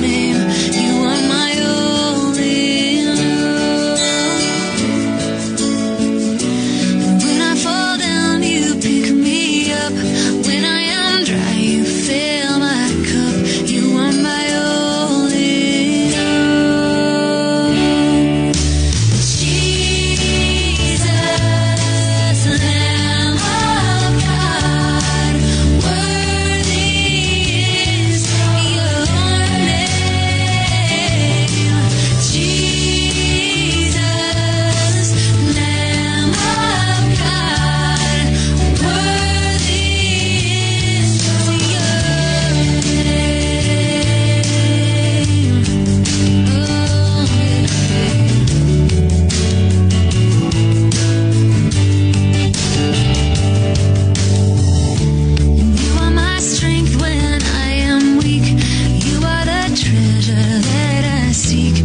Name. You are my all in all. And when I fall down, you pick me up. When I am dry, you fill my cup. You are my all in all. Jesus, Lamb of God, worthy is your name. Jesus, Lamb of God, worthy is your name. Oh, yeah. And you are my strength when I am weak. You are the treasure that I seek.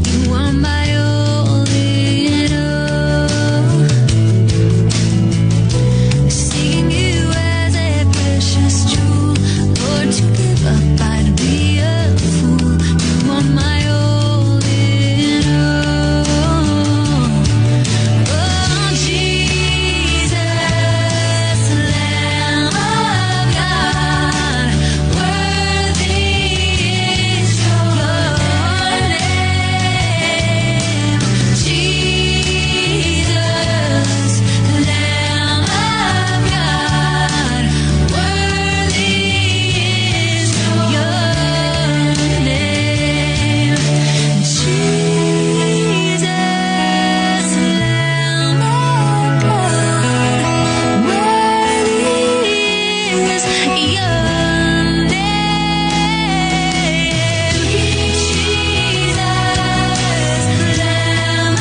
You are my all in all. Seeing you as a precious jewel, Lord, to give up, I'd be a fool. You are my all in all. Oh, Jesus, Lamb of God, worthy is your name. Jesus, Lamb of God, worthy is your name. Jesus, Lamb of God, worthy is your name. Jesus, Lamb of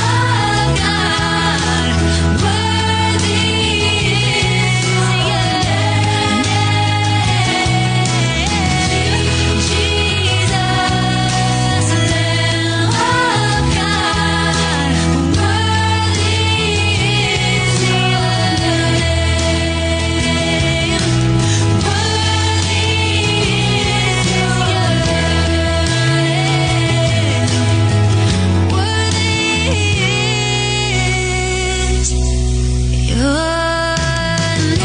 God, worthy is your name. Jesus, Lamb of God, worthy is your name. Worthy is your name. Worthy is your name.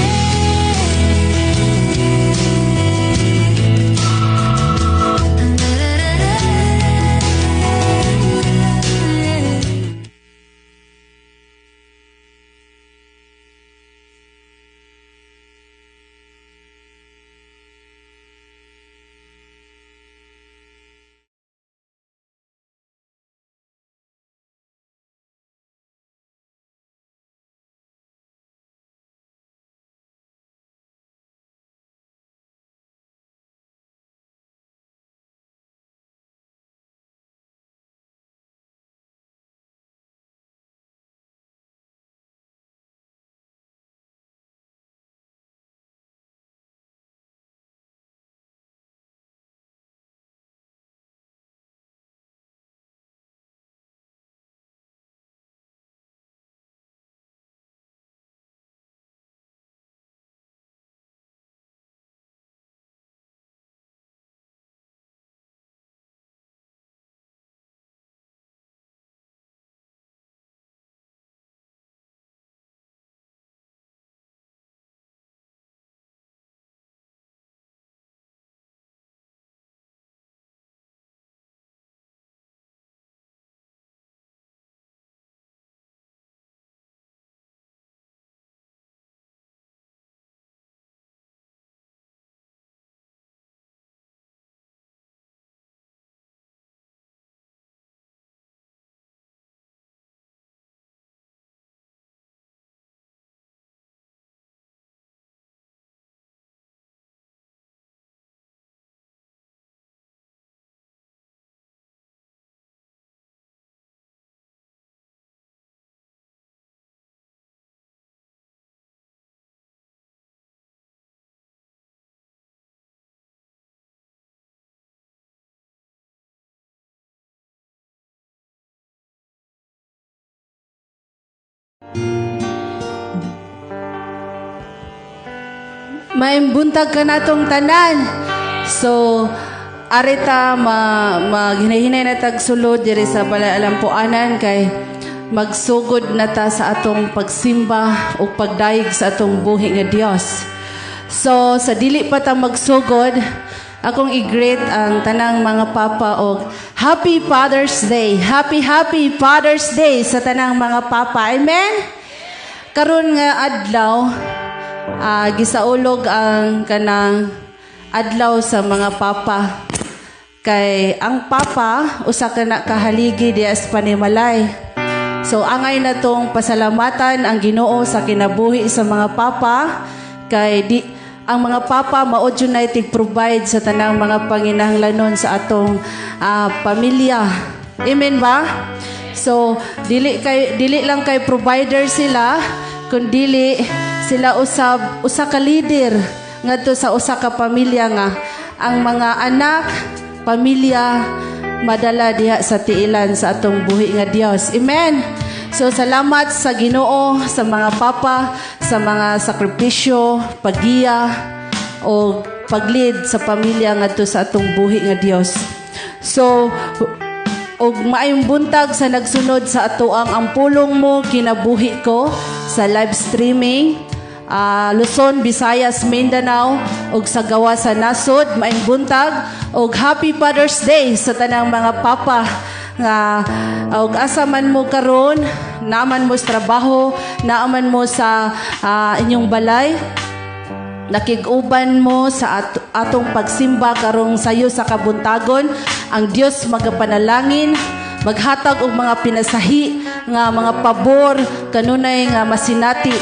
Maayong buntag kanatong tanan. So, Ari ta maghinay-hinay na tag sulod diri sa Balay Alampuanan kay magsugod na ta sa atong pagsimba ug pagdayeg sa atong buhi nga Dios. So sa dili pa ta magsugod, akong i-greet ang tanang mga papa og Happy Father's Day. Happy, happy Father's Day sa tanang mga papa. Amen. Karon nga adlaw, gisaulog ang kanang adlaw sa mga papa. Kay ang papa usa ka na kahaligi diya sa panimalay. So angay na tong pasalamatan ang Ginoo sa kinabuhi sa mga papa kay di ang mga papa mao jud nay provide sa tanang mga panginahanglanon sa atong pamilya. Amen ba? So dili lang kay provider sila, kundili sila usab usa ka leader ngadto sa usa ka pamilya nga ang mga anak, pamilya madala diha sa tiilan sa atong buhi nga Dios. Amen. So salamat sa Ginoo, sa mga papa, sa mga sakripisyo, paggiya o pag-lead sa pamilya ngadto sa atong buhi nga Dios. So og maayong buntag sa nagsunod sa atoang Ang Pulong Mo Kinabuhi Ko sa live streaming, Luzon, Visayas, Mindanao ug sa gawa sa nasod. Maayong buntag ug Happy Father's Day sa tanang mga papa nga og asa man mo karon, naaman mo sa trabaho, naaman mo sa inyong balay, nakig-uban mo sa atong pagsimba karong sayo sa kabuntagon. Ang Dios magapanalangin, maghatag og mga pinasahi nga mga pabor kanunay nga masinati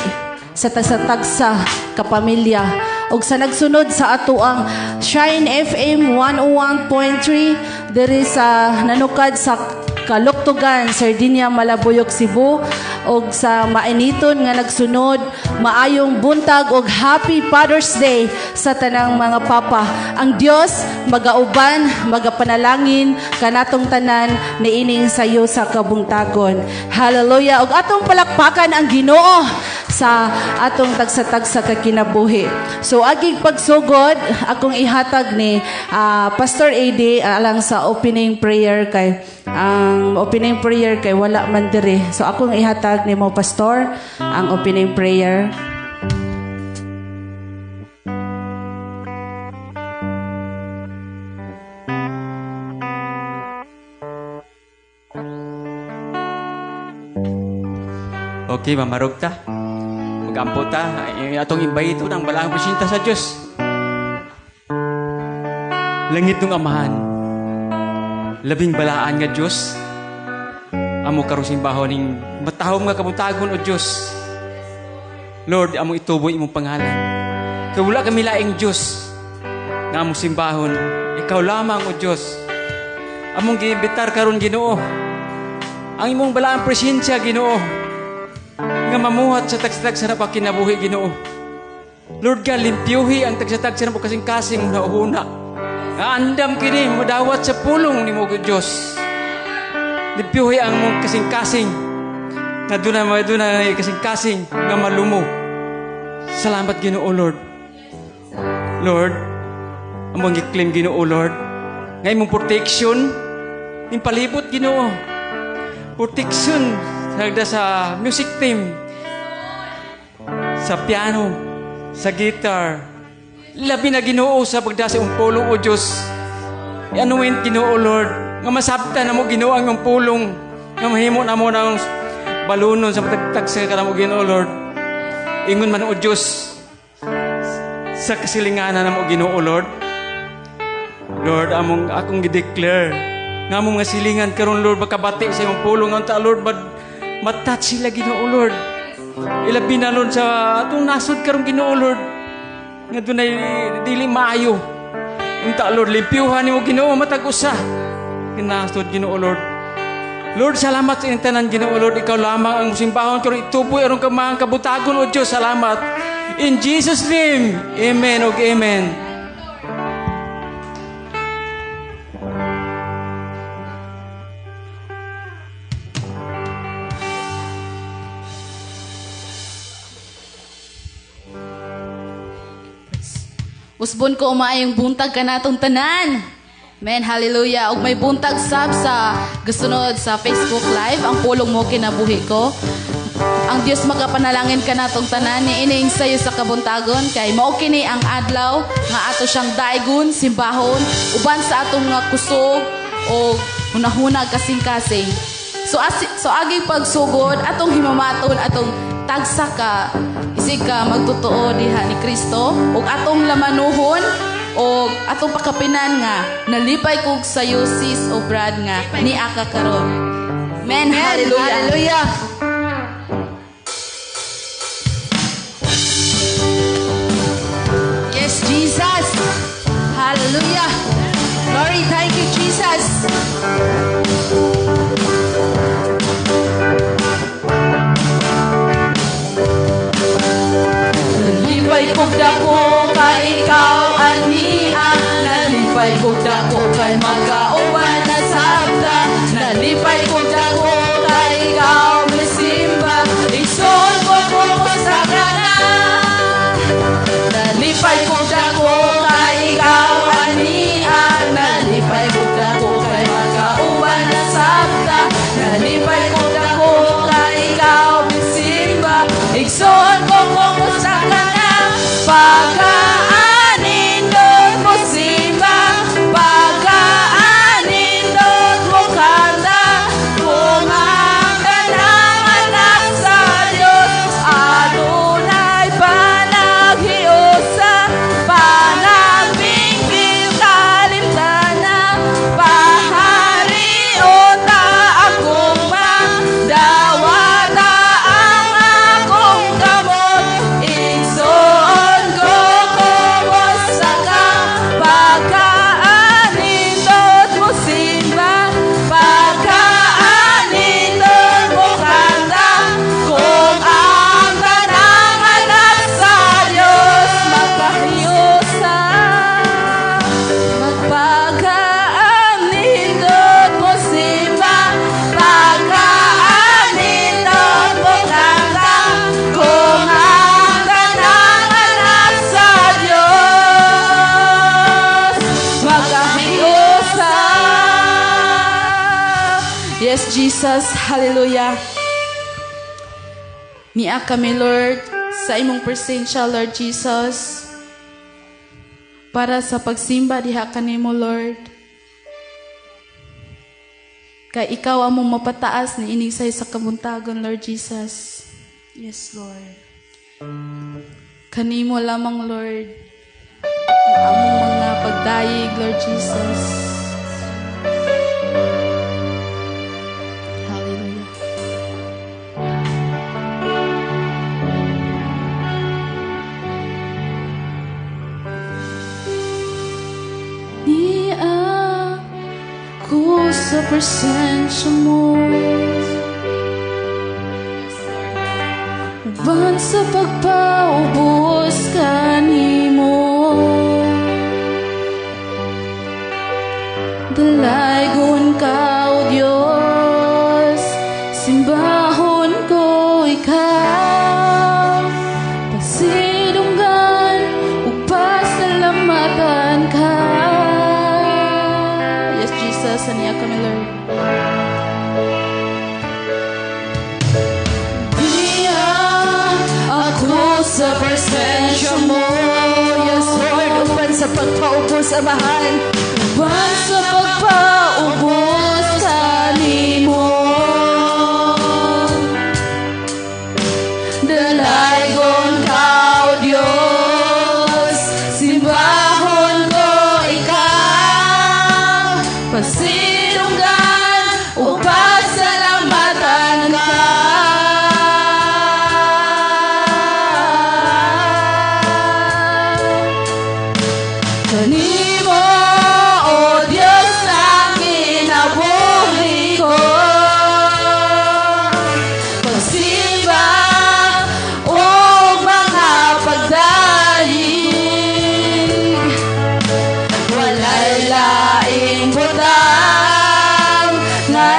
sa tagsa-tagsa kapamilya. Og sa nagsunod sa ato ang Shine FM 101.3 diri sa nanukad sa Kaluktugan, Sardinia, Malabuyok, Cebu, og sa mainiton nga nagsunod, maayong buntag og Happy Father's Day sa tanang mga papa. Ang Dios magauban, magapanalangin kanatong tanan niining sayo sa kabuntagon. Hallelujah. Og atong palakpakan ang Ginoo sa atong tagsa-tagsa ka kinabuhi. So agig pagsugod, akong ihatag ni Pastor AD alang sa opening prayer kay ang opening prayer kay wala man diri. So akong ihatag nimo, Pastor, ang opening prayer. Okay, mamarog ta. Magampo ta. Atong imbayito ng balaang presinta sa Diyos. Langit ng Amahan, labing balaan nga Diyos, amo karong simbahon ning matahom nga kabuntagon o Diyos. Lord, amo itubo imong pangalan. Kay wala kami laing Diyos nga among simbahon. Ikaw lamang o Diyos. Among giimbitar karon, Ginoo, ang imong balaang presensya, Ginoo, nga mamuhat sa tagsa-tagsa na kinabuhi, Ginoo. Lord God, limpyuhi ang tagsa-tagsa na kasing-kasing huna. Nga andam kini madawat sa pulong nimo, Diyos. Limpyuhi ang mong kasing-kasing nga duna kasing-kasing nga malumo. Salamat, Ginoo, Lord. Lord, among gi-claim, Ginoo, Lord, nga imong protection ning palibot, Ginoo. Protection sagda sa music team, sa piano, sa guitar. Labi na, Ginoo, sa pagda sa imong pulong o Diyos. I-anoint, Ginoo, Lord, nga masabtan na mo, Ginoo, ang imong pulong, nga mahimo na mo ng balunon sa matagtag sa kanamo, Ginoo, Lord. Ingon man o Diyos sa kasilinganan na mo, Ginoo, Lord. Lord, among akong gi-declare nga among mga silingan karon, Lord, makabati sa imong pulong unta, Lord, matouch sila, Ginoo, Lord. Ilabi na, Lord, sa atong nasod karon, Ginoo, Lord, nga dunay dili maayo. Unta, Lord, limpyuhan nimo, Ginoo, matag usa kinasod, Ginoo, Lord. Lord, salamat sa inyong tanan, Ginoo, Lord. Ikaw lamang ang simbahon karon, ituboy aron ka mga kabutagon o Diyos. Salamat. In Jesus' name, amen og amen. Usbon ko, umaayong buntag kanatong tanan. Men, hallelujah. Ug may buntag sab sa gasunod sa Facebook Live, ang pulong mo kinabuhi ko. Ang Dios magapanalangin kanatong tanan ni ining sayo sa kabuntagon kay mao kini ang adlaw nga ato siyang daigon, simbahon uban sa atong nga kusog o hunahuna, kasing-kasing. So aging pagsugod, atong himamaton atong tagsa ka isig ka magtotoo diha ni Kristo ug atong lamanuhon o atong pakapinan nga nalipay kog sayo, sis o brad, nga ni aka karon. Men, hallelujah. Hallelujah. Yes, Jesus. Hallelujah. Glory, thank you, Jesus. Nalipay kog dako kay ikaw ania. Nalipay kog dako kay magkauban na sabta. Nalipay kog dako kay ikaw misimba. Igsoon ko kumusta ka na. Nalipay kog dako kay ikaw ania. Nalipay kog dako kay magkauban na sabta. Nalipay kog dako kay ikaw misimba. Igsoon ko kumusta ka na. Pagkaanindot mo simba, pagkaanindot mo kanta, kung ang kanang anak sa Diyos, adunay panaghiusa, panagbingkil kalimtana, paharion ta akong dawata ang akong kamot, igsoon ko kumusta ka, pagkaanindot mo simba, pagkaanindot mo kanta, kung ang tanang anak sa Diyos, magkahiusa. Magpagkaanindot mo simba, pagkaanindot mo kanta, kung ang tanang anak sa Diyos, magkahiusa. Yes, Jesus, hallelujah. Nia kami, Lord, sa imong presensya, Lord Jesus, para sa pagsimba diha kanimo, Lord. Kay ikaw among mapataas ni ining say sa kabuntagon, Lord Jesus. Yes, Lord. Kanimo lamang, Lord, ang among mga pagdayeg, Lord Jesus. Hallelujah. Ni ako sa presensya mo, uban sa pagpaubos kanimo, dalaygon ka, O Diyos, simbahon ko ikaw, pasidunggan ug pasalamatan ka. Yes, Jesus, aniya kami, Lord. Diya ako sa presensya mo. Yes, Lord, uban sa pagpaubos, Amahan. Uban sa pagpaubos kanimo, dalaygon ka, O Diyos, simbahon ko ikaw, pasidunggan ug pasalamatan ka. Kanimo, O Diyos, ang kinabuhi ko, pagsimba ug mga pagdayeg, walay laing butang nga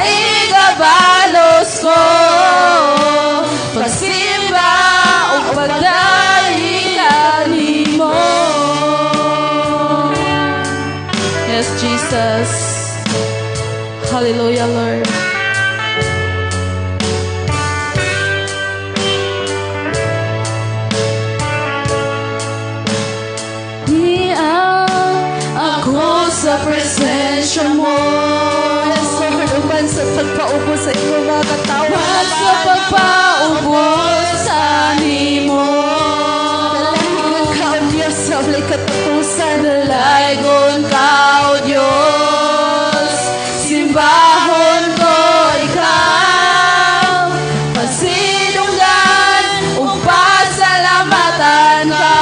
Hallelujah, Lord. Niya ako sa presensya mo. Yes, Lord, uban sa pagpaubos sa imong mga katawhan. Uban sa pagpaubos sa nimo. Dalaygon ka, O Diyos, sa walay katapusan. Dalaygon ka, O Diyos, simbahon ko ikaw, pasidunggan ug pasalamatan ka.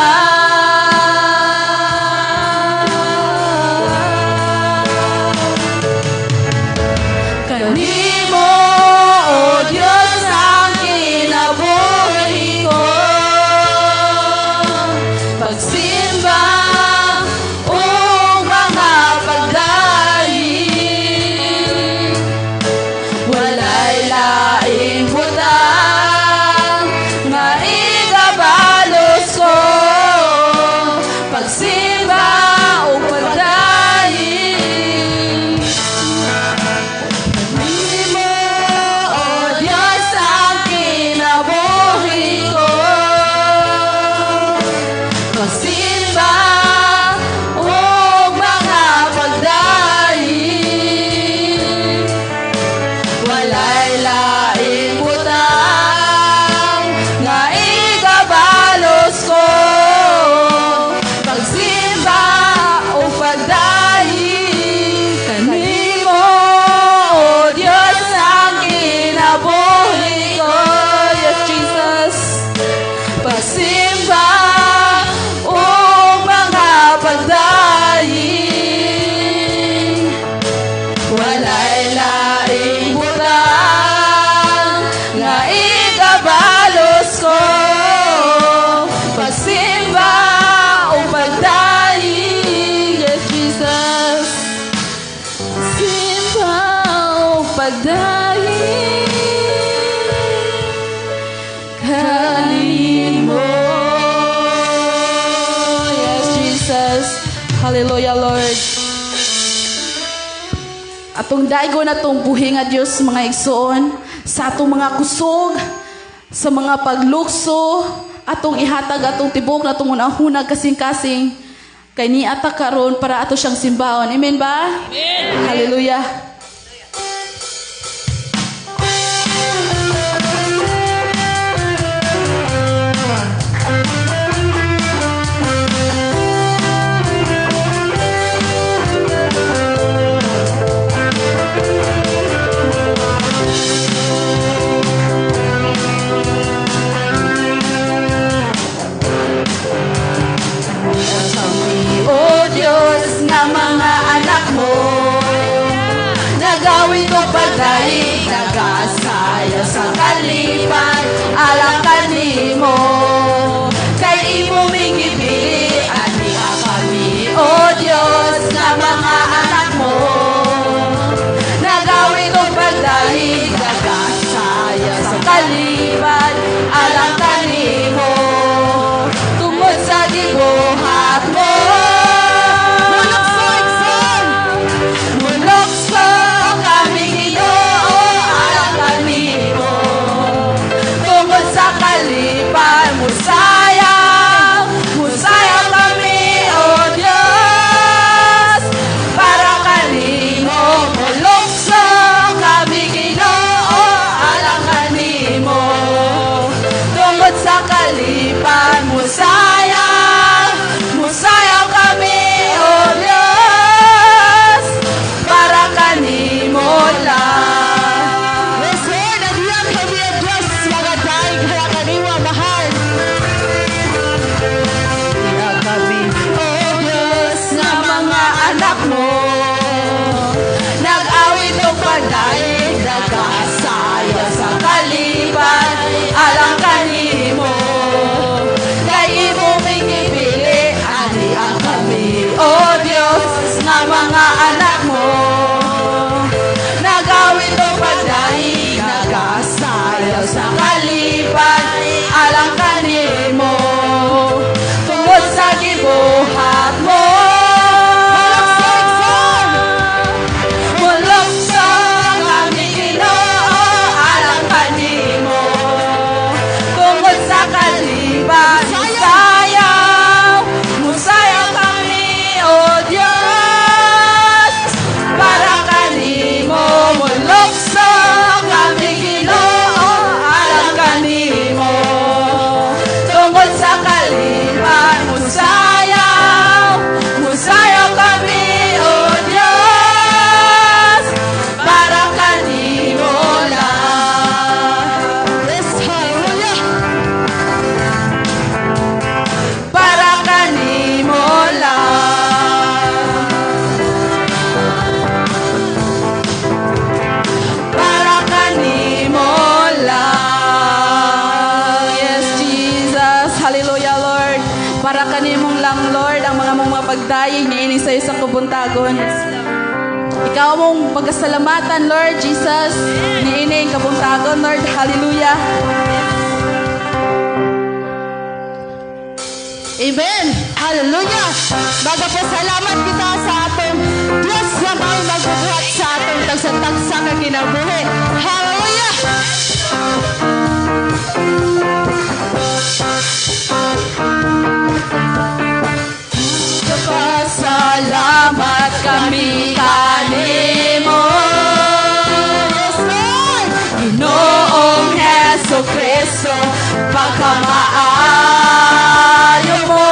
Kanimo, O Diyos, ang kinabuhi ko. Pagsimba ug mga pagdaig, walay laing butang nga ikabalos ko. Pagsimba ug pagdaig. Kanimo, O Diyos, ang kinabuhi ko. Pagsimba ug mga pagdaig, walay laing butang nga ikabalos ko. Pagsimba ug pagdaig. Kanimo, O Diyos, ang kinabuhi ko. Yes, Jesus. Pagsimba ug mga pagdaig, walay laing butang nga ikabalos ko. Pagsimba ug pagdaig. Yes, Jesus. Simba ug pagdaig kanimo. Yes, Jesus. Hallelujah, Lord. Atong daigon atong buhi nga Dios, mga igsoon, sa atong mga kusog, sa mga paglukso, atong ihatag atong tibok na atong hunahuna, kasing-kasing kay niata karon para ato siyang simbahon. Amen ba? Amen. Hallelujah. Kami, O Diyos, nga mga anak mo, nagawit og pagdaig, nagasayaw sa kalipay, alang kanimo. Kay imo ming gipili, ani kami, O Diyos, nga mga anak mo. Nagawit og pagdaig, nagasayaw sa kalipay, alang kanimo. Tungod sa gibuhat mo. Mulukso, igsoon! Mulukso kami, Ginoo, alang kanimo. Tungod sa kalipay. kami sa sa kabuntagon. Ikaw among pagkasalamatan, Lord Jesus, niining kabuntagon, Lord. Hallelujah. Amen. Hallelujah. Magapasalamat kita sa atong Diyos na may magbubuhat sa atong tagsa-tagsa nga kinabuhi. Hallelujah. Pasalamat kami kanimo. Yes, Lord. Ginoong Heso Kristo, pagkamaayo mo.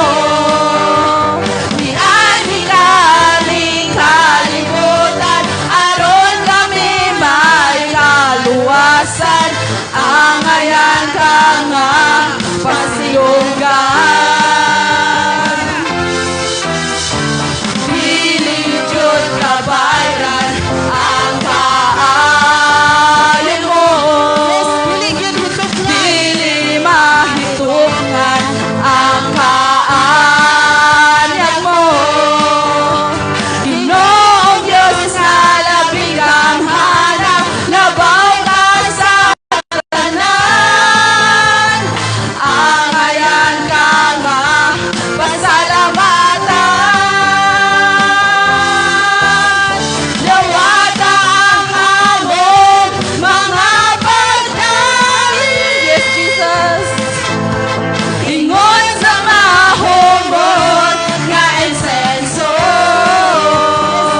Nianhi kaming kalibutan, aron kami may kaluwasan. Angayan ka nga pasidunggan. Dili jud kabayran ang kaayo mo. Yes, dili gyud hituplan. Dili mahitunghan ang kaanyag mo. Ginoong Diyos nga labi kang hanap, labaw ka sa tanan. Angayan ka nga pasalamatan. Dawata ang among mga pagdali. Yes, Jesus. Ingon sa mahumot nga insenso.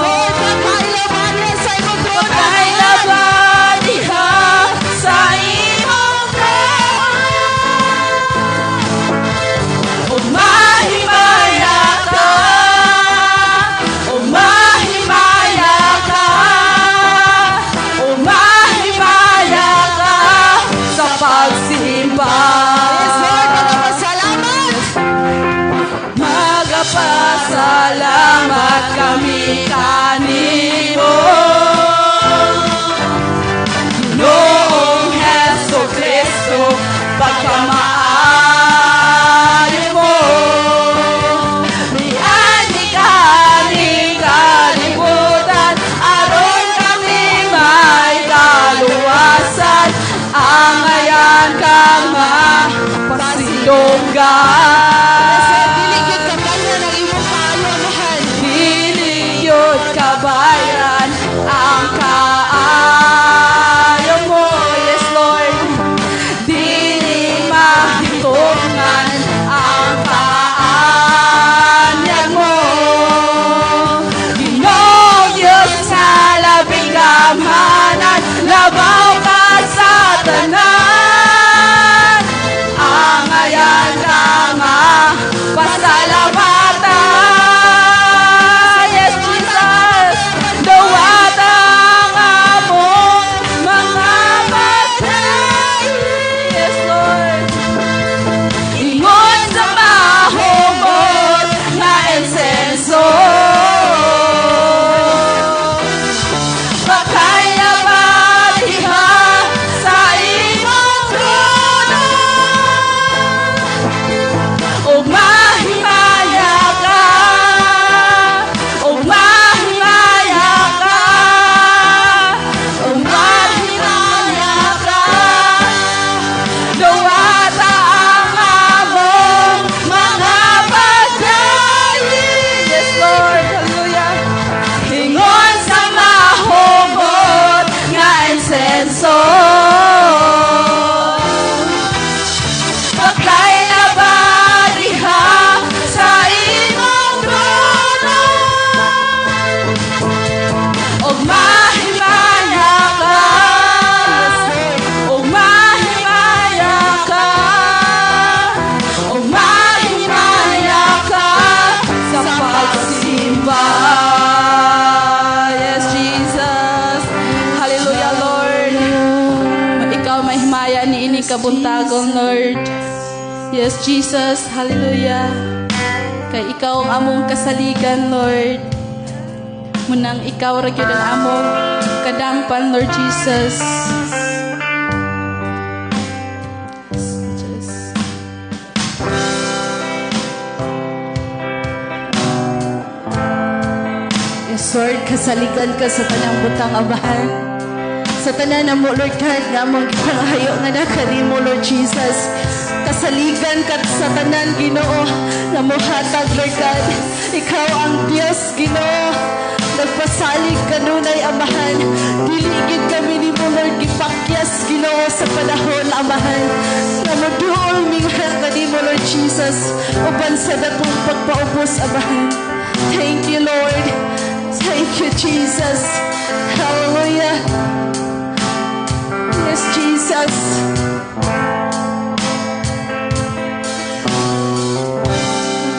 Lord, pagkailaban niya sa imong trono. Pagkailaban diha sa imong trono. Ug mahimaya ka, ug mahimaya ka, ug mahimaya ka sa pagsimba. Yes, Lord, magapasalamat. Magapasalamat kami kanimo. Ginoong Heso Kristo, pagkamaayo mo. Nianhi kaming kalibutan, aron kami may kaluwasan. Angayan ka nga pasidunggan. Dili gyud kabayran ang imong kaayo, Amahan. Dili yun kabayan ang kaayo mo. Yes, Lord. Dili mahitungan ang kaanyag mo. Ginoong Diyos nga labing gamhanan, labaw ka sa tanan. Angayan ka nga pasalamatan. Yes, Jesus. Dawata ang among mga patay. Yes, Lord. Ingon sa mahumot nga insenso. Pagkailaban diha sa imong trono. Ug mahimaya ka, ug mahimaya ka, ug mahimaya ka. Dawata ang among mga pagdayi. Yes, Lord, hallelujah. Ingon sa mahumot nga insenso. Pagkailaban diha sa imong trono. Ug mahimaya ka, ug mahimaya ka, ug mahimaya ka sa pagsimba. Yes, Jesus. Hallelujah, Lord. Ikaw mahimaya niini kabuntagon, Lord. Yes, Jesus. Hallelujah. Kay ikaw ang among kasaligan, Lord. Munang ikaw ra gyud ang among kadangpan, Lord Jesus. Jesus. Lord, kasaligan ka sa tanang butang, Amahan. Sa tanan na mo, Lord God, nga among gipangahayo nga nakanimo, Lord Jesus. Kasaligan ka sa tanan, Ginoo, nga mohatag, Lord God. Ikaw ang Dios, Ginoo. Nagpasalig kanunay, Amahan. Dili gid kami nimo, Lord, gipakyas, Ginoo, sa panahon, Amahan. Nga moduol mingha kanimo, Lord Jesus, uban sa dakong pagpaubos, Amahan. Thank you, Lord. Thank you, Jesus. Hallelujah. Yes, Jesus.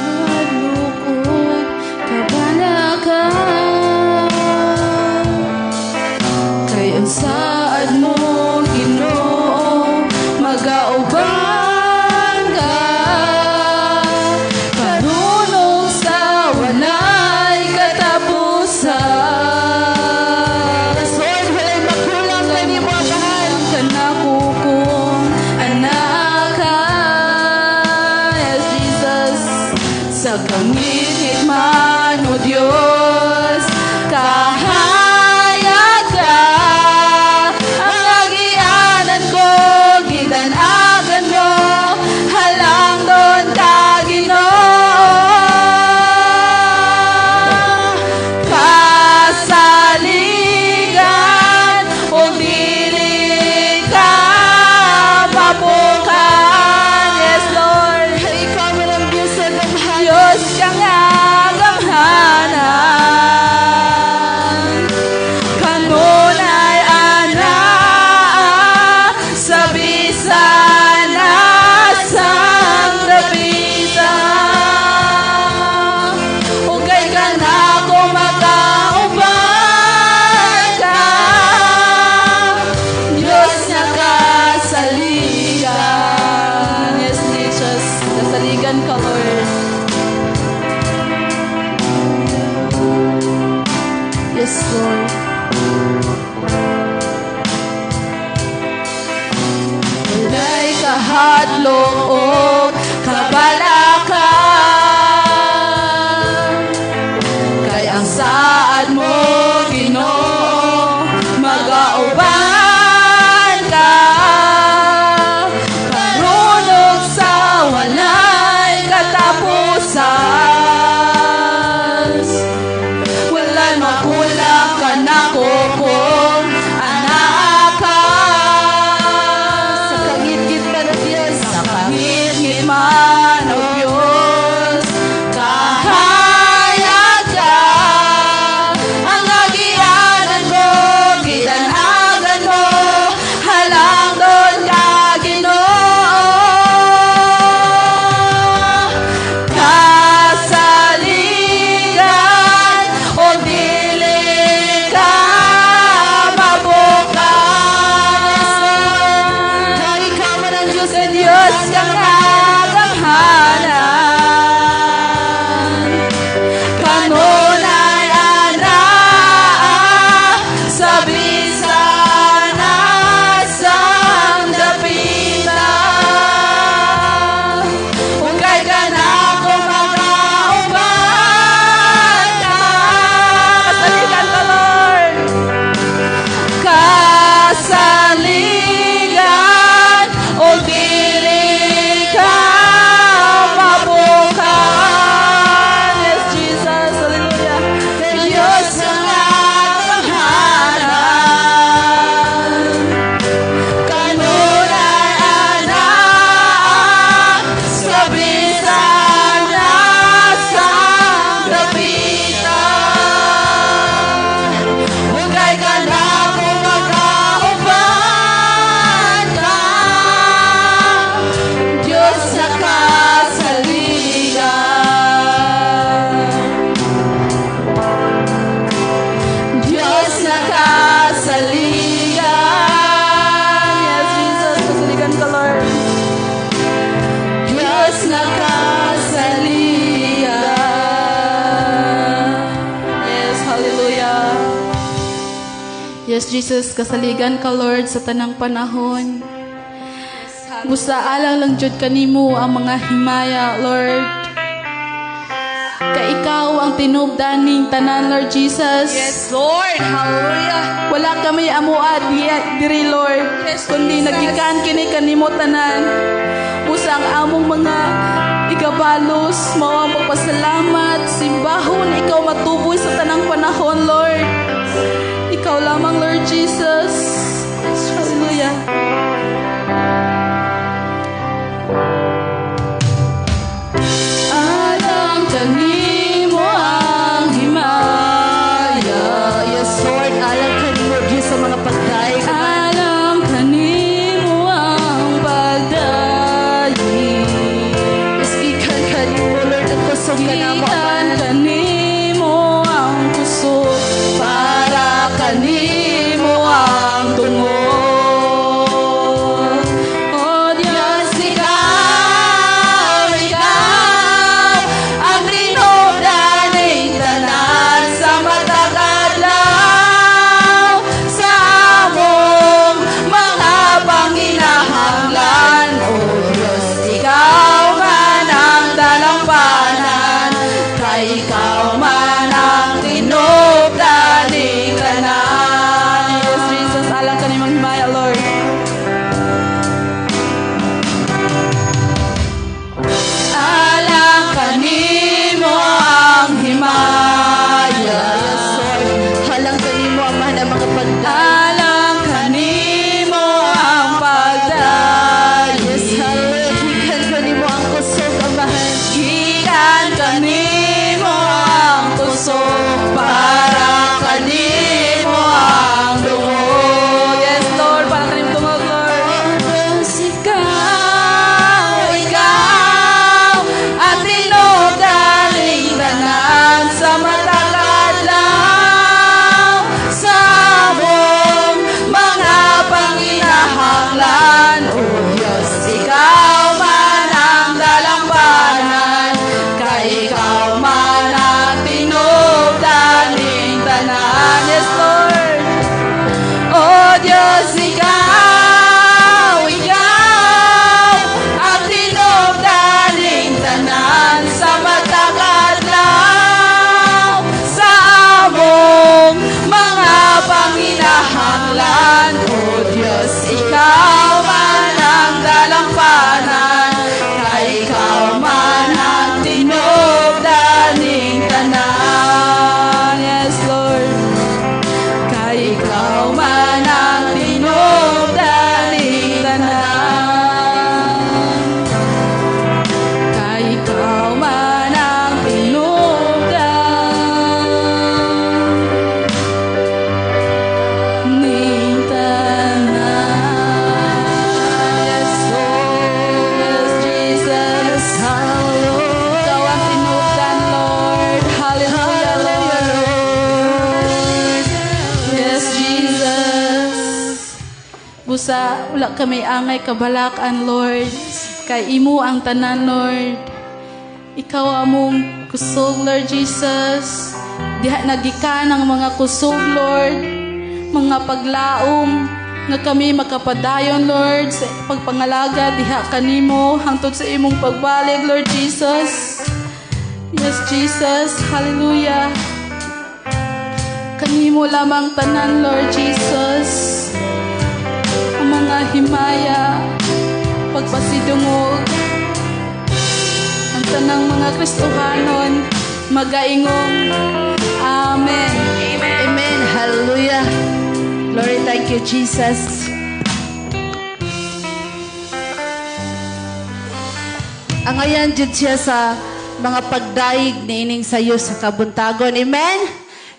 Kahadlok ug kabalaka, kay ang saad mo, Ginoo, magauban ka padulong sa walay katapusan. Yes, Lord, walay makulang kanimo, Amahan. Kanako kung anaa ka. Yes, Jesus. Sa kangitngit man, O Diyos, kahayag ka. Ang agianan ko, gidan-agan mo, halangdon ka, Ginoo. Kasaligan o dili ka mabukan. Yes, Lord. Kay ikaw man ang Diyos sa gamhanan. Diyos ka nga gamhanan. Kanunay anaa sa bisan asang dapita. Ug kay kanako makauban ka, Diyos nga kasaligan. Yes, Jesus, kasaligan ka, Lord. Yes, Lord. Walay kahadlok o kabalaka, kay ang saad mo, Ginoo, magauban ka padulong sa walay katapusan. Walay makulang kanako kung anaa ka. Sa kangitngit man, O Diyos. Sa kangitngit man, O Diyos, kahayag ka. Ang agianan ko, gidan-agan mo, halangdon ka, Ginoo. Kasaligan o dili ka mabukan. Kay ikaw man ang Diyos Sa Diyos ka nga gamhanan. Kanunay anaa sa bisan asang dapita. Ug kay kanako makauban ka. Kasaligan ka, Lord. Kasaligan o dili ka mabukan. Yes, Jesus, hallelujah. Diyos ang gamhanan. Kanunay anaa sa bisan asang dapita. Ug kay kanako makauban ka, Diyos sa kasaligan. Diyos na kasaligan. Yes, Jesus, kasaligan ka, Lord. Diyos na kasaligan. Yes, hallelujah. Yes, Jesus, kasaligan ka, Lord, sa tanang panahon. Busa alang lang jud kanimo ang mga himaya, Lord. Kay ikaw ang tinubdan ning tanan, Lord Jesus. Yes, Lord. Hallelujah. Wala kami amuad diri, Lord. Yes, kundi Jesus. Nagikan kini kanimo tanan. Busa ang among mga igabalos, mao ang pagpasalamat, simbahon, ikaw matuboy sa tanang panahon, Lord. Ikaw lamang, Lord Jesus. Hallelujah. Alang kanimo ang himaya. Yes, Lord. Alang kanimo, Diyos, sa mga pagdaig. Alang kanimo ang pagdaig. Yes, gikan kanimo, Lord, ang kusog kanamo. Gikan kanimo ang kusog, para kanimo ang tungod. O Diyos, ikaw, ikaw ang tinubdan ning tanan sa matag adlaw, sa among mga panginahanglan. O Diyos, ikaw man ang dalampanan, kay ikaw man ang tinubdan ning tanan. Yes, Jesus, alang kanimong himaya, Lord. Alang kanimo ang himaya. Yes, Lord. Alang kanimo, Amahan, ang mga pagdaig. Alang kanimo ang pagdaig. Yes, hallelujah. Gikan kanimo ang kusog, Amahan. Gikan kanimo ang kusog, para kanimo ang tungod. Yes, Lord, para kanimo tungod, Lord. Diyos, ikaw, ikaw ang tinubdan ning tanan sa matag adlaw, sa among mga panginahanglan. O Diyos, ikaw man ang dalampanan, kay ikaw man ang tinubdan ning tanan. Yes, Lord. O Diyos, ikaw, ikaw ang tinubdan ning tanan sa matag adlaw, sa among mga panginahanglan. O Diyos, ikaw man ang dalampanan, kay ikaw man ang tinubdan ning tanan. Yes, Lord. Kay ikaw man ang tinubdan ning tanan. Kay ikaw man ang tinubdan ning tanan. Yes, Lord. Yes, Jesus. Ikaw ang tinubdan, Lord. Hallelujah, Lord. Yes, Jesus. Busa, wala kami angay kabalakan, Lord. Kay imo ang tanan, Lord. Ikaw among kusog, Lord Jesus. Diha nagikan ang mga kusog, Lord. Mga paglaom nga kami makapadayon, Lord, sa pagpangalaga diha kanimo hangtod sa imong pagbalik, Lord Jesus. Yes, Jesus. Hallelujah. Kanimo lamang tanan, Lord Jesus. Ang mga himaya, pagpasidungog, ang tanang mga Kristohanon, magaingong Amen. Amen. Hallelujah. Glory, thank you, Jesus. Angayan jud siya sa mga pagdaig niining sayo sa kabuntagon. Amen?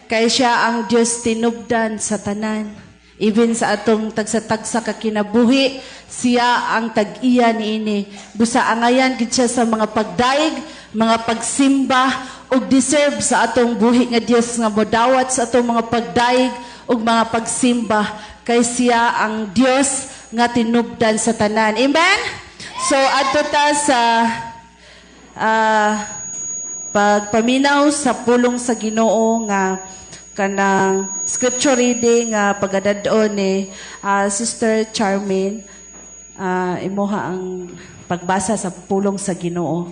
Kay siya ang Diyos tinubdan sa tanan. Even sa atong tagsa-tagsa ka kinabuhi, siya ang tag-iya niini. Busa angayan gid siya sa mga pagdaig, mga pagsimba, ug deserve sa atong buhi nga Dios nga modawat sa atong mga pagdaig ug mga pagsimba, kay siya ang Dios nga tinubdan sa tanan. Amen? So adto ta sa pagpaminaw sa pulong sa Ginoo nga kanang scripture reading nga pagadad-on ni Sister Charmaine. Imuha ang pagbasa sa pulong sa Ginoo.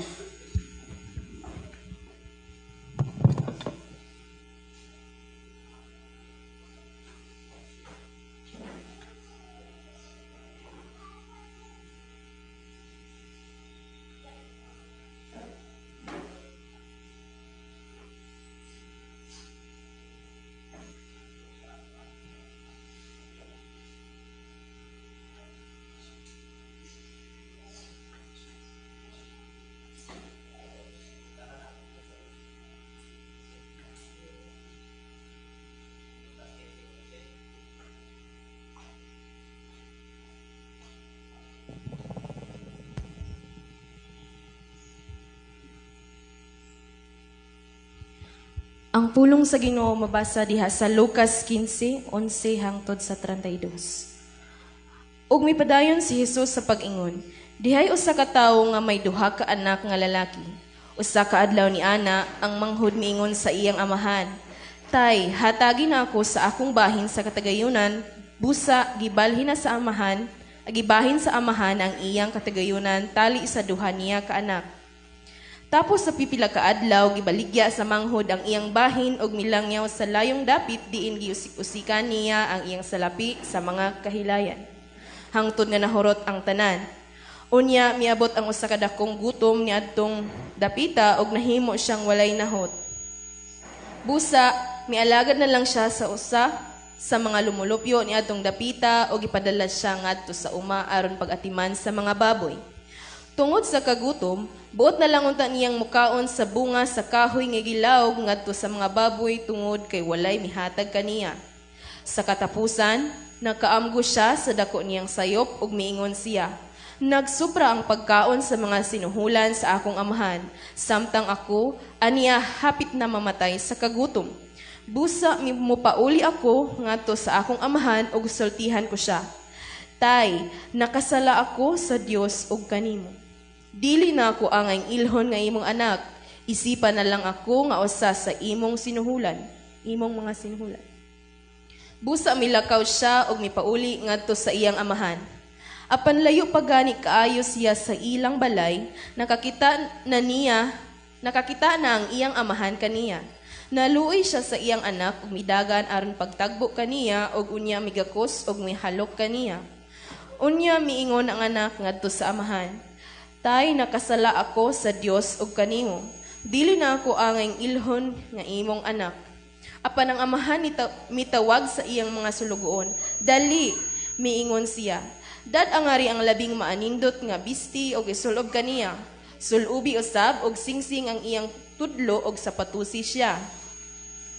Ang pulong sa Ginoo mabasa diha sa Lucas 15:11 hangtod sa 32. Ug mipadayon si Jesus sa pag-ingon, "Dihay usa ka tawo nga may duha ka anak nga lalaki. Usa ka adlaw ni ana, ang manghud miingon sa iyang amahan, 'Tay, hatagi na ako sa akong bahin sa katagayunan.' Busa gibalhin na sa amahan, gibahin sa amahan ang iyang katagayunan tali sa duha niya ka anak. Tapos sa pipila ka adlaw, gibaligya sa manghod ang iyang bahin ug milangyaw sa layong dapit diin giusik-usikan niya ang iyang salapi sa mga kahilayan hangtod nga nahurot ang tanan. Unya miabot ang usa ka dakong gutom niadtong dapita ug nahimo siyang walay nahot. Busa mialagad na lang siya sa usa sa mga lumulupyo niadtong dapita ug gipadala siya ngadto sa uma aron pag-atiman sa mga baboy. Tungod sa kagutom, buot na lang unta niyang mukaon sa bunga sa kahoy nga gilawg ngadto sa mga baboy tungod kay walay mihatag kaniya. Sa katapusan, nakaamgo siya sa dako niyang sayop ug miingon siya, 'Nagsupra ang pagkaon sa mga sinuhulan sa akong amahan, samtang ako aniya hapit na mamatay sa kagutom. Busa mopauli ako ngadto sa akong amahan ug sultihan ko siya. Tay, nakasala ako sa Dios ug kanimo. Dili na ako angay ilhon nga imong anak. Isipa na lang ako nga usa sa imong sinuhulan, imong mga sinuhulan.' Busa milakaw siya og mipauli ngadto sa iyang amahan. Apan layo pa gani kaayo siya sa ilang balay, nakakita na ang iyang amahan kaniya. Naluoy siya sa iyang anak ug midagan aron pagtagbo kaniya ug unya migakos ug mihalok kaniya. Unya miingon ang anak ngadto sa amahan, 'Tay, nakasala ako sa Dios ug kanimo. Dili na ako angay ilhon nga imong anak.' Apan ang amahan mitawag sa iyang mga sulugoon. 'Dali,' miingon siya. 'Dad-a ngari ang labing maanindot nga bisti og isulob kaniya. Sulubi usab og singsing ang iyang tudlo og sapatusi siya.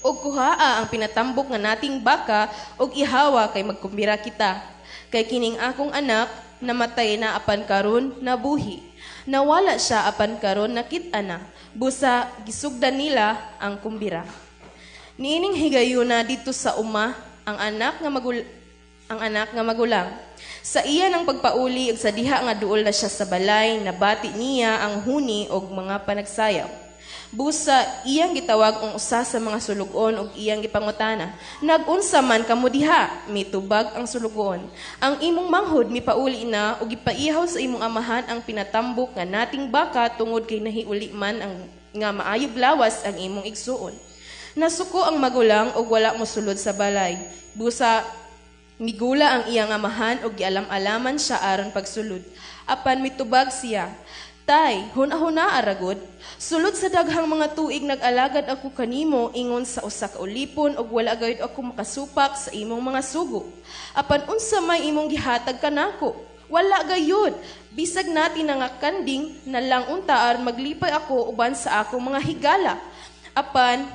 Og kuhaa ang pinatambok nga nating baka og ihawa kay magkumbira kita. Kay kining akong anak namatay na apan karon nabuhi. Nawala siya apan karon nakit-an na.' Busa gisugdan nila ang kumbira. Niining higayuna didto sa uma ang anak nga magulang. Sa iya ng pagpauli ug sa diha nga duol na siya sa balay, nabati niya ang huni og mga panagsayaw. Busa iyang gitawag ang usa sa mga sulugoon ug iyang gipangutana, 'Nag-unsa man kamo diha?' Mitubag ang sulugoon, 'Ang imong manghod mipauli na ug gipaihaw sa imong amahan ang pinatambok nga nating baka tungod kay nahiuli man ang nga maayog lawas ang imong igsuon.' Nasuko ang magulang ug wala mosulod sa balay. Busa migula ang iyang amahan ug gialam-alaman siya aron pagsulod. Apan mitubag siya, 'Tay, huna-huna ra gud. Sulod sa daghang mga tuig nag-alagad ako kanimo ingon sa usa ka ulipon ug wala gayud ako makasupak sa imong mga sugo. Apan unsa may imong gihatag kanako? Wala gayud. Bisag nati na nga kanding na lang unta aron maglipay ako uban sa akong mga higala. Apan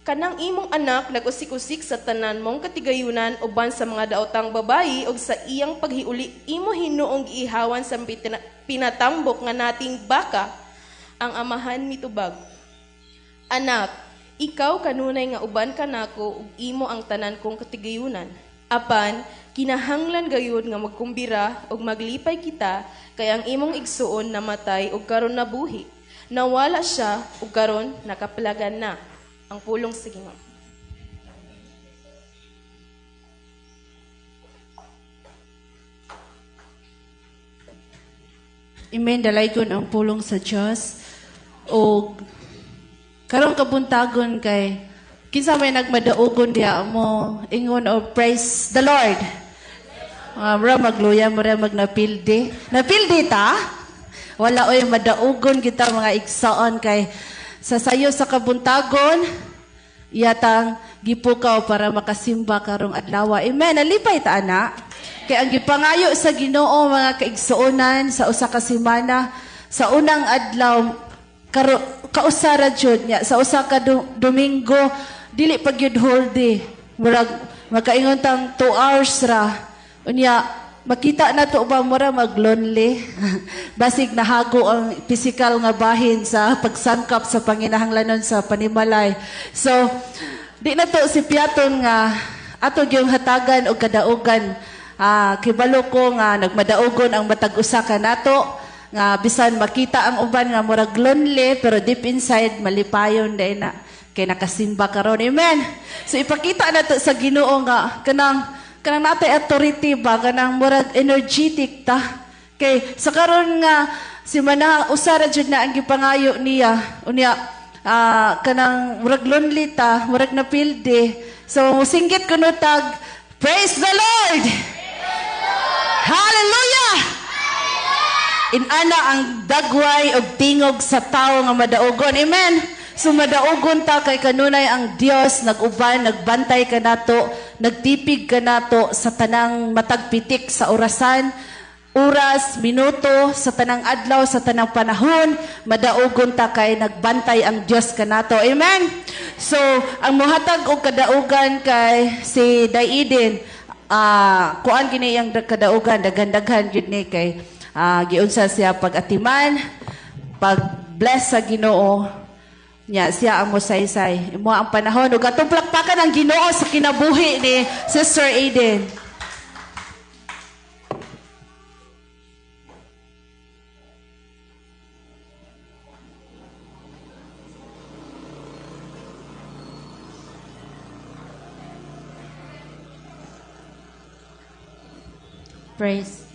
kanang imong anak nag-usik-usik sa tanan mong katigayunan uban sa mga daotang babayi ug sa iyang paghiuli imo hinuong giihawan sa pinatambok nga nating baka.' Ang amahan mitubag, 'Anak, ikaw kanunay nga uban kanako ug imo ang tanan kong katigayunan. Apan kinahanglan gayud nga magkumbira ug maglipay kita kay ang imong igsuon namatay ug karon nabuhi. Nawala siya ug karon nakaplagan na.' Ang pulong sa Ginoo." Amen. Dalaygon ang pulong sa Dios. O karong kabuntagon kay kinsa may nagmadaugon diha mo ingon o praise the Lord. Mura magluya, mura magnapildi. Napildi ta? Wala oy, madaugon kita, mga igsoon, kay sa sayo sa kabuntagon yatang gipukaw para makasimba karong adlaw. Amen. Nalipay ta ana. Kay ang gipangayo sa Ginoo, mga kaigsuonan, sa usa ka semana, sa unang adlaw kausa ra jud niya sa usa ka Domingo, dili pa gyud whole day. Murag makaingon tang 2 hours ra. Unya Makita na to ba mura mag-lonely? Basig nahago ang physical nga bahin sa pagsangkap sa panginahanglanon sa panimalay. So, di na to si Piaton nga ato gyung hatagan og kadaugan. Kibalo ko nga nagmadaugon ang matag usa ka nato nga bisan makita ang uban nga murag lonely, pero deep inside malipayon dai na kay nakasimba karon. Amen. So ipakita nato sa Ginoo nga kanang kanang natay authority ba, kanang murag energetic ta, kay sa karon nga si mana usa ra jud na ang gipangayo niya. Unya kanang murag lonely ta, murag napildi, so musinggit kuno tag, "Praise the Lord! Hallelujah!" Inana ang dagway og tingog sa tawo nga madaugon. Amen. So madaugon ta kay kanunay ang Dios nag-uban, nagbantay kanato, nagtipig kanato sa tanang matag pitik sa orasan, oras, minuto, sa tanang adlaw, sa tanang panahon, madaugon ta kay nagbantay ang Dios kanato. Amen. So ang muhatag og kadaugan kay si Daiden, kuan gini ang kadaugan, daghan-daghan gyud ni kay giunsa siya pag-atiman, pag-bless sa Ginoo nya, siya ang mosaysay. Imo ang panahon ug atong plakpakan ang Ginoo sa kinabuhi ni Sister Aiden. Praise.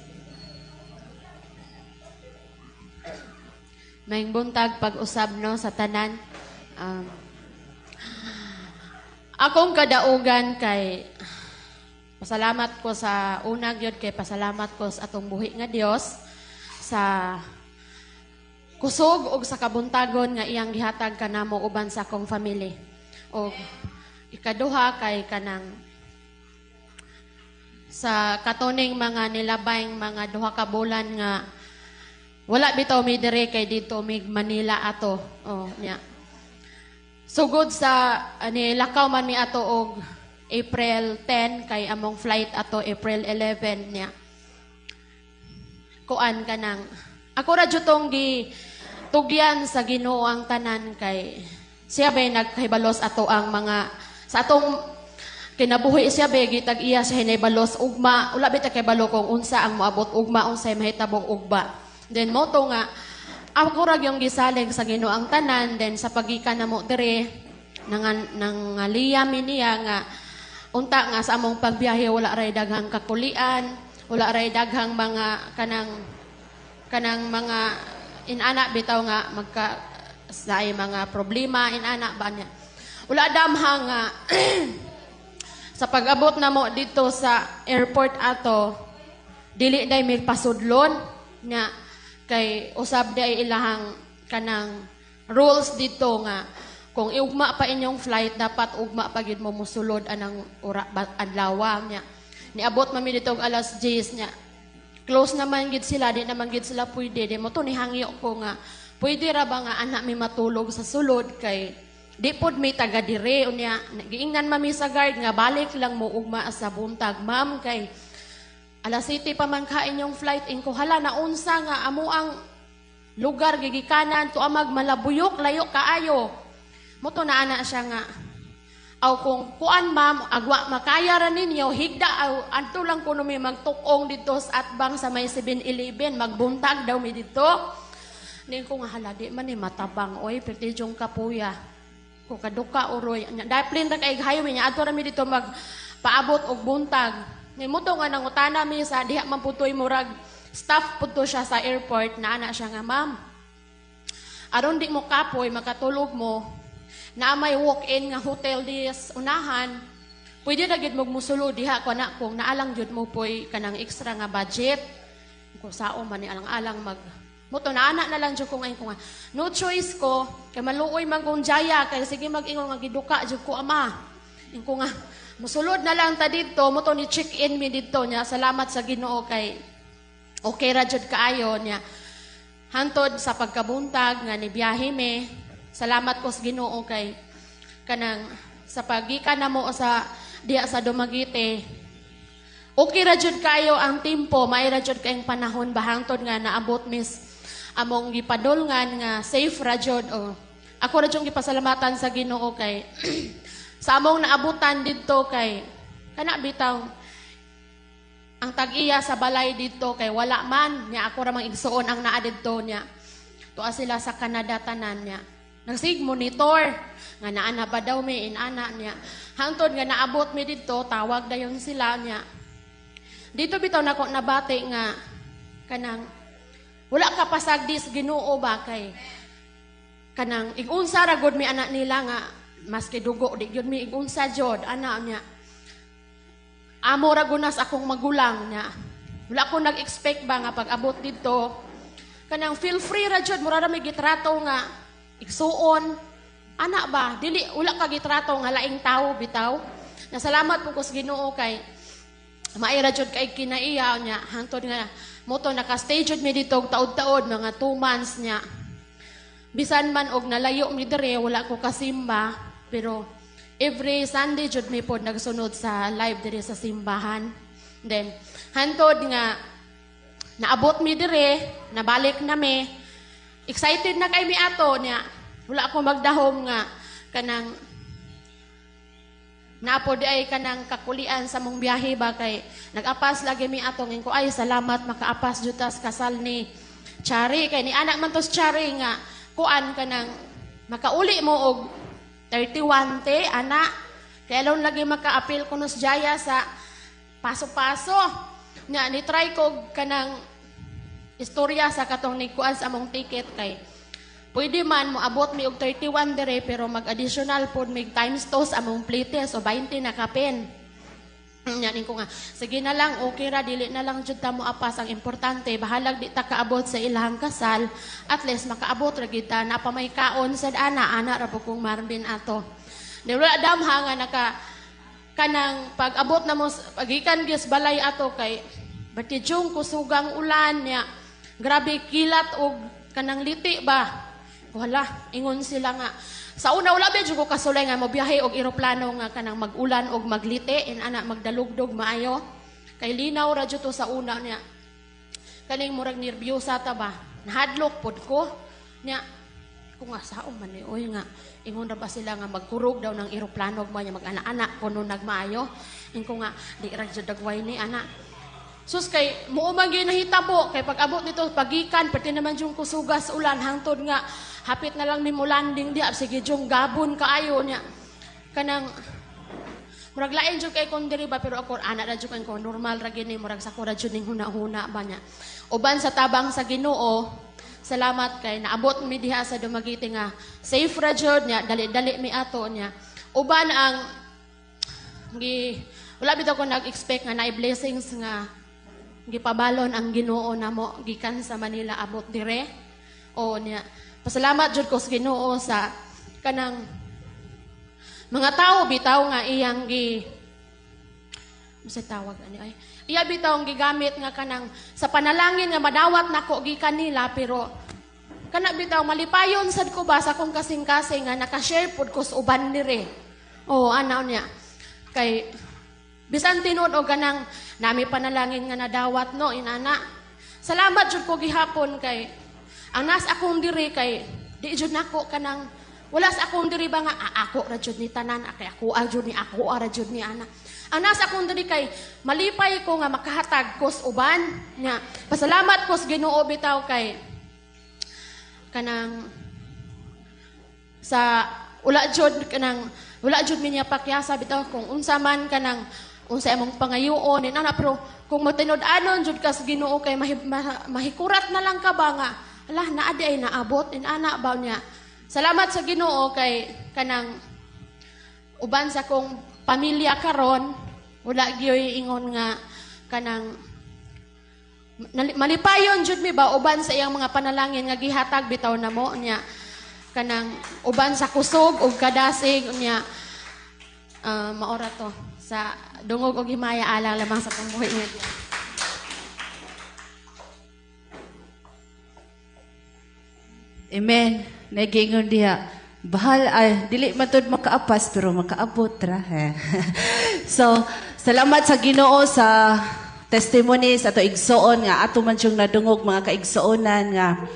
Maayong buntag pag-usab no sa tanan. Akong kadaugan kay pasalamat ko sa una gyud kay pasalamat ko sa atong buhi nga Dios sa kusog og sa kabuntagon nga iyang gihatag kanamo uban sa akong family. Og ikaduha kay kanang sa katuning mga nilabayng mga 2 ka bulan nga wala bitaw mi dire kay dito mig Manila ato. Oh, nya. Sugod sa ani lakaw man mi ato og April 10 kay among flight ato April 11 niya. Kuan kanang ako ra jud tong gi tugyan sa Ginoo ang tanan kay siya bay nagkahibalos ato ang mga sa atong kinabuhi. Siya bay gitag iya siya hinahibalos ugma. Wala bita kay balo kung unsa ang moabot ugma, unsay mahitabo ugma. Then mo to nga ako ra yung gisalig sa Ginoo ang tanan. Then sa pagikan namo dire nang nangaliya mi niya nga unta nga sa among pagbiyahe wala ray daghang kakulian, wala ray daghang mga kanang kanang mga inana bitaw nga magka sa ay mga problema inana ba niya. Wala damha nga sa pag-abot namo dito sa airport ato dili day mi pasudlon nga kay usab day ilahang kanang rules dito nga kung iugma pa inyong flight, dapat ugma pa gid mo musulod anang ora adlaw niya. Niabot mami dito og alas 10 niya, close naman gid sila, di naman gid sila pwede. Di mo to nihangyo ko nga pwede ra ba nga anak mi matulog sa sulod kay di pod mi taga dire. Unya giingnan mami sa guard nga balik lang mo ugma sa buntag, ma'am, kay alas 7 pa man kain yung flight. Inko hala, naunsa nga amo ang lugar gigikanan to amag Malabuyok, layo kaayo. Mo to na ana siya nga aw kung kuan ma'am, agwa makaya ra ninyo higda, aw adto lang kuno mi magtukong dito sa atbang sa may 7-Eleven, magbuntag daw mi dito. Ning ko nga hala, di man ni matabang oy, perti yung kapuya ko kaduka uroy nya daplin ra kay highway nya. Adto ra mi dito mag paabot og buntag. Ni mo to nga nangutana mi sa diha man putoy murag staff pud to siya sa airport na ana siya nga, "Ma'am, aron di mo kapoy makatulog mo na may walk-in nga hotel dis unahan, pwede na gid mo musulod diha ko na kung naalang jud mo poy kanang extra nga budget." Ko sao man ni alang-alang mag mo to na ana na lang jud ko ngayon ko nga no choice ko kay maluoy man kong jaya kay sige mag-ingon nga giduka jud ko ama. Inko nga musulod na lang ta didto. Mo to ni check-in mi didto niya. Salamat sa Ginoo kay okay ra jud kaayo niya. Hantod sa pagkabuntag nga ni biyahe mi, salamat ko sa Ginoo kay kanang sa pagikan namo sa diya sa Dumaguete. Okay ra jud kayo ang timpo, may ra jud kayong panahon ba hangtod nga naabot mis among gipadulngan nga safe ra jud. O ako ra jud gipasalamatan sa Ginoo kay sa among naabutan didto kay kana bitaw ang tag-iya sa balay didto kay wala man niya, ako ra mang igsuon ang naa didto niya. Tuwa sila sa Canada tanan niya. Nagsig monitor nga naa na ba daw may inana niya. Hangtod nga naabot mi didto, tawag dayon sila niya. Dito bitaw nako nabati nga kanang wala ka pasagdi sa Ginoo ba kay kanang igunsa ra gud mi anak nila nga maski dugo di gyud mi igunsa jud ana niya. Amo ra gunas akong magulang niya. Wala ko nag-expect ba nga pag abot didto kanang feel free ra jud, mura ra may gitrato nga igsuon ana ba, dili wala ka gitrato nga laing tawo bitaw. Nasalamat po ko sa Ginoo kay maay ra jud kay kinaiya niya hangtod nga moto naka-stay jud mi dito og taod-taod mga 2 months niya. Bisan man og nalayo mi dire, wala ko kasimba, pero every Sunday jud mi pod nagsunod sa live dire sa simbahan. Then hantod nga naabot mi dire, nabalik na mi, excited na kay mi ato niya. Wala ko magdahom nga kanang napo di ay kanang kakulian sa mong biyahe ba kay nag-apas lagi mi ato ngin ko ay salamat makaapas jud tas kasal ni Chari kay ni anak man tos Chari nga kuan kanang makauli mo og 31 te ana kay alon lagi makaapil kuno sa Jaya sa paso-paso nya. Ni try ko kanang istorya sa katong nigkuan sa among ticket kay pwede man moabot mi og 31 dire pero mag-additional pod mig times 2 sa among plite, so 20 na kapin. Nya ning ko nga sige na lang, okay ra, dili na lang jud ta mo apas, ang importante bahalag di ta kaabot sa ilahang kasal, at least makaabot ra gid ta na pa may kaon sad ana ana ra pud kong Marvin ato. Di wala damha nga naka kanang pag-abot na mo pagikan gyud balay ato kay batijong kusugang ulan niya, grabe kilat og kanang liti ba. Wala, ingon sila nga sa una wala ba jud ko kasulay nga mobiyahe og eroplano nga kanang mag-ulan og magliti in ana magdalugdog maayo kay linaw ra jud to sa una niya. Kaning murag nerbiyosa ta ba, nahadlok pod ko niya ko nga sao man ni oy nga ingon ra ba sila nga magkurog daw ng eroplano ug niya mag-ana-ana kuno nagmaayo. Ingon ko nga di ra jud dagway ni ana. Sus kay muo man gyud nahitabo kay pag-abot nito pagikan pati naman yung kusugas ulan hangtod nga hapit na lang mi mo landing diha sige jung gabon kaayo niya. Kanang murag lain jud kay kon diri ba pero ako ana ra jud ko normal ra gini murag sa ko ra jud ning huna-huna ba niya. Uban sa tabang sa Ginoo, salamat kay naabot mi diha sa Dumaguete nga safe ra jud niya, dali-dali mi ato niya. Uban ang gi wala bitaw ko nag-expect nga naay blessings nga gipabalon ang Ginoo namo gikan sa Manila abot dire. O niya, pasalamat jud ko sa Ginoo sa kanang mga tao bitaw nga iyang gi unsay tawag ani ay iya bitaw ang gigamit nga kanang sa panalangin nga madawat nako gikan nila, pero kana bitaw malipayon sad ko ba sa akong kasing-kasing nga naka-share pod ko sa uban dire. O ana niya kay bisan tinuod og kanang nami panalangin nga nadawat no inana. Salamat jud ko gihapon kay ang nas akong diri kay di jud nako kanang wala sa akong diri ba nga ako ra jud ni tanan kay ako jud ni ako ra jud ni ana. Ang nasa akong diri kay malipay ko nga makahatag ko sa uban nya. Pasalamat ko sa Ginoo bitaw kay kanang sa wala jud kanang wala jud mi niya pakyasa bitaw kung unsa man kanang unsa imong pangayoon ni ana, pero kung matinud-anon jud ka sa Ginoo kay mahikurat na lang ka ba nga ala naa di ay naabot in ana ba niya. Salamat sa Ginoo kay kanang uban sa kong pamilya karon wala gyoy ingon nga kanang malipayon jud mi ba uban sa iyang mga panalangin nga gihatag bitaw namo niya kanang uban sa kusog ug kadasig niya. Maora to sa dungog og himaya alang lamang sa pambuhi niya. Amen. Nagingon diha. Bahal ay dili matud makaapas pero makaabot ra. So Salamat sa Ginoo sa testimony sa ato igsoon nga ato man siyang nadungog, mga kaigsuonan, nga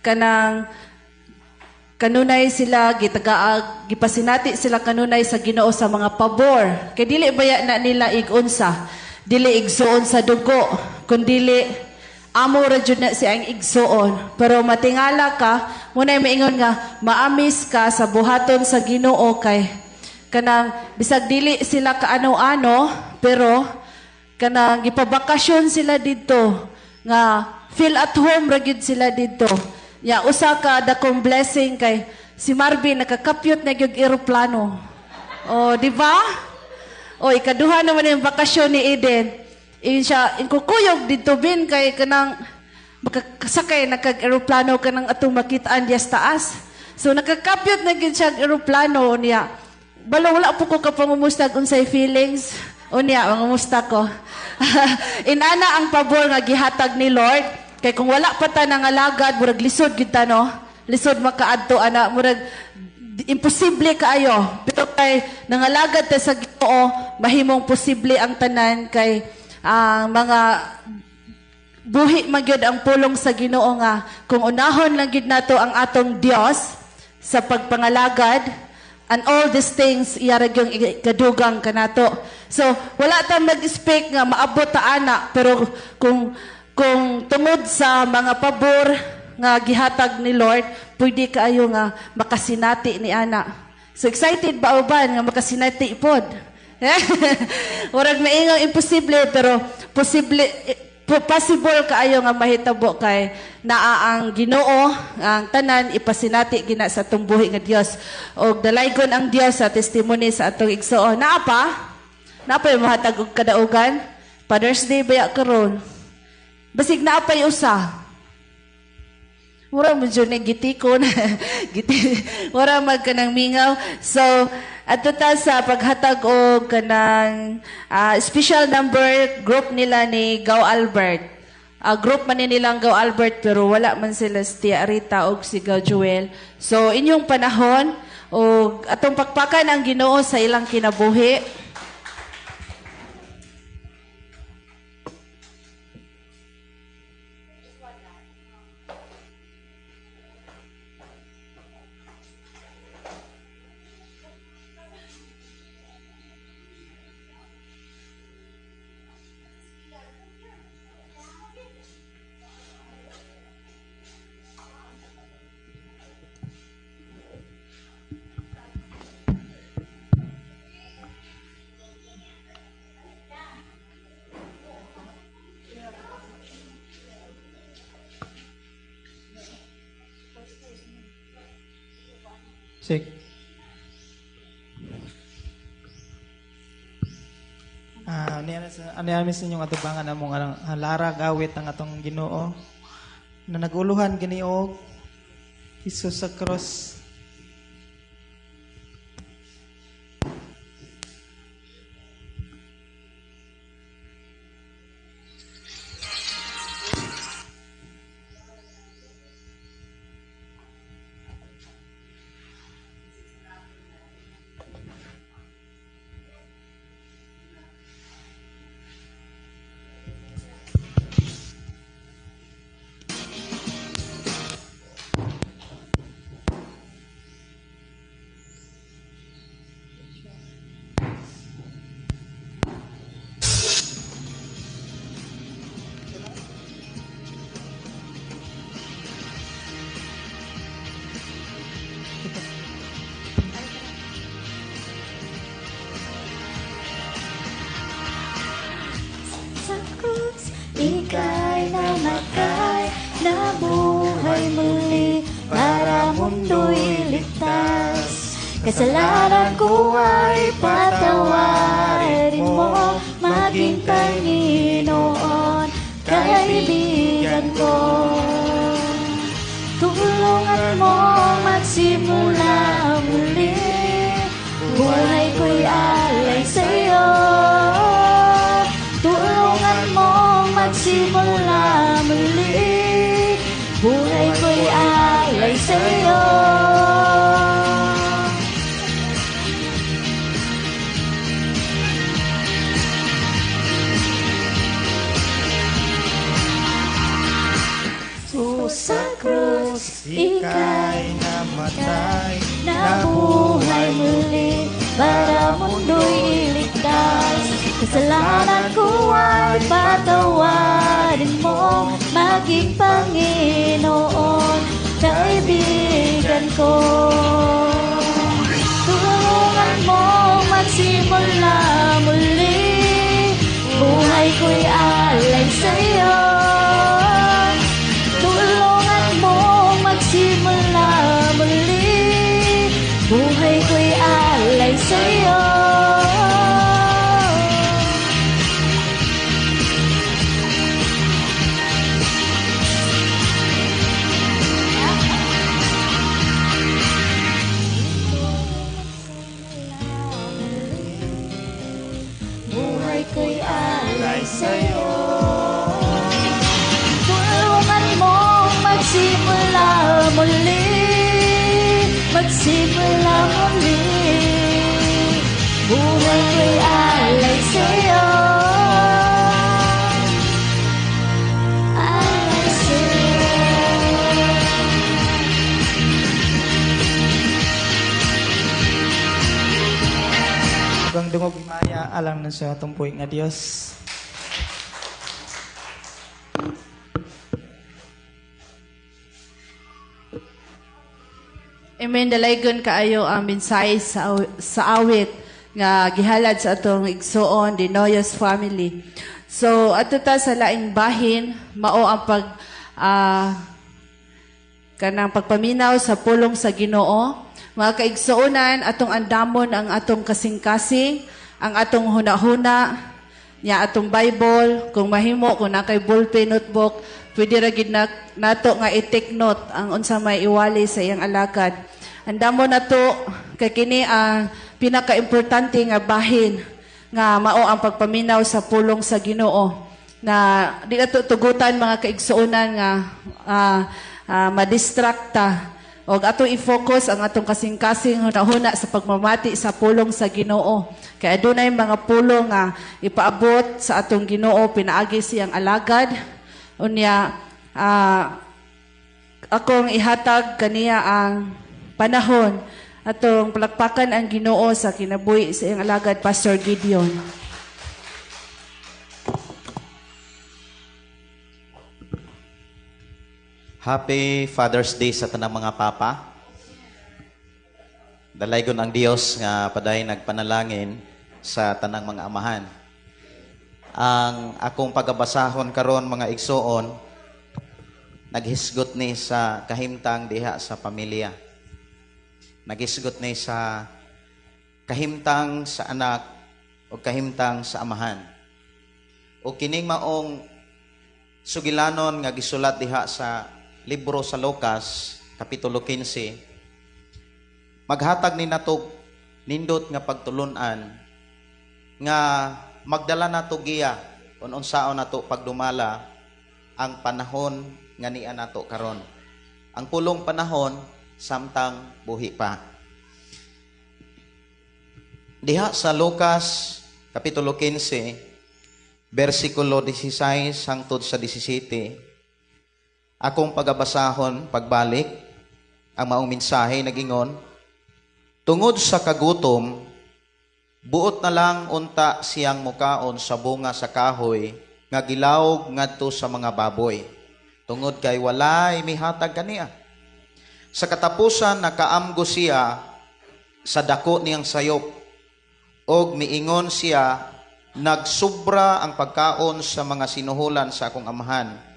kanang kanunay sila gitagaag, gipasinati sila kanunay sa Ginoo sa mga pabor kay dili baya na nila igunsa, dili igsuon sa dugo, kundili amo ra jud na siya ang igsuon. Pero matingala ka munay maingon nga maamis ka sa buhaton sa Ginoo kay kanang bisag dili sila kaano-ano, pero kanang gipabakasyon sila didto nga feel at home ra gyud sila didto. Ya usa ka dakong blessing kay si Marvin nakakapyot na gyud eroplano. O, di ba? O, ikaduha naman yung bakasyon ni Eden. Iyon siya, inkukuyog didto bin kay kanang makasakay nakag eroplano kanang atong makitaan diya sa taas. So nakakapyot na gyud siya eroplano niya. Balo wala po ko kapangumustag unsay feelings. Unya, mangumusta ko. Inana ang pabor nga gihatag ni Lord. Kay kung wala pa ta nangalagad, murag lisod gyud ta, no? Lisod makaadto ana, murag imposible kaayo. Pero kay nangalagad ta sa Ginoo, mahimong posible ang tanan kay ang mga buhi man gyud ang pulong sa Ginoo nga kung unahon lang gyud nato ang atong Dios sa pagpangalagad, and all these things iya ra gyud kadugang kanato. So wala ta mag-expect nga maabot ta ana, pero kung tungod sa mga pabor nga gihatag ni Lord, pwede kaayo nga makasinati ni ana. So excited ba uban nga makasinati pod? Murag maingong imposible, pero posible, possible kaayo nga mahitabo kay naa ang Ginoo, ang tanan ipasinati gina sa atong buhi nga Dios. Og dalaygon ang Dios sa testimony sa atong igsoon. Naa pa? Naa pa yung mahatag og kadaugan? Father's Day baya karon? Basig naa pa'y usa. Mura mo dyan eh, gitikon. Giti, mura mag kanang mingaw. So, ato ta sa paghatag og kanang special number group nila ni Gaw Albert. Group man ni nilang Gaw Albert, pero wala man sila si Tia Rita og si Gaw Joel. So, inyong panahon og atong pakpakan ang Ginoo sa ilang kinabuhi. Check. Niya sa inyong atubangan among halara gawit ang atong Ginoo na naguluhan gini og Jesus sa cross. Sa krus, ika'y namatay, nabuhay muli, para mundo'y ligtas. Kasalanan ko ay patawarin mo, maging Panginoon, kaibigan ko. Tulungan mo magsimula muli, buhay ko'y alay sa'yo. Tulungan mo magsimula muli, buhay ko'y alay sa'yo. krus. Ika'y namatay, Nabuhay muli para mundo'y iligtas. Kasalanan ko ay patawarin mo, maging Panginoon, kaibigan ko. Tulungan mo magsimula muli, buhay ko'y alay sa'yo. Tulungan mo magsimula muli, buhay ko'y alay sa'yo. Buhay ko'y alay sa'yo. Tulungan mo magsimula muli, magsimula muli. Buhay ko'y alay sa'yo. Alay sa'yo. Ug ang dungog himaya alang na sa atong buhi nga Dios. Amen. Dalaygon kaayo ang mensahe sa awit nga gihalad sa atong igsuon, the Noyos family. So, ato ta sa laing bahin, mao ang kanang pagpaminaw sa pulong sa Ginoo. Mga kaigsuonan, atong andamon ang atong kasing-kasing, ang atong hunahuna, nya atong Bible, kung mahimo, kung naa kay ballpen, notebook, pwede ra gid nato nga i-take note ang unsa may iwali sa iyang alagad. Andamon nato kay kini ang pinakaimportante nga bahin nga mao ang pagpaminaw sa pulong sa Ginoo, na di nato tugutan mga kaigsuonan nga madistract ta. Og atong i-focus ang atong kasing-kasing hunahuna sa pagmamati sa pulong sa Ginoo. Kay adunay mga pulong nga ipaabot sa atong Ginoo pinaagi siyang alagad. Unya, akong ihatag kaniya ang panahon atong palakpakan ang Ginoo sa kinabuhi sa iyang alagad, Pastor Gideon. Happy Father's Day sa tanang mga papa. Dalaygon ang Dios nga paday nagpanalangin sa tanang mga amahan. Ang akong pagabasahon karon mga igsoon, naghisgot ni sa kahimtang diha sa pamilya. Naghisgot ni sa kahimtang sa anak o kahimtang sa amahan. O kining maong sugilanon nga gisulat diha sa libro sa Lucas, Kapitulo 15, maghatag ni nato nindot nga pagtulun-an nga magdala nato giya kung unsaon nato pagdumala ang panahon nga niya nato karon. Ang pulong panahon samtang buhi pa. Diha sa Lucas Kapitulo 15, versikulo 16 hangtod sa 17, akong pagabasahon pagbalik ang maong mensahe nagingon, tungod sa kagutom, buot na lang unta siyang mukaon sa bunga sa kahoy nga gilawog ngadto sa mga baboy, tungod kay walay mihatag kaniya. Sa katapusan nakaamgo siya sa dako niyang sayop, og miingon siya, nagsubra ang pagkaon sa mga sinuhulan sa akong amahan,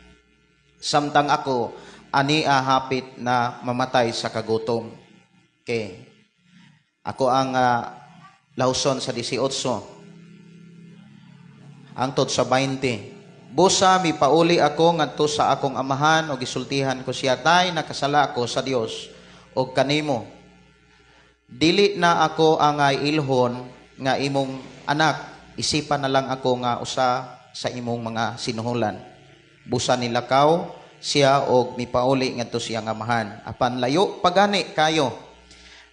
samtang ako ania hapit na mamatay sa kagutom. Okay. Ako ang lauson sa 18. Angtod sa 20. Busa mipauli ako ngadto sa akong amahan og gisultihan ko siya, tay, nakasala ako sa Dios og kanimo. Dili na ako angay ilhon nga imong anak, isipan na lang ako nga usa sa imong mga sinuhulan. Busa nilakaw siya og mipauli ngadto siyang amahan. Apan layo pagani kayo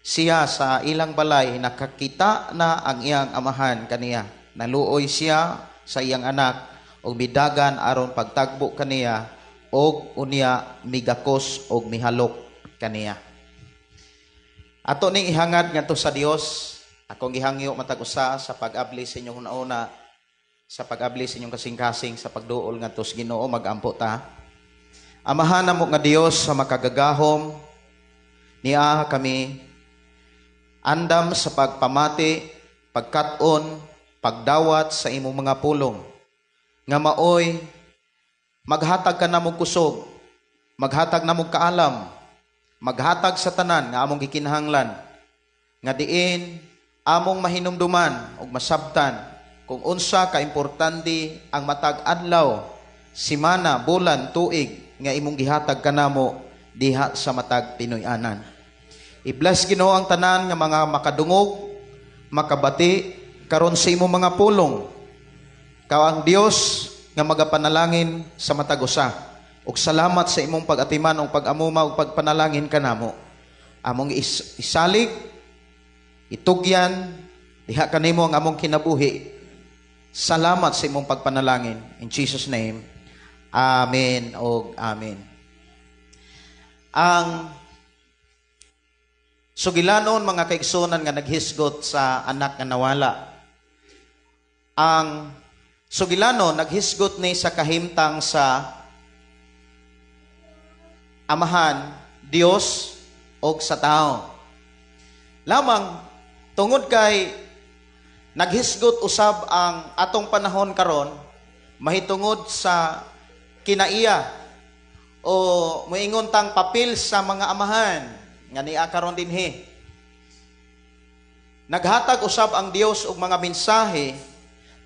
siya sa ilang balay, nakakita na ang iyang amahan kaniya. Naluoy siya sa iyang anak og midagan aron pagtagbo kaniya Og unya migakos og mihalok kaniya. Ato ning ihangad ngadto sa Dios. Akong gihangyo matag usa sa pag-abli sa inyong una, sa pag-abli sa inyong kasing-kasing, sa pagduol ngadto sa Ginoo, magampo ta. Amahan namo nga Dios sa makagagahom, niya kami andam sa pagpamati, pagkat-on, pagdawat sa imong mga pulong nga maoy maghatag ka namong kusog, maghatag namong kaalam, maghatag sa tanan nga among gikinahanglan, nga diin among mahinumduman ug masabtan kung unsa ka importante ang matag adlaw, semana, bulan, tuig nga imong gihatag kanamo diha sa matag Pinoy-anan. I-bless, Ginoo, ang tanan nga mga makadungog, makabati karon sa imong mga pulong. Ikaw ang Dios nga magapanalangin sa matag usa. Ug salamat sa imong pag-atiman ug pag-amuma ug pagpanalangin kanamo. Among isalig, itugyan diha kanimo ang among kinabuhi. Salamat sa imong pagpanalangin. In Jesus' name. Amen og amen. Ang sugilanon, mga kaigsunan, nga naghisgot sa anak nga nawala. Ang sugilanon naghisgot ni sa kahimtang sa Amahan, Dios og sa tao. Lamang tungod kay naghisgot usab ang atong panahon karon mahitungod sa kinaiya o moingon tang papel sa mga amahan nga niya karon dinhi. Naghatag usab ang Dios og mga mensahe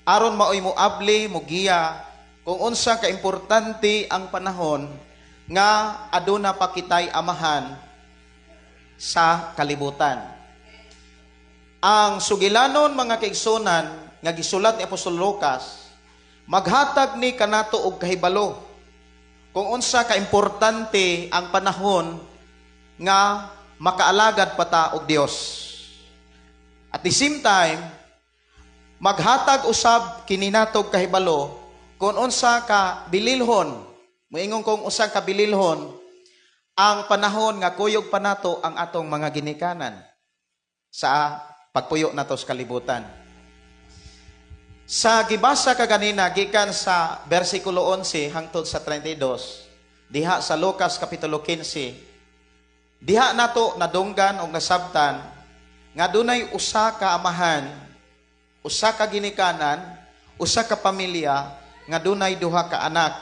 aron maoy moabli, mogiya kung unsa ka importante ang panahon nga aduna pa kitay amahan sa kalibutan. Ang sugilanon, mga kaigsunan, nga gisulat ni Apostol Lucas, maghatag ni kanato og kahibalo kung unsa ka importante ang panahon nga makaalagad pa ta og Dios. At the same time, maghatag usab kini natog kahibalo kung unsa ka bililhon, moingon kong usa ka bililhon ang panahon nga kuyog pa nato ang atong mga ginikanan sa pagpuyo nato sa kalibutan. Sa gibasa kaganina gikan sa bersikulo 11 hangtod sa 32 diha sa Lucas kapitulo 15, diha nato nadunggan og nasabtan nga dunay usa ka amahan, usa ka ginikanan, usa ka pamilya nga dunay duha ka anak.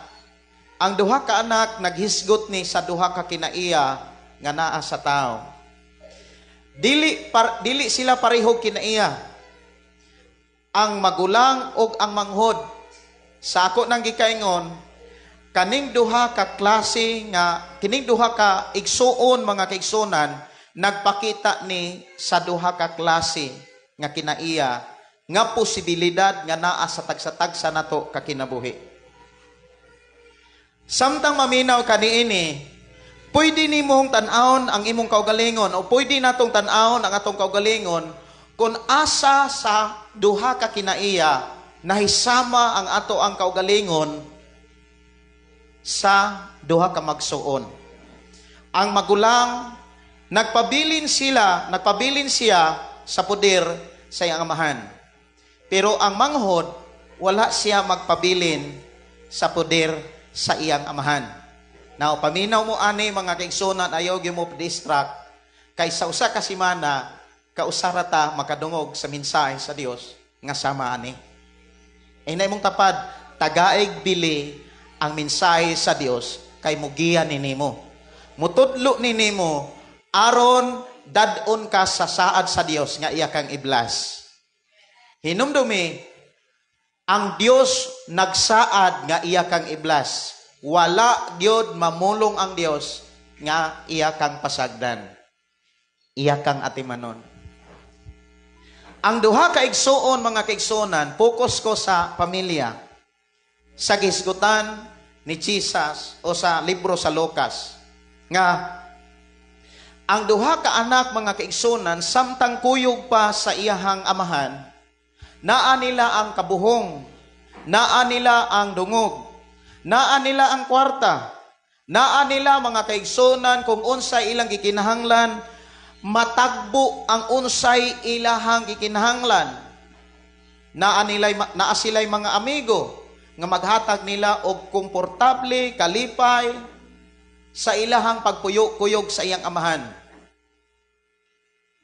Ang duha ka anak naghisgot ni sa duha ka kinaiya nga naa sa tawo. Dili sila parehog kinaiya. Ang magulang og ang manghod. Sa ako nang gikaingon, kaning duha ka klase nga kining duha ka igsuon, mga kaigsunan, nagpakita ni sa duha ka klase nga kinaiya nga posibilidad nga naa sa tagsa-tagsa nato ka kinabuhi. Samtang maminaw kaniini, pwede nimong tan-awon ang imong kaugalingon o pwede natong tan-awon ang atong kaugalingon kung asa sa duha ka kinaiya nahisama ang ato ang kaugalingon sa duha ka magsuon. Ang magulang, nagpabilin siya sa poder sa iyang amahan. Pero ang manghod, wala siya magpabilin sa poder sa iyang amahan. Now, paminaw mo ani, mga kaigsunan, ayaw gyud mo distract kay sa usa ka semana kausara ta makadungog sa mensahe sa Dios nga sama ani. Ay na imong tapad, tagaig bili ang mensahe sa Dios kay mugiya ni nimo. Mutudlo ni nimo aron dad-on ka sa saad sa Dios nga iya kang i-bless. Hinumdumi, ang Dios nagsaad nga iya kang i-bless. Wala gyud mamulong ang Dios nga iya kang pasagdan. Iya kang atimanon. Ang duha ka igsuon, mga kaigsuonan, focus ko sa pamilya. Sa gisgutan ni Jesus o sa libro sa Lucas nga ang duha ka anak, mga kaigsuonan, samtang kuyog pa sa iyahang amahan, naa nila ang kabuhong, naa nila ang dungog, naa nila ang kwarta. Naa nila, mga kaigsunan, kung unsay ilang gikinahanglan, matagbo ang unsay ilahang gikinahanglan. Naa sila'y mga amigo nga maghatag nila og komportable, kalipay sa ilahang pagpuyo-kuyog sa iyang amahan.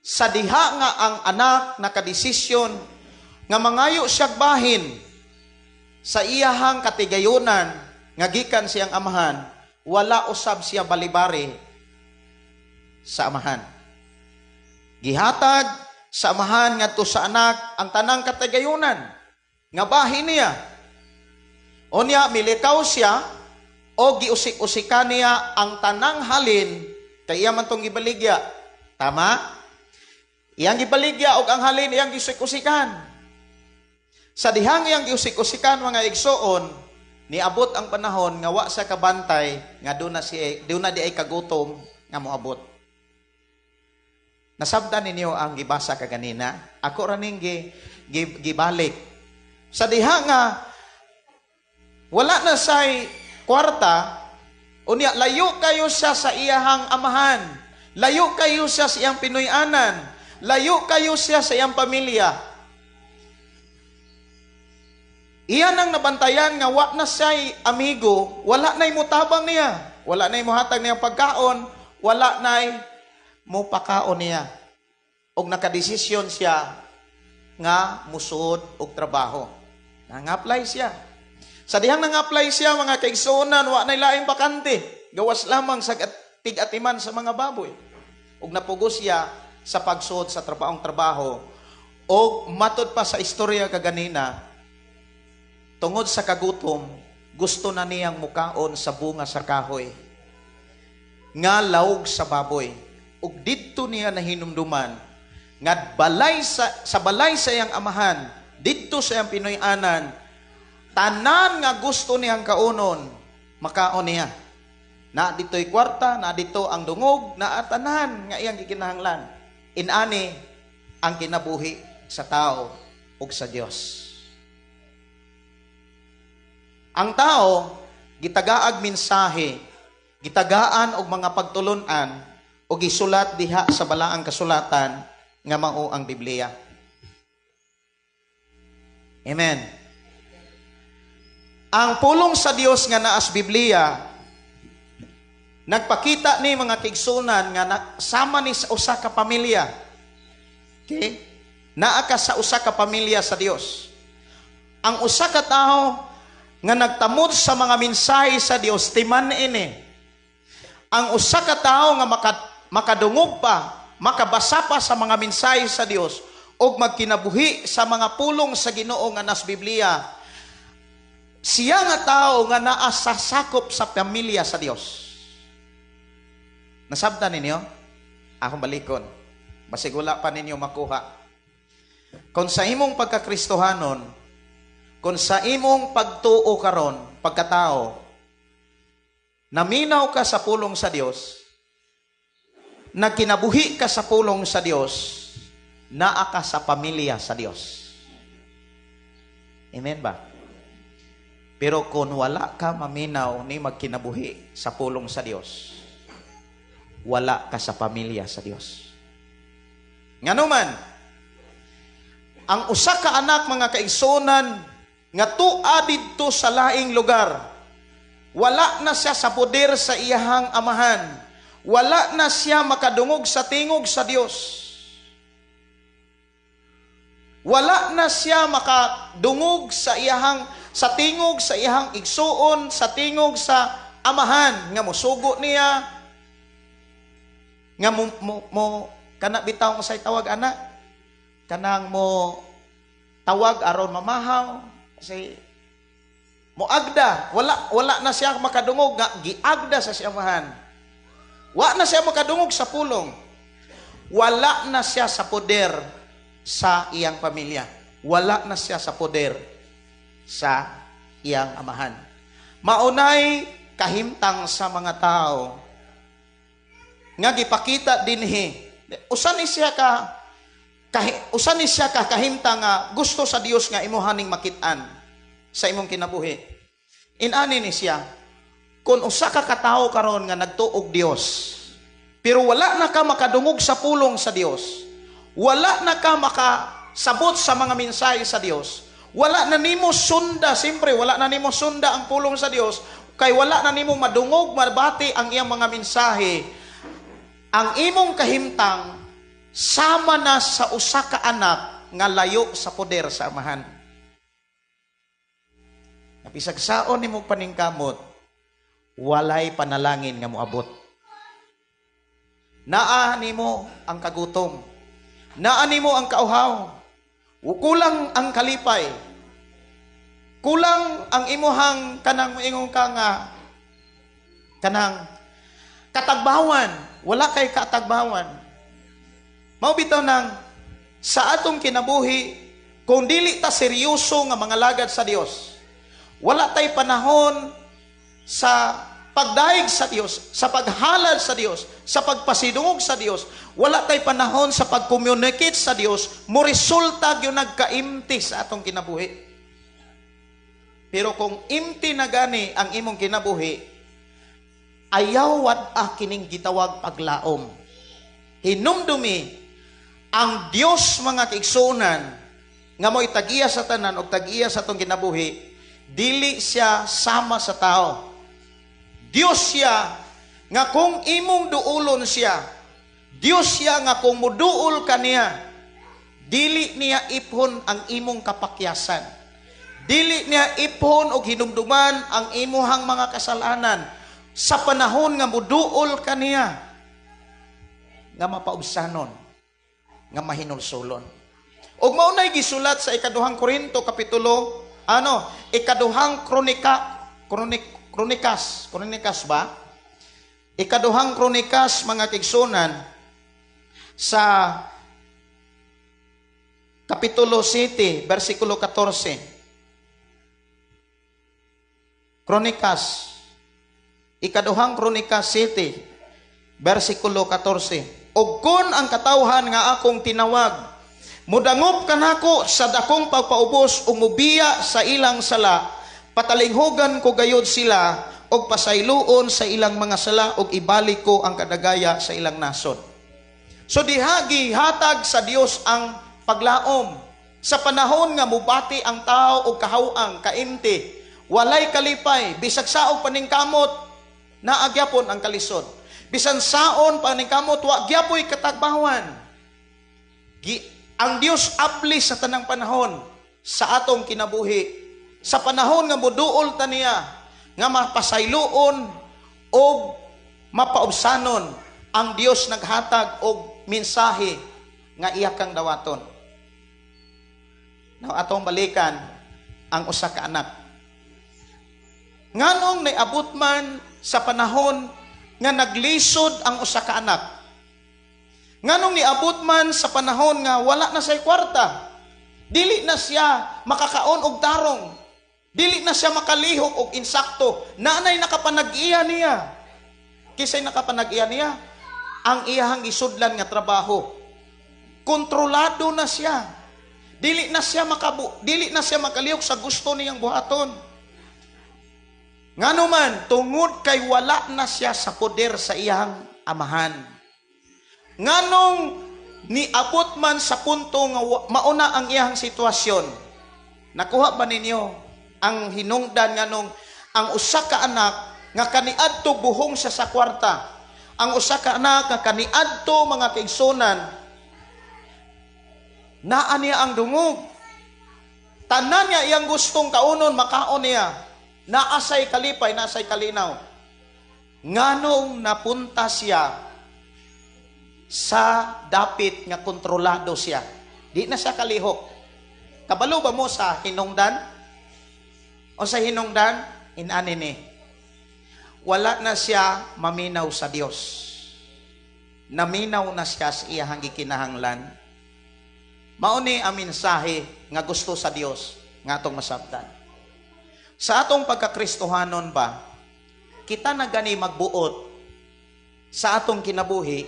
Sa diha nga ang anak nakadesisyon nga mangayo siyag bahin sa iyahang katigayonan nga gikan siyang amahan, wala usab siya balibari sa amahan. Gihatag sa amahan ngadto sa anak ang tanang katigayonan nga bahin niya. Unya milikaw siya o giusik-usikan niya ang tanang halin kay iya man tong gibaligya. Tama? Iyang gibaligya og ang halin iyang giusik-usikan. Sa dihang iyang giusik-usikan, mga igsoon, niabot ang panahon nga wa sa kabantay nga doon na di ay kagutom nga moabot. Nasabtan ninyo ang gibasa kaganina? Ako ra ning gibalik. Sa diha nga wala na say kwarta, unya layo kayo siya sa iyahang amahan. Layo kayo siya sa iyang Pinoy-anan. Layo kayo siya sa iyang pamilya. Iyan ang nabantayan nga wa na siya'y amigo, wala na'y mutabang niya, wala na'y muhatag niya pagkaon, wala na'y mupakaon niya. Og nakadesisyon siya nga musuod og trabaho. Nang-apply siya. Sa dihang nang-apply siya, mga kaigsuonan, wa na'y laing bakante. Gawas lamang sa tig-atiman sa mga baboy. Og napugos siya sa pagsuod sa trabaong trabaho. Og matod pa sa istorya kaganina, tungod sa kagutom, gusto na niyang mukaon sa bunga sa kahoy nga lawog sa baboy. Ug didto niya nahinumduman nga balay sa balay sa iyang amahan, didto sa iyang Pinoy-anan, tanan nga gusto niyang kaunon, makaon niya. Na dito'y kwarta, na dito ang dungog, na tanan nga iyang gikinahanglan. Inani ang kinabuhi sa tao ug sa Dios. Ang tao gitagaag mensahe, gitagaan og mga pagtulun-an o gisulat diha sa balaang kasulatan nga mao ang Biblia. Amen. Ang pulong sa Dios nga naas Biblia nagpakita ni, mga kaigsunan, nga na, sama ni sa usa ka pamilya. Okay? Naa ka sa usa ka pamilya sa Dios. Ang usa ka tawo nga nagtamod sa mga mensahe sa Dios, timan ini. Ang usa ka tawo nga makadungog pa, makabasa pa sa mga mensahe sa Dios ug magkinabuhi sa mga pulong sa Ginoo nga nas Biblia, siya nga tao nga naa sa sakop sa pamilya sa Dios. Nasabtan ninyo? Akong balikon. Basig wala pa ninyo makuha. Kung sa imong pagkakristohanon, kung sa imong pagtuo karon, pagkatao, naminaw ka sa pulong sa Dios, nagkinabuhi ka sa pulong sa Dios, naa ka sa pamilya sa Dios. Amen ba? Pero kung wala ka maminaw ni magkinabuhi sa pulong sa Dios, wala ka sa pamilya sa Dios. Nganuman, ang usa ka anak, mga kaigsunan, nga tua didto sa laing lugar, wala na siya sa poder sa iyahang amahan, wala na siya makadungog sa tingog sa Dios. Wala na siya makadungog sa tingog sa iyahang igsuon, sa tingog sa amahan nga mosugo niya nga mo kana bitaw nga say tawag ana kanang mo tawag aron mamahaw kasi mo agda. Wala na siya makadungog nga giagda sa siyang amahan. Wa na siya makadungog sa pulong. Wala na siya sa poder sa iyang pamilya. Wala na siya sa poder sa iyang amahan. Maunay kahimtang sa mga tao nga gipakita dinhi. Usa ni siya ka kahimtang nga gusto sa Dios nga imuhaning makit-an sa imong kinabuhi. Inani ni siya. Kung usa ka katawo karon nga nagtuog Dios, pero wala na ka makadungog sa pulong sa Dios, wala na ka makasabot sa mga mensahe sa Dios, wala na nimo sunda, siyempre wala na nimo sunda ang pulong sa Dios, kay wala na nimo madungog, mabati ang iyang mga mensahe, ang imong kahimtang sama na sa usa ka anak nga layo sa poder sa amahan. Bisag saon nimo paningkamot, walay panalangin nga moabot. Naa nimo ang kagutom. Naa nimo ang kauhaw. Kulang ang kalipay. Kulang ang imuhang kanang moingon ka nga kanang katagbawan. Wala kay katagbawan. Mao bitaw nang sa atong kinabuhi, kung dili ta seryoso nga mga lagad sa Dios, wala tay panahon sa pagdayeg sa Dios, sa paghalad sa Dios, sa pagpasidungog sa Dios, wala tay panahon sa pag-communicate sa Dios, mo resulta gyud nagka-empty sa atong kinabuhi. Pero kung empty na gani ang imong kinabuhi, ayaw wad-a kining gitawag paglaom. Hinumdumi ang Dios, mga kaigsuonan, nga mo'y tag-iya sa tanan og tag-iya sa atong kinabuhi, dili siya sama sa tao. Dios siya nga kung imong duulon siya, Dios siya nga kung muduol ka niya, dili niya iphon ang imong kapakyasan. Dili niya iphon og hinumduman ang imuhang mga kasalanan sa panahon nga muduol ka niya, nga mapaubsanon, nga mahinulsulon. Og mao nay gisulat sa ikaduhang Korinto kapitulo, ano, ikaduhang Kronika, Kronik, Kronikas, Kronikas ba? Ikaduhang Kronikas, mga kaigsuonan, sa Kapitulo 7, versikulo 14. Kronikas, ikaduhang Kronikas 7, versikulo 14. Og kun ang katawhan nga akong tinawag, mudangop kanako sa dakong pagpaubos ug mubiya sa ilang sala, patalinghugan ko gayod sila og pasayloon sa ilang mga sala og ibalik ko ang kadagaya sa ilang nasod. So diha gihatag sa Dios ang paglaom. Sa panahon nga mubati ang tao og kahawang, kaimti, walay kalipay, bisag saog paningkamot, naa gyapon ang kalisod. Bisan saon paningkamot, wa gyapoy katagbawan. Ang Dios abli sa tanang panahon sa atong kinabuhi. Sa panahon nga muduol ta niya, nga mapasayloon og mapaubsanon, ang Dios naghatag og mensahe nga iya kang dawaton. Now, atong balikan ang usa ka anak. Nganong niabot man sa panahon nga naglisod ang usa ka anak? Nganong niabot man sa panahon nga wala na siya'y kwarta? Dili na siya makakaon og tarong. Dili na siya makalihok og insakto. Naanay nakapanag-iya niya. Kisay nakapanag-iya niya? Ang iyahang isudlan nga trabaho. Kontrolado na siya. Dili na siya makalihok sa gusto niyang buhaton. Ngano man, tungod kay wala na siya sa poder sa iyang amahan. Nganong niabot man sa punto nga mauna ang iyang sitwasyon. Nakuha ba ninyo ang hinungdan nganong ang usa ka anak nga kaniadto buhong siya sa kwarta? Ang usa ka anak nga kaniadto, mga kaigsunan, naa niya ang dungog. Tanan niya iyang gustong kaunon, makaon niya. Naasay kalipay, naasay kalinaw. Nganong napunta siya sa dapit nga kontrolado siya? Di na siya kalihok. Kabalo ba mo sa hinungdan? O sa hinungdan, inani ni. Wala na siya maminaw sa Dios. Naminaw na siya sa iyahang gikinahanglan. Mao ni ang mensahe nga gusto sa Dios nga atong masabtan. Sa atong pagkakristohanon ba, kita na gani magbuot sa atong kinabuhi,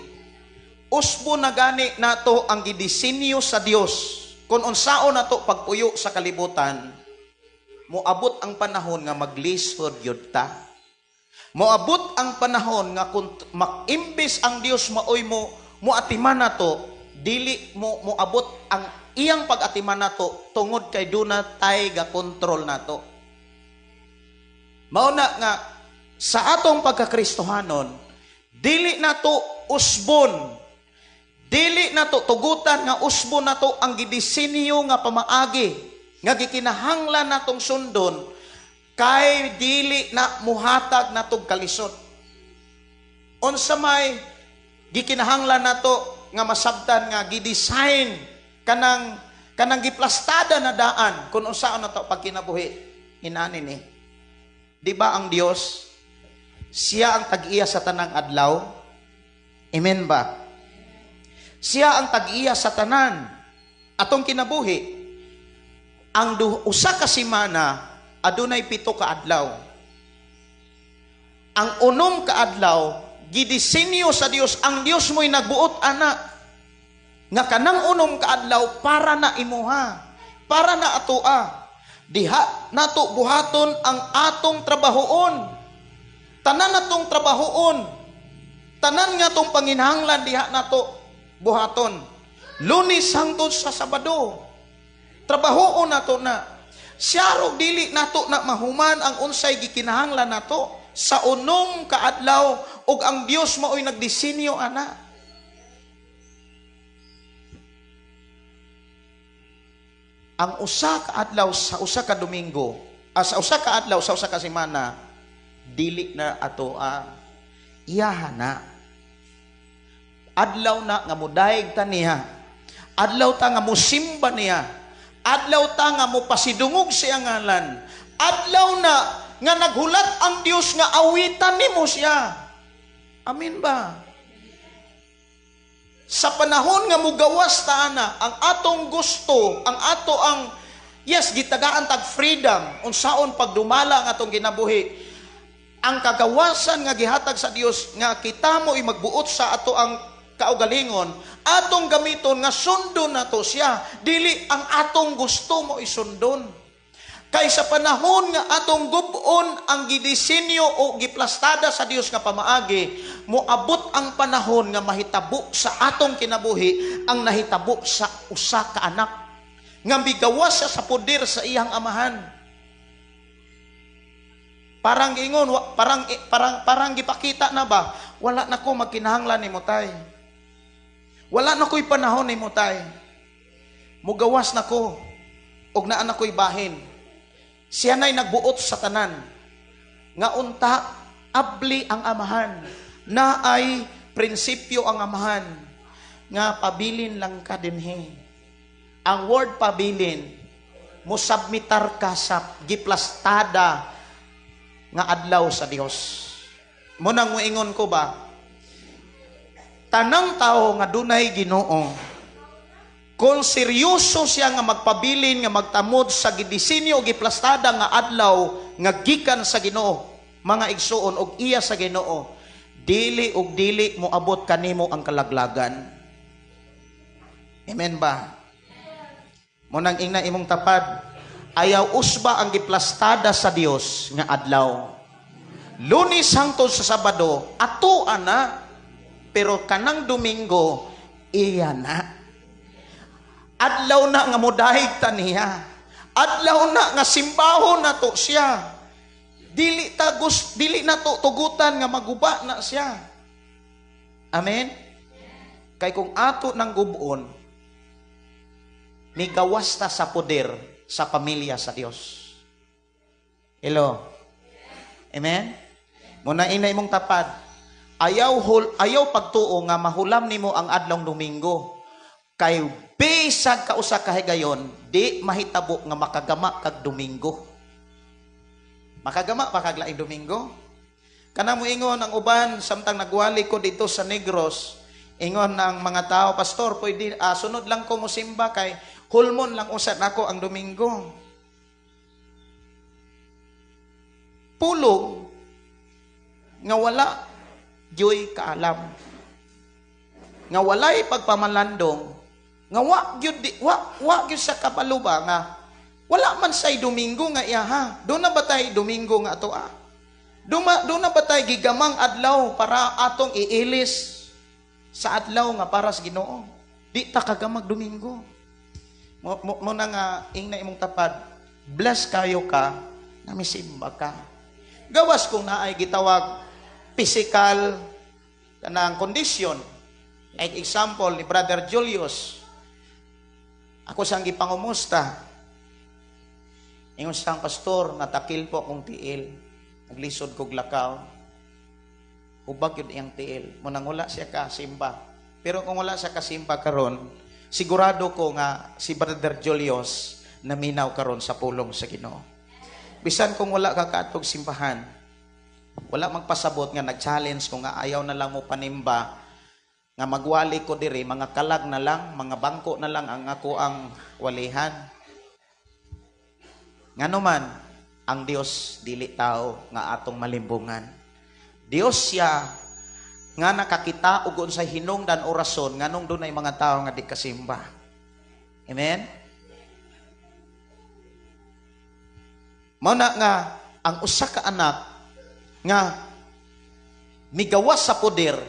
usbo na gani nato ang gidisenyo sa Dios kung unsaon nato pagpuyo sa kalibutan, moabot ang panahon nga maglisod gyud ta. Moabot ang panahon nga kung makimbis ang Dios maoy mo moatiman nato, dili mo moabot ang iyang pag-atiman nato tungod kay duna tay ga kontrol nato. Mao na nga sa atong pagkakristohanon, dili nato usbon, dili nato tugutan nga usbon nato ang gidisenyo nga pamaagi nga gikinahanglan natong sundon kay dili na muhatag natog kalisod. Unsa may gikinahanglan nato nga masabtan nga gidesign kanang kanang giplastada na daan kung unsaon nato pagkinabuhi inani ni. Di ba ang Dios siya ang tag-iya sa tanang adlaw? Amen ba? Siya ang tag-iya sa tanan atong kinabuhi. Ang usa ka semana adunay 7 ka adlaw. Ang 6 ka adlaw gidisenyo sa Dios. Ang Dios mo'y nagbuot ana nga kanang 6 ka adlaw para na imuha, para na atoa. Diha nato buhaton ang atong trabahoon. Tanan natong trabahoon. Tanan nga tong panginahanglan diha nato buhaton. Lunes hangtod sa Sabado. Trabahoon nato na. Siyarog dili nato na mahuman ang unsay gikinahanglan nato sa 6 ka adlaw ug ang Dios maoy nagdisenyo ana. Ang usa ka adlaw sa usa ka Domingo, sa usa ka adlaw sa usa ka semana, dili na ato iyaha na. Adlaw na nga mudayeg ta niya. Adlaw ta nga musimba niya. Adlaw ta nga mopasidungog siya ngalan. Adlaw na nga naghulat ang Dios nga awitan nimo siya. Amen ba? Sa panahon nga mugawas ta ana, ang atong gusto, ang ato ang yes, gitagaan tag freedom unsaon pagdumala ang atong kinabuhi. Ang kagawasan nga gihatag sa Dios nga kita mo magbuot sa ato ang kaugalingon, atong gamiton nga sundon nato siya, dili ang atong gusto mo isundon. Kay sa panahon nga atong gubon ang gidisenyo o giplastada sa Dios nga pamaagi, moabot ang panahon nga mahitabo sa atong kinabuhi ang nahitabo sa usa ka anak nga migawas siya sa poder sa iyang amahan. Parang ingon, parang gipakita na ba, wala na ko magkinahanglan nimo tay. Wala na ko'y panahon nimo tay. Mugawas na ko og naa na ko'y bahin. Siya na'y nagbuot sa tanan. Nga unta, abli ang amahan. Na ay prinsipyo ang amahan. Nga pabilin lang ka dinhi. Ang word pabilin, musubmitar ka sa giplastada nga adlaw sa Dios. Munang muingon ko ba, tanang tao nga dunay Ginoo, kung seryoso siya nga magpabilin, nga magtamod sa gidisenyo o giplastada nga adlaw nga gikan sa Ginoo, mga igsuon og iya sa Ginoo, dili og dili moabot kanimo ang kalaglagan. Amen ba? Munang ingna imong tapad, ayaw usba ang giplastada sa Dios nga adlaw. Lunes hangtod sa Sabado, ato ana, pero kanang Domingo iya na. Adlaw na nga modahig ta niya. Adlaw na nga simbahon na to siya. Dili ta dili na to tugutan nga maguba na siya. Amen. Kay kung ato nang gubon, migawas ta sa poder sa pamilya sa Dios. Hello. Amen. Muna ina imong tapad. Ayaw ayaw pagtuo nga mahulam nimo ang adlong Domingo. Kay bisag ka usa ka higayon, di mahitabo nga makagama kag Domingo. Makagama pa kag laing Domingo? Kana mo ingon ang uban samtang nagwali ko dito sa Negros, ingon ang mga tao, pastor, pwede sunod lang ko mosimba kay hulmon lang usa nako ang Domingo. Pulong nga wala gyoy kaalam, nga walay pagpamalandong, nga wa gyud wa gyud sa kabalo ba nga wala man say Domingo nga iya ha. Do na ba tay Domingo nga ato ah? Duma, doon na ba tayo gigamang adlaw para atong iilis sa adlaw nga para sa Ginoo? Di ta kagamag Domingo. Mo na nga ing na imong tapad, bless kayo ka, namisimba ka. Gawas kung naay gitawag physical kanang kondisyon. Like example ni Brother Julius. Ako siyang gipangumusta. Ingon siyang pastor, natakil po akong tiil. Naglisod kog lakaw. Hubag yun iyang tiil. Munang wala siya kasimba. Pero kung wala siya kasimba karon, sigurado ko nga si Brother Julius naminaw karon sa pulong sa Ginoo. Bisan kung wala ka kaatog simbahan, wala magpasabot nga nag-challenge ko nga ayaw na lang mo panimba, nga magwali ko diri, mga kalag na lang, mga bangko na lang ang ako ang walihan. Ngano man, ang Dios dili tao nga atong malimbungan. Dios siya nga nakakita og unsay hinungdan o rason nganong dunay mga tao nga di kasimba. Amen? Mao na nga ang usa ka anak nga migawas sa poder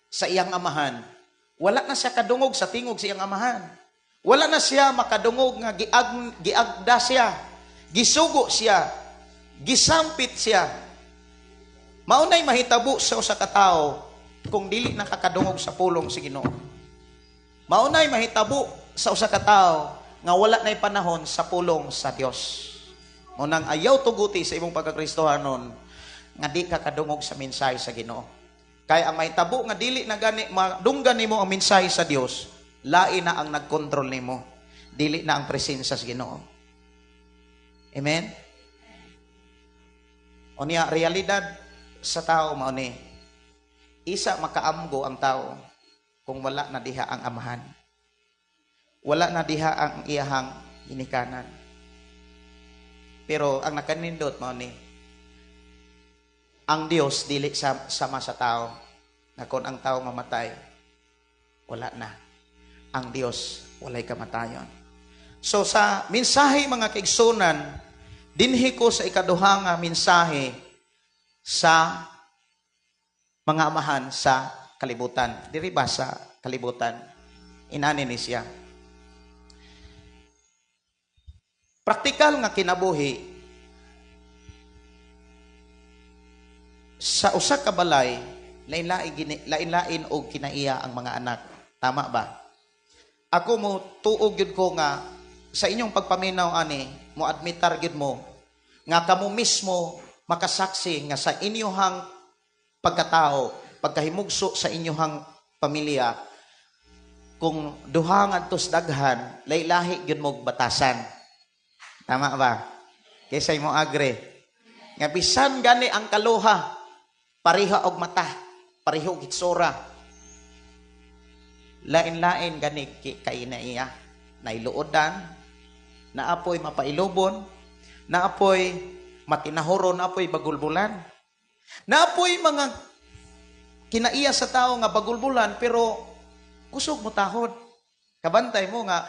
sa iyang amahan, wala na siya kadungog sa tingog sa iyang amahan. Wala na siya makadungog nga giagda siya, gisugo siya, gisampit siya. Maunay mahitabo sa usa ka tawo kung dili nakakadungog sa pulong sa Ginoo. Maunay mahitabo sa usa ka tawo nga wala na'y panahon sa pulong sa Dios. Mao nang ayaw tuguti sa imong pagkakristohanon nga di ka kadungog sa mensahe sa Ginoo. Kay ang mahitabo nga dili na gani madunggan nimo ang mensahe sa Dios, lain na ang nagkontrol nimo, dili na ang presensya sa Ginoo. Amen? O niya, realidad sa tao mao ni, isa makaamgo ang tao kung wala na diha ang amahan. Wala na diha ang iyahang ginikanan. Pero ang nakanindot mao ni, ang Dios dili sama sa tao na kung ang tao mamatay, wala na. Ang Dios walay kamatayon. So sa mensahe mga kaigsunan, dinhi ko sa ikaduha nga mensahe sa mga amahan sa kalibutan. Diri ba sa kalibutan? Inani ni siya. Praktikal nga kinabuhi sa usa ka balay, lain-lain og kinaiya ang mga anak. Tama ba? Ako mo tuog gyud ko nga sa inyong pagpaminaw ani, mo admitar gyud mo nga kamo mismo makasaksi nga sa inyuhang pagkatao, pagkahimugso sa inyuhang pamilya, kung duha ngadto sa daghan, laylahi gyud mo batasan. Tama ba? Kaysa mo agree. Nga bisan gani ang kaluha, pareha og mata, pareho og hitsura. Lain-lain gani kay na iya. Nailuodan, naapoy mapailubon, naapoy matinahoron, naapoy bagulbulan. Naapoy mga kinaiya sa tao nga bagulbulan pero kusog mo tahod. Kabantay mo nga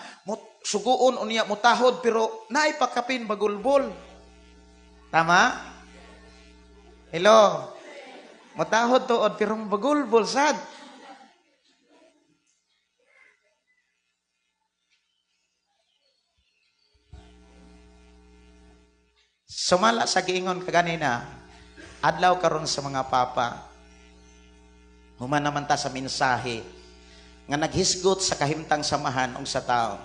suguon unya mo tahod pero naay pakapin bagulbol. Tama? Hello. Matahod tuod pero bagulbol sad. Sumala sa giingon kaganina, adlaw karon sa mga papa, human naman ta sa mensahe nga naghisgot sa kahimtang samahan og sa tao.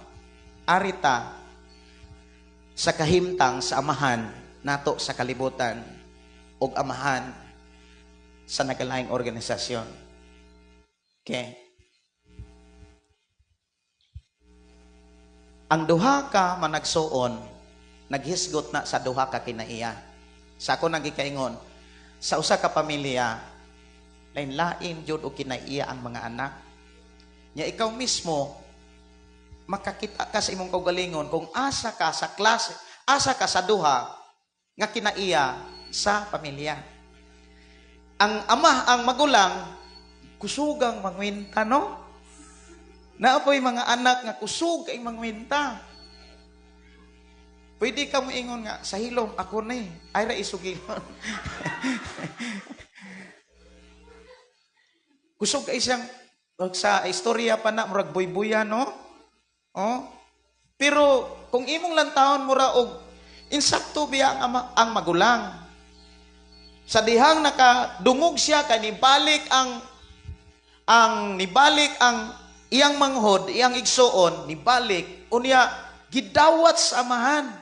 Arita sa kahimtang sa amahan nato sa kalibutan og amahan sa nagalaing organisasyon. Okay. Ang duha ka managsuon, naghisgot na sa duha ka kinaiya. Sa ako nagikaingon, sa usa ka pamilya, lain-lain jud og kinaiya ang mga anak. Nya ikaw mismo makakita ka sa imong kaugalingon kung asa ka sa klase, asa ka sa duha nga kinaiya sa pamilya. Ang ama, ang magulang, kusugang mangwinta, no? Naapoy mga anak nga kusog ay mangwinta. Pwede ka mo ingon nga sa hilom ako ni ay ra isugilon. Kusog kay siyang sa istorya pa na murag buybuya, no? Oh. Pero kung imong lantawon mura og insakto biya ang ama, ang magulang. Sa dihang nakadungog siya kay nibalik ang iyang manghod, iyang igsuon, nibalik unya gidawat sa amahan.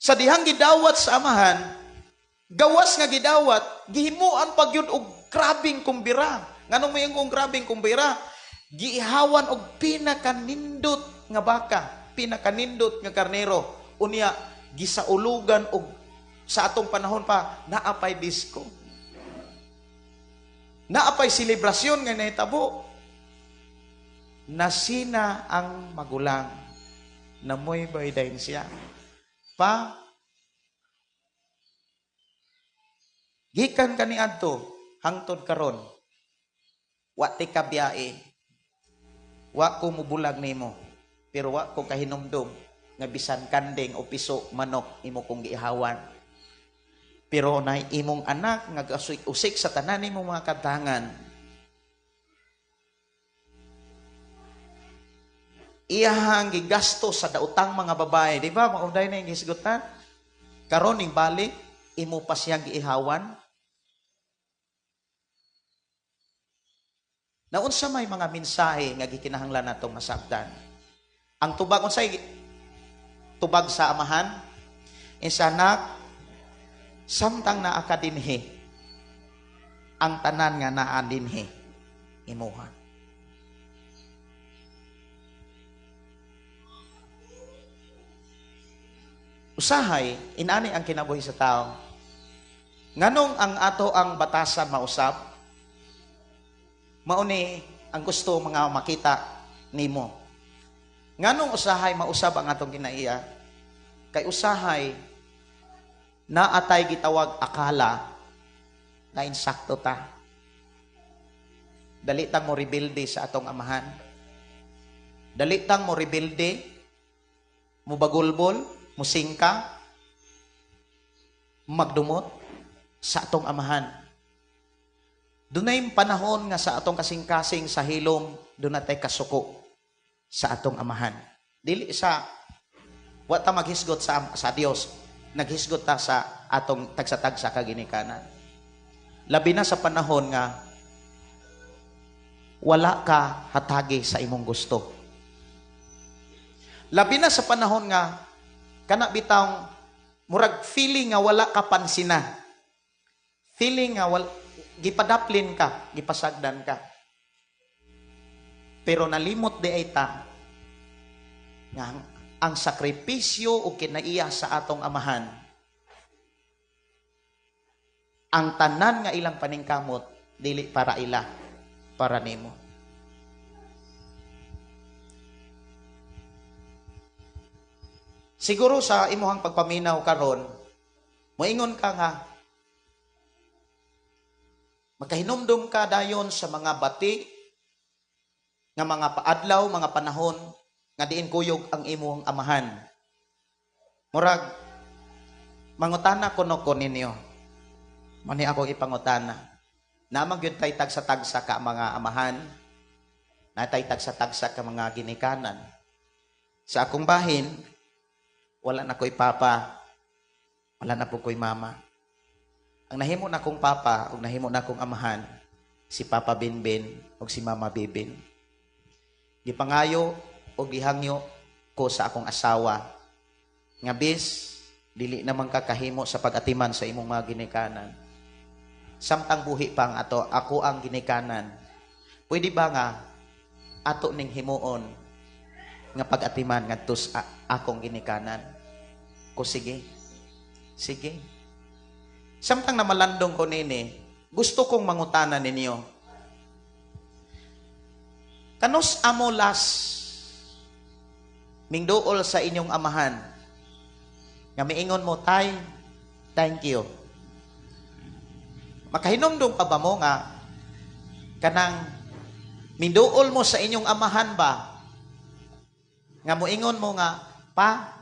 Sa dihang gidawat sa amahan, gawas nga gidawat, gihimuan pag yun og grabing kumbira. Nganong may ingong grabing kumbira? Giihawan og pinakanindot nga baka, pinakanindot nga karnero. Unya gisaulugan og sa atong panahon pa naapay disco. Naapay selebrasyon nga nahitabo. Nasina ang magulang. Namoy baydayon siya. Pa, gikan kaniadto hangtod karon, wa ti kabiyae, wa ko mubulag nimo, pero wa ko kahinumdum nga bisan kanding o piso manok imo kong giihawan. Pero na imong anak nga usik sa tanan nimong mga katangan, iyahang gigasto sa daotang mga babae. Di ba? Mauday na yung gisgutan. Karon ning balik, imo pa siyang giihawan. Naunsa may mga mensahe nga gikinahanglan natong masabtan. Ang tubag, unsay tubag sa amahan? Insanak, samtang naa ka dinhi, ang tanan nga naa dinhi, imuha. Usahay, inani ang kinabuhi sa tao. Nganong ang ato ang batasan mausab, mauni ang gusto mga makita nimo. Nganong usahay mausab ang atong kinaiya? Kay usahay naatay gitawag akala na insakto ta. Dali tang mo rebuilde sa atong amahan. Dali tang mo rebuilde, mo bagulbol, musingka, magdumot sa atong amahan. Dunay panahon nga sa atong kasing-kasing sa hilom, doon natay kasuko sa atong amahan. Dili sa, wa ta maghisgot sa Dios, naghisgot ta sa atong tagsa-tagsa kaginikanan. Labi na sa panahon nga wala ka hatagi sa imong gusto. Labi na sa panahon nga kana bitawng murag feeling nga wala ka pansina. Feeling nga wala, gipadaplin ka, gipasagdan ka. Pero nalimot di ay ta nga ang sakripisyo o kinaiya sa atong amahan, ang tanan nga ilang paningkamot dili para ila, para nimo. Siguro sa imuhang pagpaminaw karon, moingon ka nga makahinumdum ka dayon sa mga bati nga mga paadlaw, mga panahon nga diin kuyog ang imong amahan. Murag mangutana kuno ko ninyo. Mani ako ipangutana. Naman gyud tay tagsa-tagsa ka mga amahan, natay tagsa-tagsa ka mga ginikanan. Sa akong bahin, wala na ko'y papa, wala na po ko'y mama. Ang nahimo na kong papa, ug nahimo na kong amahan, si Papa Binbin ug si Mama Bibin. Gipangayo ug gihangyo ko sa akong asawa nga bis dili naman kakahimo sa pag-atiman sa imong mga ginikanan. Samtang buhi pa ang ato, ako ang ginikanan. Pwede ba nga ato ning himuon nga pag-atiman ngadto sa akong ginikanan? Ko sige. Sige. Samtang namalandong ko nini, gusto kong mangutana ninyo. Kanus amo las mingduol sa inyong amahan nga miingon mo, tay, thank you. Makahinumdum pa ba mo nga kanang minduol mo sa inyong amahan ba nga moingon mo nga, pa,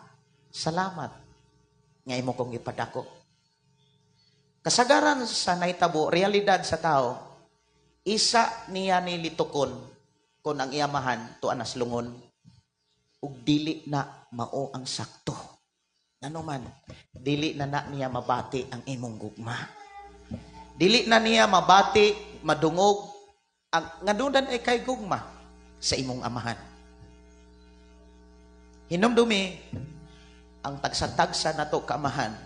Salamat nga imo kong gipadako. Kasagaran sa nahitabo, realidad sa tao, isa niya ni litukon kung ang iyamahan tuan naslungon ug dili na mao ang sakto. Ngano man, dili na na niya mabati ang imong gugma. Dili na niya mabati, madungog ang ngadunan ay kay gugma sa imong amahan. Hinumdumi ang tagsa-tagsa nato kaamahan.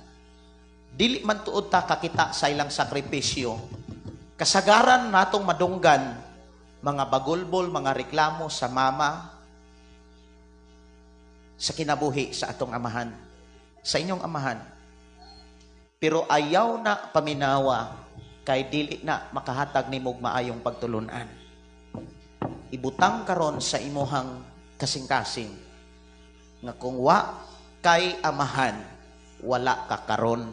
Dili man tuod ta kakita sa ilang sakripisyo. Kasagaran natong madunggan mga bagulbol, mga reklamo sa mama, sa kinabuhi sa atong amahan, sa inyong amahan. Pero ayaw na paminawa kay dili na makahatag nimog maayong pagtulunan. Ibutang karon sa imuhang kasing-kasing nga kung wa kay amahan, wala ka karon.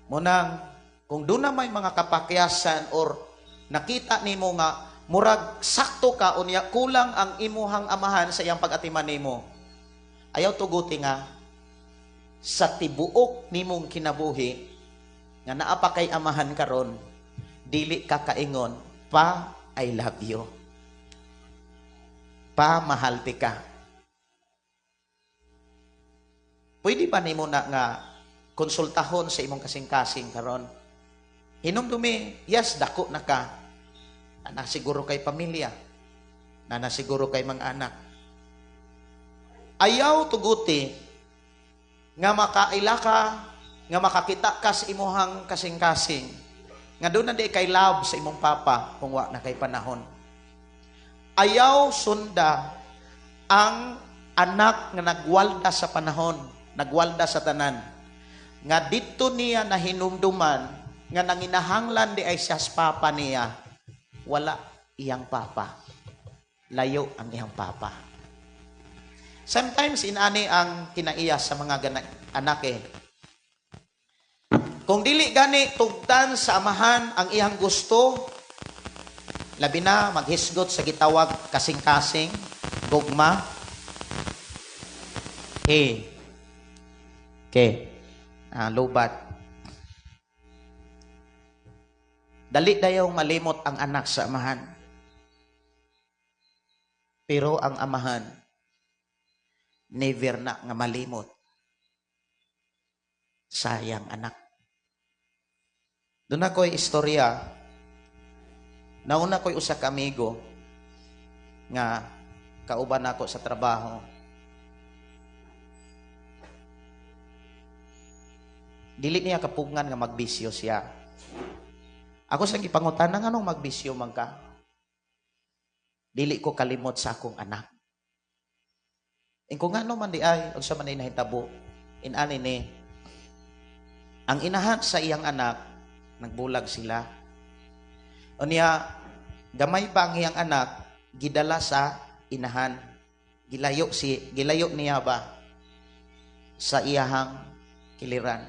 Munang kung doon na may mga kapakyasan or nakita nimo nga murag sakto ka unya kulang ang imuhang amahan sa iyang pag-atiman nimo, ayaw tuguti nga sa tibuok nimong kinabuhi nga naa pa kay amahan karon, dili ka kaingon, "Pa, I love you. Pa, mahal ti ka." Pwede ba nimo na nga konsultahon sa imong kasing-kasing karon? Hinumdumi, yes, dako na ka. Na siguro kay pamilya. Na siguro kay mga anak. Ayaw tuguti nga makaila ka, nga makakita ka sa imuhang kasing-kasing. Nga doon na di kay love sa imong papa kung wa na kay panahon. Ayaw sunda ang anak nga nagwalda sa panahon, nagwalda sa tanan. Nga dito niya nahinumduman, nga nanginahanglan di ay siya sa papa niya, wala iyang papa. Layo ang iyang papa. Sometimes inani ang kinaiya sa mga anak eh. Kung dili gani tugtan sa amahan ang iyang gusto, labi na maghisgot sa gitawag kasing-kasing, gugma, he, ke, lubat. Dali dayaw malimot ang anak sa amahan. Pero ang amahan, never na nga malimot. Sayang anak. Doon ako'y istorya. Nauna ko'y usa ka amigo nga kauban nako sa trabaho. Dili niya kapugngan nga magbisyo siya. Ako sa gipangutana, nganong magbisyo man ka? Dili ko kalimot sa akong anak. Ingko ngano man di ay, unsa man ay nahitabo, inani ni ang inahan sa iyang anak, nagbulag sila. Unya, gamay pa ang iyang anak, gidala sa inahan. Gilayo niya ba sa iyahang kiliran.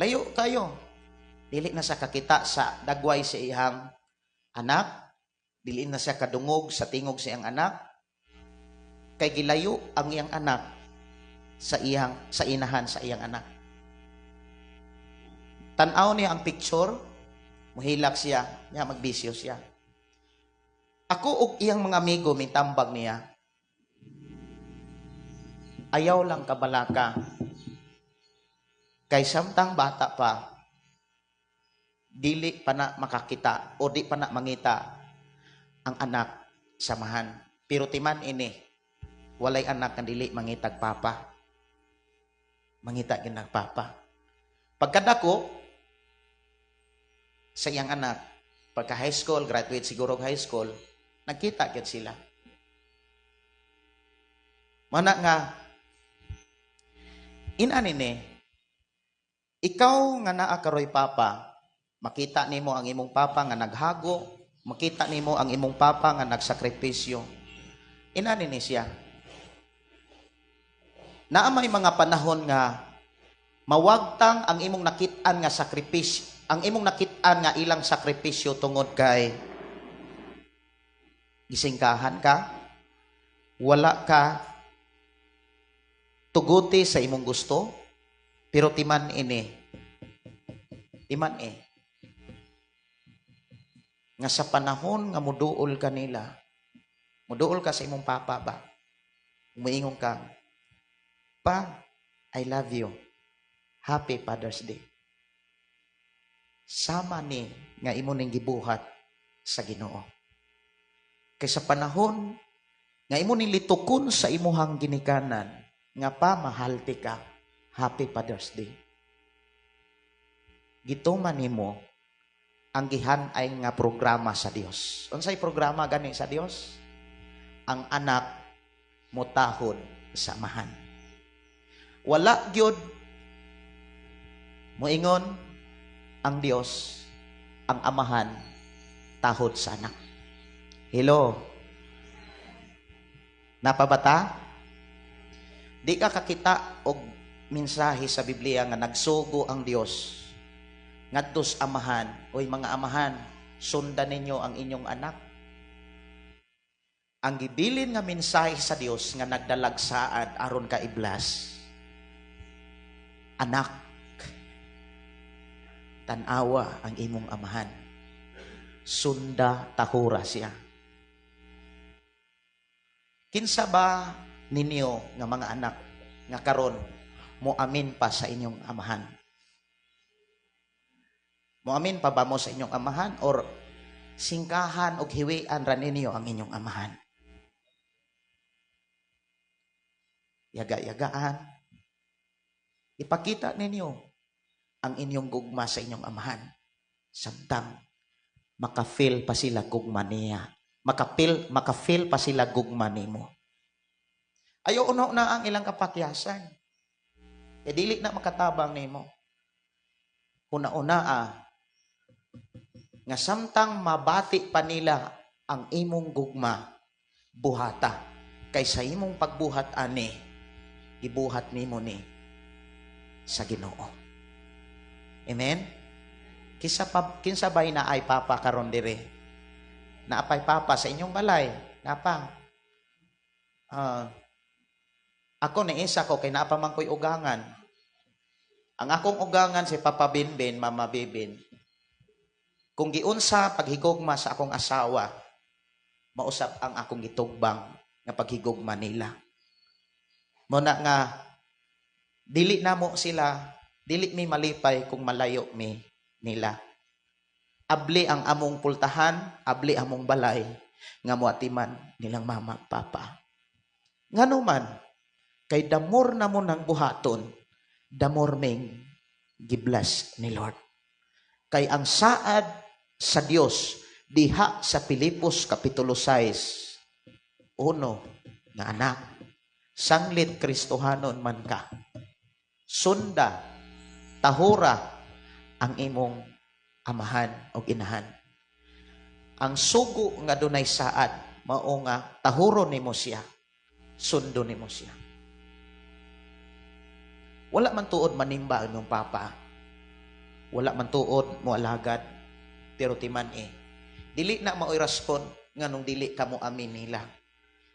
Layo kayo. Dili na siya kakita sa dagway sa iyang anak. Dili na siya kadungog sa tingog sa iyang anak. Kay gilayo ang iyang anak sa inahan sa iyang anak. Tan-aw niya ang picture, muhilak siya, niya magbisyo siya. Ako og iyang mga amigo mitambag niya. Ayaw lang kabalaka. Kay samtang bata pa, dili pa na makakita o di pa na mangita ang anak samahan. Pero timan ini, walay anak nga dili mangitag papa. Mangita gyud nag papa. Pagkadako sa iyang anak, pagka high school, graduate siguro high school, nagkita gyud sila. Mana nga inani ni, ikaw nga naa karoy papa, makita nimo ang imong papa nga naghago, makita nimo ang imong papa nga nagsakripisyo. Inani ni siya. Naa may mga panahon nga mawagtang ang imong nakit-an nga sakripisyo, ang imong nakit-an nga ilang sakripisyo tungod kay gisingkahan ka, Wala ka tuguti sa imong gusto, pero timan ini. Timan eh. Nga sa panahon nga muduol ka nila, muduol ka sa imong papa ba? Muingon ka, "Pa, I love you. Happy Father's Day." Sama ni nga imo ning gibuhat sa Ginoo. Kay sa panahon nga imo ning litukon sa imuhang ginikanan, nga "Pa, mahal ti ka. Happy Father's Day." Gituman nimo ang gihan-ay nga programa sa Dios. Unsay programa gani sa Dios? Ang anak mutahod sa amahan. Wala gyud moingon ang Dios, ang amahan tahod sa anak. Hello? Napabata? Di ka kakita og mensahe sa Biblia nga nagsugo ang Dios ngadto sa amahan, "Oy mga amahan, sundan ninyo ang inyong anak." Ang gibilin nga mensahe sa Dios nga nagdalag saad aron ka i-bless, "Anak, tanawa ang imong amahan. Sunda, tahura siya." Kinsa ba ninyo nga mga anak nga karon moamin pa sa inyong amahan? Moamin pa ba mo sa inyong amahan or singkahan og hiwian ra ninyo ang inyong amahan? Yaga-yagaan. Ipakita ninyo ang inyong gugma sa inyong amahan. Samtang maka-feel pa sila gugma niya. Maka-feel pa sila gugma nimo. Ayaw uno na ang ilang kapakyasan. E dili na makatabang nimo. Una-una nga samtang mabati pa nila ang imong gugma, buhata. Kay sa imong pagbuhat ani, gibuhat nimo ni sa Ginoo. Amen? Kinsa bay na ay papa karon dire? Naapay papa sa inyong balay? Napa? Ako ni isa ko kay naapa man ko'y ugangan. Ang akong ugangan si Papa Binbin, Mama Bibin. Kung giunsa paghigugma sa akong asawa, mausap ang akong gitugbang nga paghigugma nila. Muna nga dili namo sila, dili mi malipay kung malayo mi nila. Abli ang among pultahan, abli among balay, nga moatiman nilang mama, papa. Ngano man, kay damor na mo ng buhaton, damor ming gibless ni Lord. Kay ang saad sa Dios diha sa Pilipos Kapitulo 6, uno nga anak, sanglit Kristohanon man ka, sunda, tahura ang imong amahan o inahan. Ang sugo nga dunay saad, mao nga tahuro nimo siya, sundo nimo siya. Wala man tuod manimba ang imong papa. Wala man tuod mo alagad, pero timan eh. Dili na maoy rason nganong dili ka mo amin nila.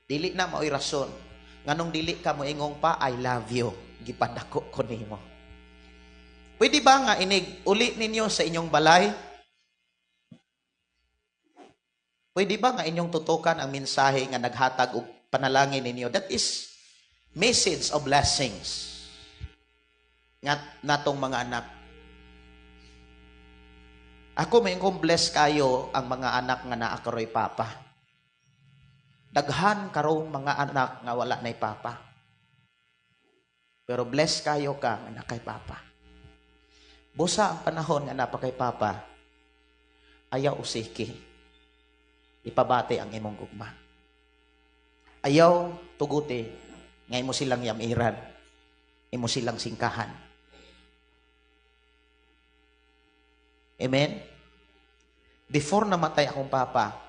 Dili na maoy rason nganong dili ka mo ingong, "Pa, I love you. Gipadako ko nimo." Pwede ba nga inig uli ninyo sa inyong balay? Pwede ba nga inyong tutukan ang mensahe nga naghatag og panalangin ninyo? That is message of blessings nga natong mga anak. Ako may kong bless kayo ang mga anak nga naa karoy papa. Daghan karong mga anak nga wala nay papa. Pero bless kayo ka nga naa kay papa. Busa ang panahon nga naa pa kay papa, ayaw usiki. Ipabati ang imong gugma. Ayaw tuguti nga imo silang yamiran, imo silang singkahan. Amen? Before namatay akong papa,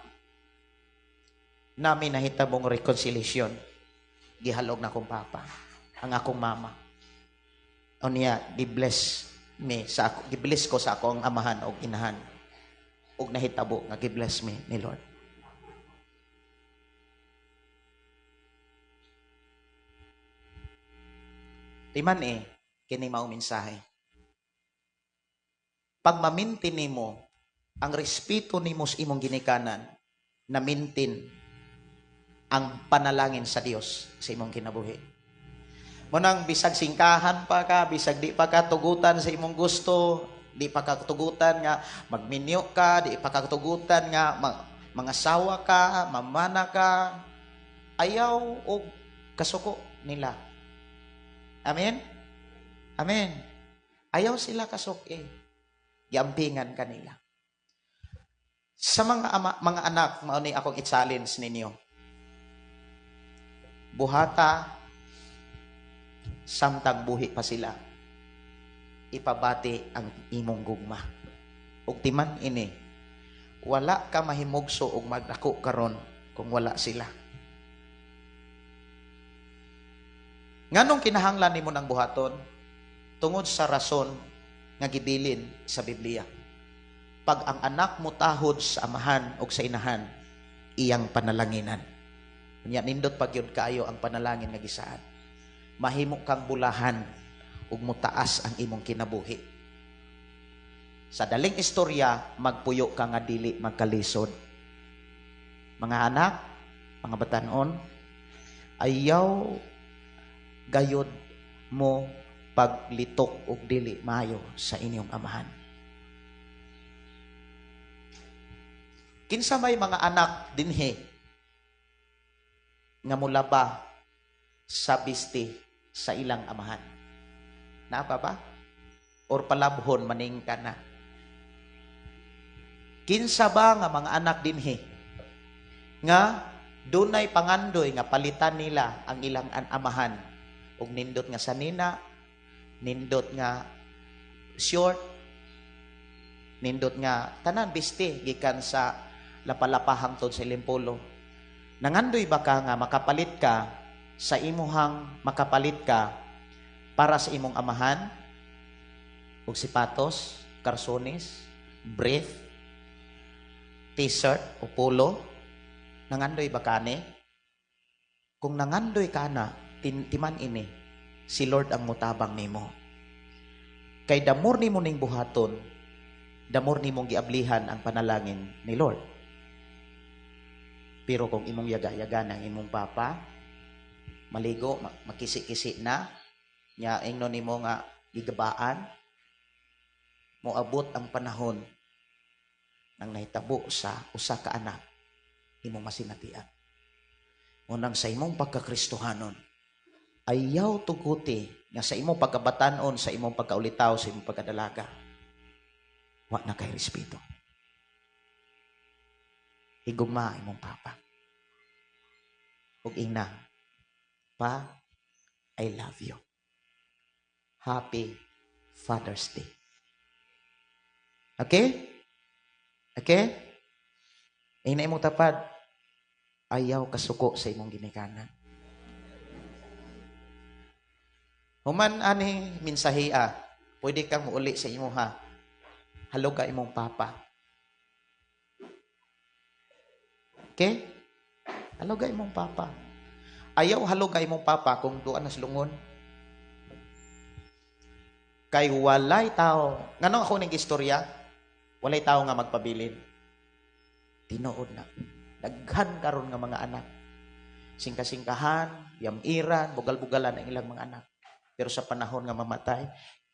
nami nahitabong reconciliation. Gihalog na akong papa, ang akong mama. O niya, gi-bless me sa ako, gi-bless ko sa akong amahan og inahan. Og nahitabo nga gi-bless me ni Lord. Timan eh, kini mao mensahe. Pag ma-maintain nimo ang respeto nimo sa imong ginikanan, na maintain ang panalangin sa Dios sa imong kinabuhi. Munang bisag singkahan pa ka, bisag di pa ka tugutan sa imong gusto, di pa ka tugutan nga magminyo ka, di pa ka tugutan nga mangasawa ka, mamana ka, ayaw og kasuko nila. Amen? Amen. Ayaw sila kasuki. Giampingan kanila. Sa mga ama, mga anak, mao ni akong i-challenge ninyo. Buhata samtang buhi pa sila. Ipabati ang imong gugma. Ug timan ini, wala ka mahimugso og magdako karon kung wala sila. Nganong kinahanglan nimo ng buhaton? Tungod sa rason nga gibilin sa Biblia. Pag ang anak mo tahod sa amahan o sa inahan, iyang panalanginan. Unya nindot pag yun kaayo ang panalangin nga gisaad. Mahimo kang bulahan ug motaas ang imong kinabuhi. Sa daling istorya, magpuyo ka nga dili magkalisod. Mga anak, mga batanon, ayaw gayod mo paglitok og dili maayo sa inyong amahan. Kinsa may mga anak dinhi nga mulaba sa bisti sa ilang amahan? Naa pa ba? Or palabhon maning ka na? Kinsa ba nga mga anak dinhi nga dunay pangandoy nga palitan nila ang ilang amahan og nindot nga sanina, nindot nga short, nindot nga tanan bisti gikan sa lapalapa hangtod sa Ilimpolo? Nangandoy ba ka nga makapalit ka sa imuhang makapalit ka para sa imong amahan og sipatos, karsones, brief, t-shirt o polo? Nangandoy ba ka ni? Kung nangandoy ka na, timan ini, si Lord ang mutabang nimo. Kay damor nimo ning buhaton, damor nimong giablihan ang panalangin ni Lord. Pero kung imong yaga-yaga ang imong papa, maligo, makisi-kisi na, nya ingnon nimo nga gigabaan, moabot ang panahon nang nahitabo sa usa ka anak, imong masinatian. Unang sa imong pagkakristohanon, ayaw tuguti nga sa imong pagkabatanon, sa imong pagkaulitaw, sa imong pagkadalaga, wa na kay respeto. Higugma imong papa. Ug ina, "Pa, I love you. Happy Father's Day." Okay? Okay? Ina imong tapad, ayaw kasuko sa imong ginikanan. Human ani minsahia, pwede kang muuli sa imuha. Halog ka imong papa. Okay? Halog ka imong papa. Ayaw halog ka imong papa kung duan na silungon. Kay walay tao. Nganong ako ning istorya? Walay tao nga magpabilin. Tinuod na. Daghan karon nga mga anak. Singka-singkahan, yamiran, bugal-bugalan ang ilang mga anak. Pero sa panahon nga mamatay,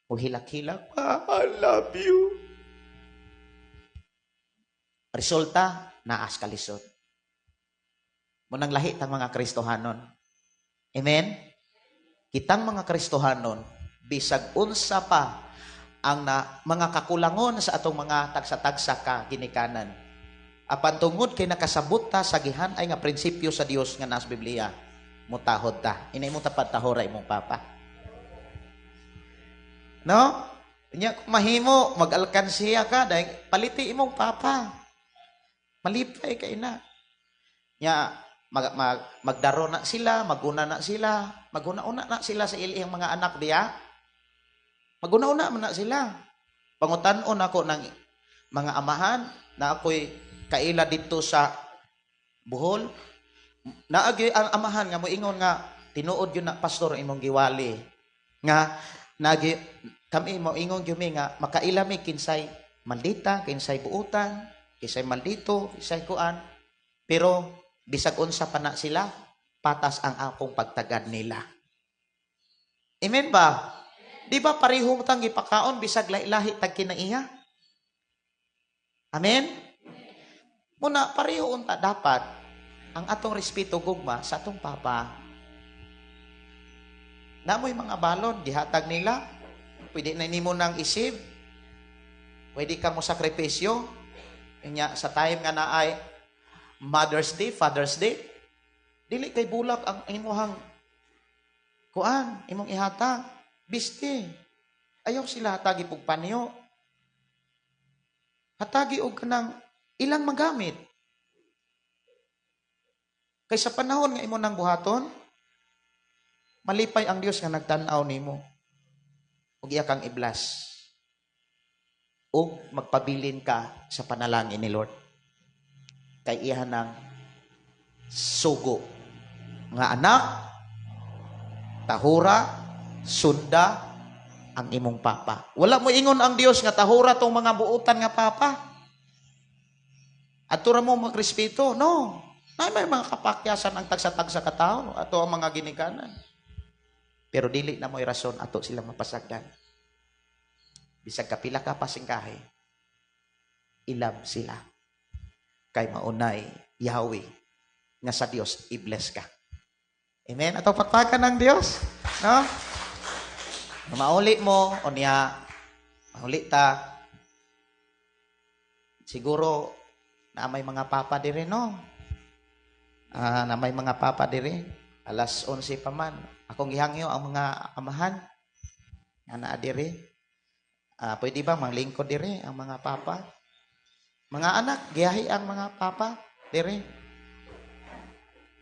muhilak-hilak, "Pa, I love you." Resulta, naas kalisod. Munang lahi tang mga Kristohanon. Amen? Kitang mga Kristohanon, bisag unsa pa ang na, mga kakulangon sa atong mga tagsa-tagsa ka ginikanan. Apan tungod kay nakasabot ta sa gihan ay nga prinsipyo sa Dios nga nasa Biblia, mutahod ta. Inay mo tapad tahora imong papa. No? Nya kung mahimo mag-alkansiya ka dahil paliti imong papa. Malipay kay na. Nya magdaro na sila, maguna na sila, maguna-una na sila sa ilihang mga anak diya. Maguna-una man na sila. Pangutan-on ako ng mga amahan na ako'y kaila dito sa Bohol. Naagi ang amahan nga moingon nga tinuod yun na, pastor, imong giwali. Nga nagi kami mo ingon gyud mi nga makaila mi kinsay maldita, kinsay buutan, kinsay maldito, kinsay kuan. Pero bisag unsa pa na sila, patas ang akong pagtagad nila. Amen ba? Di ba pareho tang gipakaon bisag lahi-lahi tag kinaiya? Amen? Muna pareho unta dapat ang atong respeto gugma sa atong papa. Namoy mga balon gihatag nila, pwede na nimo nang isip. Pwede ka mo sakripisyo. Nya sa time nga naay Mother's Day, Father's Day, dili kay bulak ang imuhang kuan, imong ihatag. Bisti. Ayaw sila hatagi pug panyo. Hatagi og kanang ilang magamit. Kay sa panahon nga imo nang buhaton, malipay ang Dios nga nagtan-aw nimo. Ug iya kang i-bless. Ug magpabilin ka sa panalangin ni Lord. Kay iya nang sugo nga anak, tahura, sunda ang imong papa. Wala mo ingon ang Dios nga tahura tong mga buutan nga papa. Ato ra mo magrespeto. No. Na may mga kapakyasan ang tagsa-tagsa ka tawo, ato ang mga ginikanan. Pero dili na mo'y rason ato sila mapasagdan. Bisag kapila ka pasingkahe, ilab sila. Kay maunay Yahweh nga sa Dios i-bless ka. Amen. Ato pakpakan ng Dios, no? Mauli mo o niya mauli ta. Siguro na may mga papa dire, no? Na may mga papa dire alas 11 pa man. Akong gihangyo ang mga amahan nga naa dire. Pwede ba manglingkod dire ang mga papa? Mga anak, giyahi ang mga papa dire.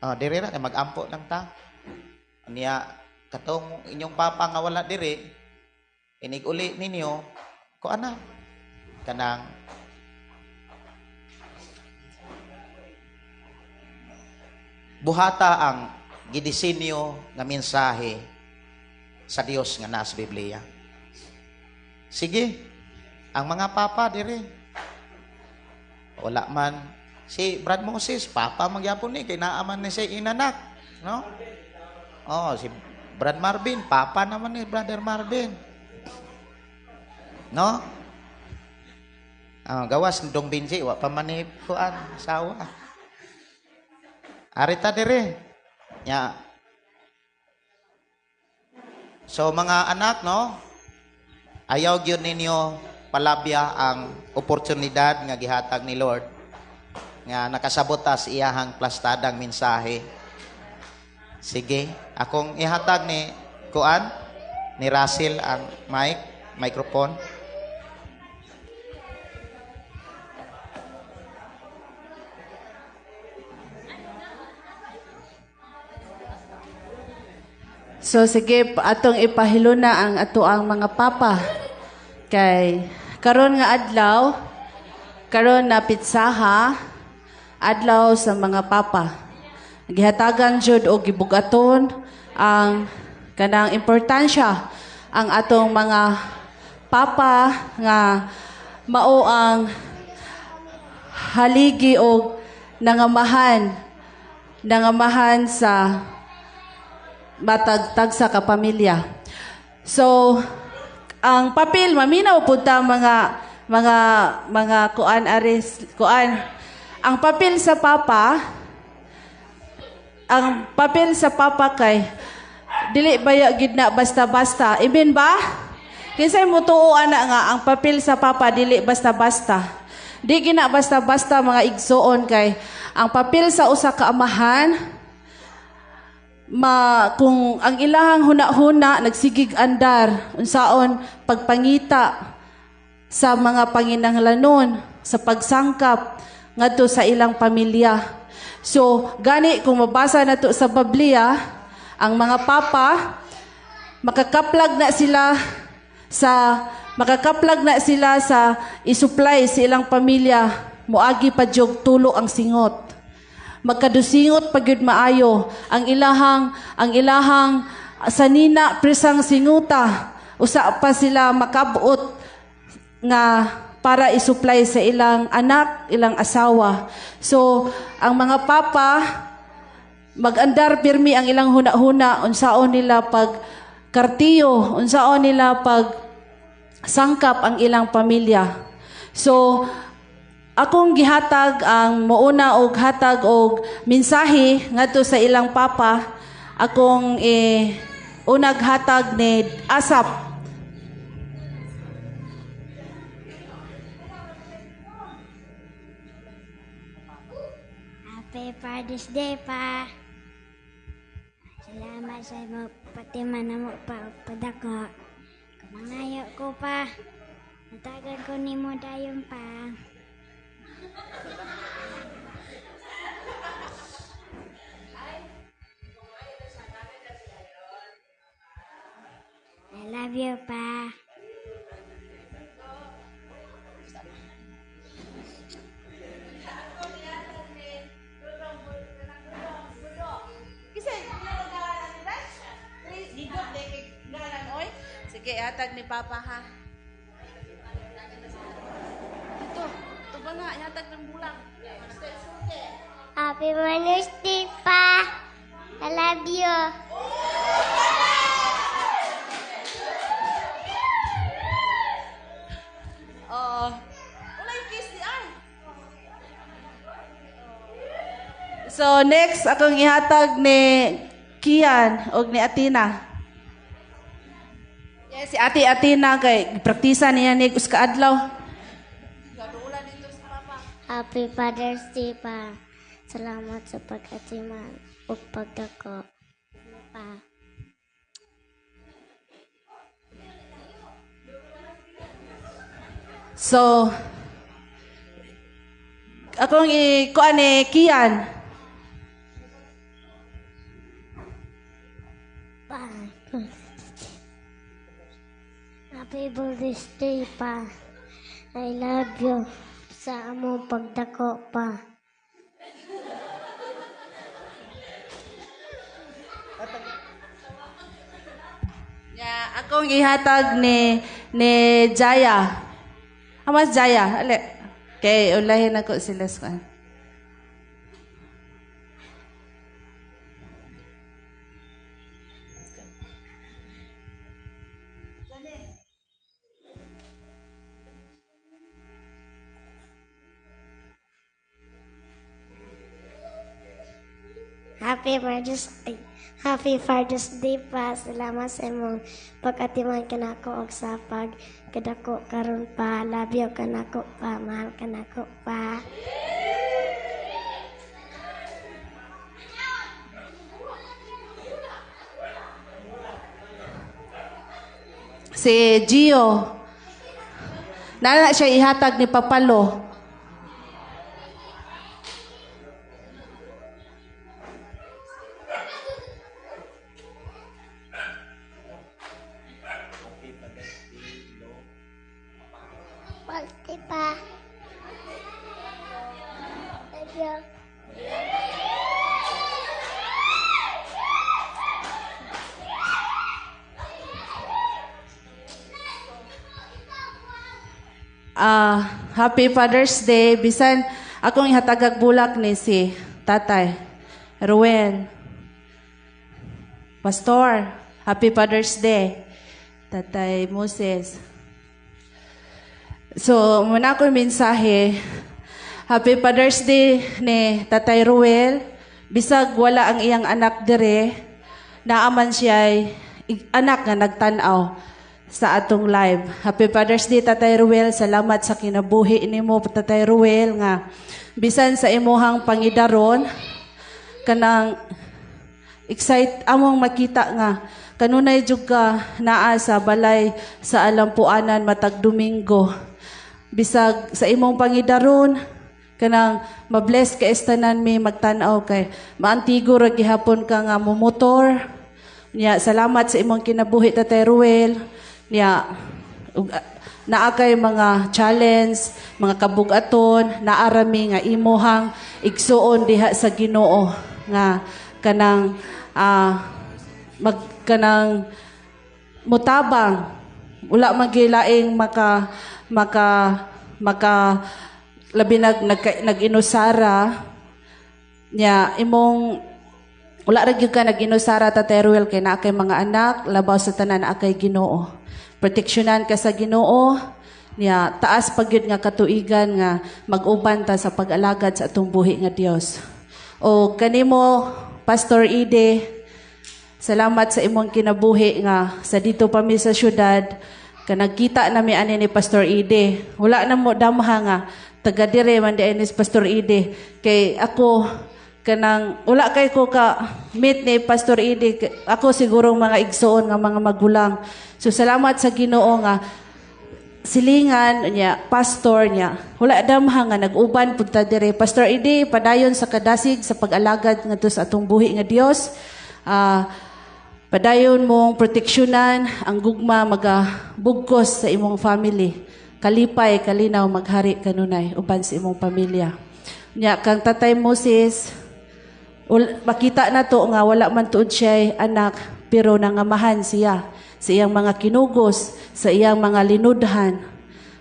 Oh, dire ra kay magampo lang ta. Niya katong inyong papa nga wala dire, inig uli ninyo ko ana kanang buhata ang gidisenyo nga mensahe sa Dios nga naa sa Biblia. Sige, ang mga papa dire. Wala man si Brad Moses, papa magyapon ni kay naaman ni siya inanak, no? Oh, si Brad Marvin, papa naman ni Brother Marvin. No? Ah, gawas dong Benji, wa pa man ni kuan asawa. Arita dire. Ya. So mga anak, no? Ayaw gyud ninyo palabya ang oportunidad nga gihatag ni Lord nga nakasabotas iyahang plastadang mensahe. Sige, akong ihatag ni kuan ni Russell ang mic, microphone. So sige, atong ipahiluna ang ato ang mga papa. Kay karon nga adlaw, karon na pitsaha, adlaw sa mga papa. Gihatagan jud og gibugaton ang kanang importansya ang atong mga papa nga mao ang haligi og nangamahan sa matagtag sa kapamilya. So, ang papel maminaw pud ta mga kuan aris kuan. Ang papel sa papa, ang papel sa papa kay dili baya gid na basta-basta. Amen ba? Kinsay motuo ana nga ang papel sa papa dili basta-basta. Di gina basta-basta mga igsuon kay ang papel sa usa ka amahan kung ang ilahang huna-huna nagsigig andar unsaon pagpangita sa mga panginahanglanon sa pagsangkap ngadto sa ilang pamilya. So gani kung mabasa nato sa Biblia ang mga papa makakaplag na sila sa isupply sa ilang pamilya moagi pa jog tulo ang singot. Magkadusingot pa gyud maayo ang ilahang Sa nina presang singuta, usa pa sila makabot nga para isupply sa ilang anak, ilang asawa. So, ang mga papa, mag-andar pirmi ang ilang huna-huna, unsaon nila pag kartiyo, unsaon nila pag sangkap ang ilang pamilya. So, akong gihatag ang muuna og hatag og mensahe ngadto sa ilang papa, akong unag hatag ni Asap. Happy Father's Day pa. Salamat sa imo patiman namo pa padako. Kumangayo ko pa. Natagan ko nimo dayon pa. I love you pa. Sige, hatag ni Papa ha. Ito, ito ba nga, hatag ng bulak. Happy Mother's Day pa. I love you. Oo. Wala yung kiss ni ay. So next, akong ihatag ni Kian o ni Atina. Yes, si Ate Atina kay praktisa niya ni usa ka adlaw. Happy Father's Day pa. Salamat sa pag-atiman ug pagdako pa. So, akong ikuan ni Kian. Pa. Happy Father's Day pa. I love you sa among pagdako pa. Ya, akong ihatag ni Jaya. Amas Jaya, ale. Kay ulahin ako sila sa. Happy Father's Day. Happy Father's Day pa. Salamat sa imong pag-atiman kanako og sa pagkadako karon pa. Love you kanako pa. Mahal kanako pa. Si Gio. Nana siya ihatag ni Papalo. Balti pa. Love you. Happy Father's Day. Bisan akong ihatagag bulak ni si Tatay Ruel. Pastor, Happy Father's Day. Tatay Moses. So, muna akong mensahe. Happy Father's Day ni Tatay Ruel. Bisag wala ang iyang anak dire, naaman siya anak nga nagtan-aw sa atong live. Happy Father's Day, Tatay Ruel. Salamat sa kinabuhi nimo, Tatay Ruel, nga bisan sa imuhang pangidaron, kanang excite among makita nga kanunay jud ka naa sa balay sa Alampuanan matag Domingo. Bisag sa imong pangidaron, kanang mabless ka estanan mi magtan-aw kay maantigo ra gihapon ka nga momotor. Nya salamat sa imong kinabuhi, Tatay Ruel. Nya naa kay mga challenge, mga kabugaton, naarami nga imuhang igsuon diha sa Ginoo nga kanang Mag kanang mutabang, wala man gilaing maka maka maka labi nag-inusara nya imong wala ra gyud ka nag-inusara, Tatay Ruel, kay naa kay mga anak. Labaw sa tanan, naa kay Ginoo. Proteksyonan ka sa Ginoo niya. Taas pa gyud nga katuigan nga mag-uban ta sa pag-alagad sa atong buhi nga Dios. O kanimo, Pastor Ide, salamat sa imong kinabuhi nga sa dito pa mi sa syudad ka nagkita nami ani ni Pastor Ide. Wala na mo damha nga taga dire man di ni Pastor Ide, kay ako kanang wala kay ko ka meet ni Pastor Ide. Ako siguro mga igsoon nga mga magulang. So salamat sa Ginoo nga silingan niya, pastor niya. Wala damha nga nag-uban punta dire. Pastor Ide, padayon sa kadasig sa pag-alagad ngadto sa atong buhi nga Dios. Padayon mong proteksyonan ang gugma maga bugkos sa imong family. Kalipay, kalinaw maghari kanunay uban sa imong pamilya. Nya kang Tatay Moses, makita na to nga wala man tuod siya anak, pero nangamahan siya sa iyang mga kinugos, sa iyang mga linudhan.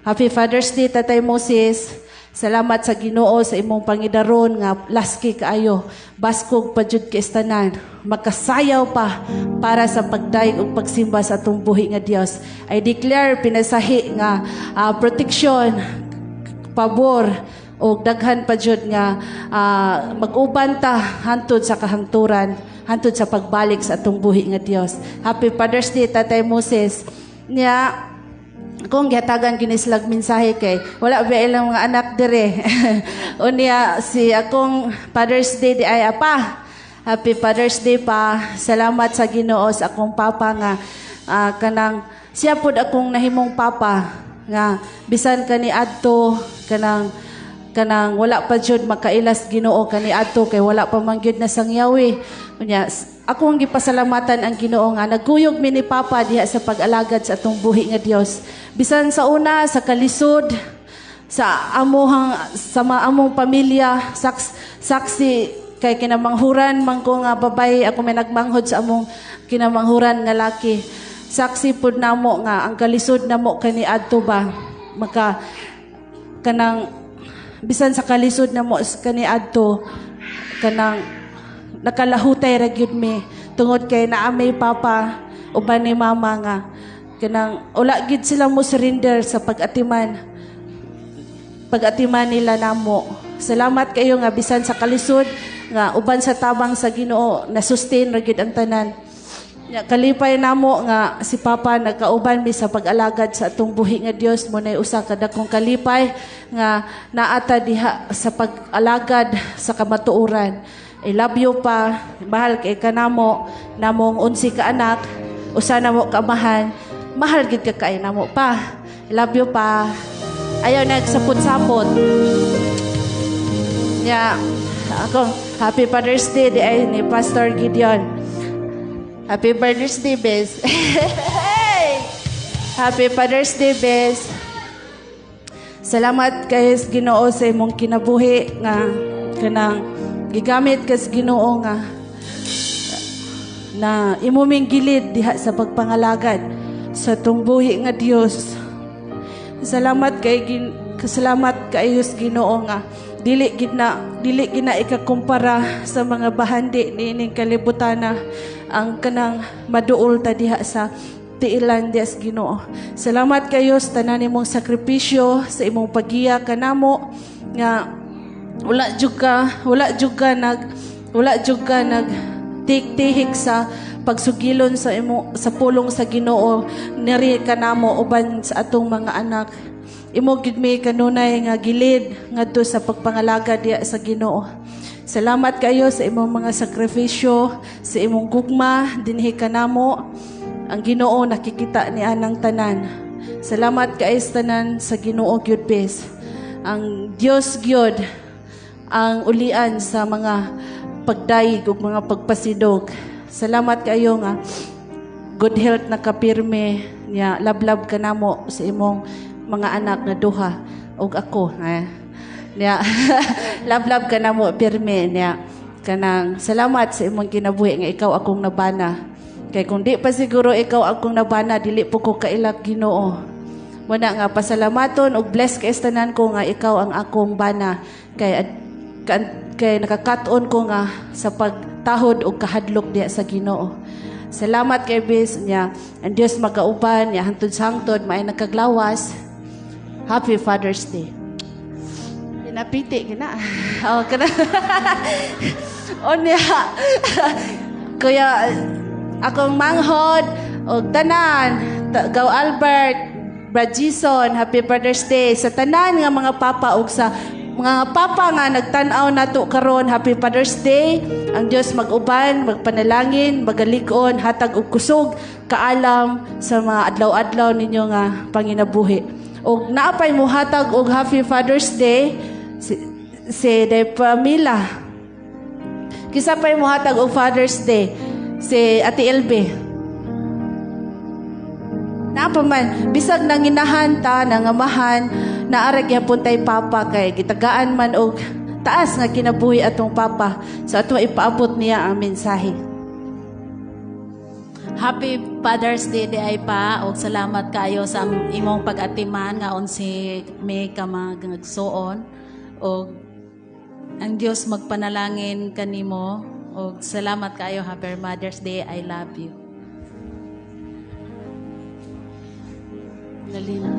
Happy Father's Day, Tatay Moses. Salamat sa Ginoo sa imong pangidaron nga laski kaayo. Baskog pa jud kay tanan. Makasayaw pa para sa pagdayeg ug pagsimba sa atong buhi nga Dios. I declare pinasahi nga protection, pabor o daghan pa jud nga mag-uban ta hantod sa kahangturan, hantod sa pagbalik sa atong buhi nga Dios. Happy Father's Day, Tatay Moses. Nya kung gihatagan kini silag mensahe kay wala ba ilang mga anak dire. Unya si akong Father's Day di ay apa. Happy Father's Day, pa. Salamat sa Ginoo sa akong papa nga kanang siya pod akong nahimong papa nga bisan kani adto kanang kanang wala pa jud makailas Ginoo kani adto kay wala pa man gyud na sangyawi. Unya ako ang gipasalamatan ang Ginoo nga nagkuyog mi ni papa diha sa pag-alagad sa atong buhi nga Dios. Bisan sa una sa kalisod sa amohang sa mga among pamilya, saksi kay kinamanghuran man ko nga babae, ako may nagmanghod sa among kinamanghuran nga laki. Saksi pud namo nga ang kalisod namo kani adto ba, maka kanang bisan sa kalisod namo kani adto, kanang nakalahutay ra gyud mi tungod kay naa may papa uban ni mama nga kanang wala gid sila mo surrender sa pag-atiman nila namo. Salamat kayo nga bisan sa kalisod nga uban sa tabang sa Ginoo na sustain ra gyud ang tanan. Nya, kalipay namo nga si Papa nagkauban mi sa pag-alagad sa atong buhi nga Dios. Mo nay usa ka dakong kalipay nga naata diha sa pag-alagad sa kamatuoran. I love you, pa. Mahal kay kanamo, namong 11 ka anak, usa namo ka amahan. Mahal gid ka kay namo, pa. I love you, pa. Ayaw nagsapot-sapot. Ya, ako, Happy Father's Day di ay ni Pastor Gideon. Happy Father's Day, bes. Hey! Happy Father's Day, bes. Salamat kay Ginoo sa imong kinabuhi nga kanang gigamit kas Ginoo nga na imo ming gilid diha sa pagpangalagad sa tungbuhi nga Dios. Salamat kay Ginoo nga dili gid na ikakumpara sa mga bahandi niining kalibutana ang kanang maduol ta diha sa tiilan diha sa Ginoo. Salamat kayo sa tanan nimong sakripisyo sa imong pagiya kanamo nga wala jud ka nag tihik sa pagsugilon sa imo sa pulong sa Ginoo niri kanamo uban sa atong mga anak. Imo gid mi kanunay nga gilid ngadto sa pagpangalaga diha sa Ginoo. Salamat kayo sa imong mga sakripisyo, sa imong gugma dinhi kanamo. Ang Ginoo nakikita ni anang tanan. Salamat kay sa tanan sa Ginoo gyud, bes. Ang Dios gyud ang ulian sa mga pagdayeg ug mga pagpasidog. Salamat kayo nga good health na kapirme niya, lablab ka namo sa imong mga anak nga duha ug ako. Eh. Niya lablab ka namo pirme niya. Kanang salamat sa imong kinabuhi nga ikaw akong nabana. Kay kung di pa siguro ikaw akong nabana, dili po ko kailak, Ginoo. Muna nga pasalamaton ug bless kay tanan ko nga ikaw ang akong bana kay nakakaton ko nga sa pagtahod og kahadlok diya sa Ginoo. Salamat kay bis niya. Ang Dios magauban niya hangtod sa hangtod maay nagkaglawas. Happy Father's Day. Pinapiti kina. Oh, kana. Onya. Kuya akong manghod og tanan, Gaw Albert, Brad Jason, Happy Father's Day sa tanan nga mga papa ug sa mga papa nga nagtan-aw nato karon, Happy Father's Day. Ang Dios mag-uban, magpanalangin, magalig-on, hatag og kusog, kaalam sa mga adlaw-adlaw ninyo nga panginabuhi. Og naapay muhatag og Happy Father's Day si De Pamela. Kisa pa'y muhatag og Father's Day si Ate Elbe. Naa man, bisag nanginahan ta, nangamahan, naara gyapon tay papa kay gitagaan man og taas nga kinabuhi atong papa. So ato ipaabot niya ang mensahe. Happy Father's Day di ay pa og salamat kaayo sa imong pag-atiman nga 11 May ka magsuon og ang Dios magpanalangin kanimo og salamat kaayo. Happy Mother's Day. I love you. Nalina.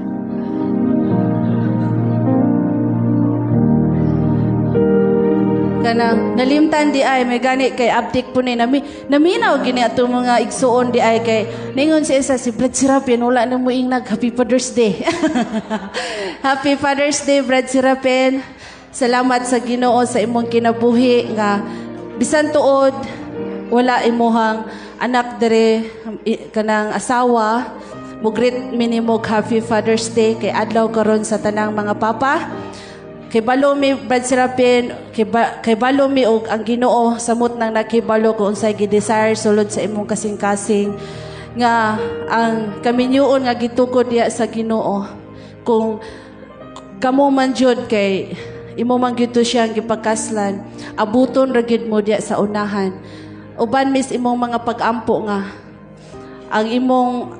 Kanang nalimtan di ay may gani kay abdik po ni nami naminaw gini atong mga igsuon di ay kay ningon si isa si Brad Serapin wala na mo nag Happy Father's Day. Happy Father's Day, Brad Serapin. Salamat sa Ginoo sa imong kinabuhi nga bisan tuod wala imuhang anak dere kanang asawa mugreet minimog Happy Father's Day kay adlaw karon sa tanang mga papa. Kay balo mi Brad Serapin, kay balo mi og ang Ginoo samot nang nakibalo kung unsay gi-desire sulod sa imong kasing-kasing nga ang kaminyuon nga gitukod diya sa Ginoo. Kung kamo man jud kay imo man gyud to siyang gipakaslan, abuton ra gyud mo diya sa unahan. Uban mis imong mga pag-ampo nga ang imong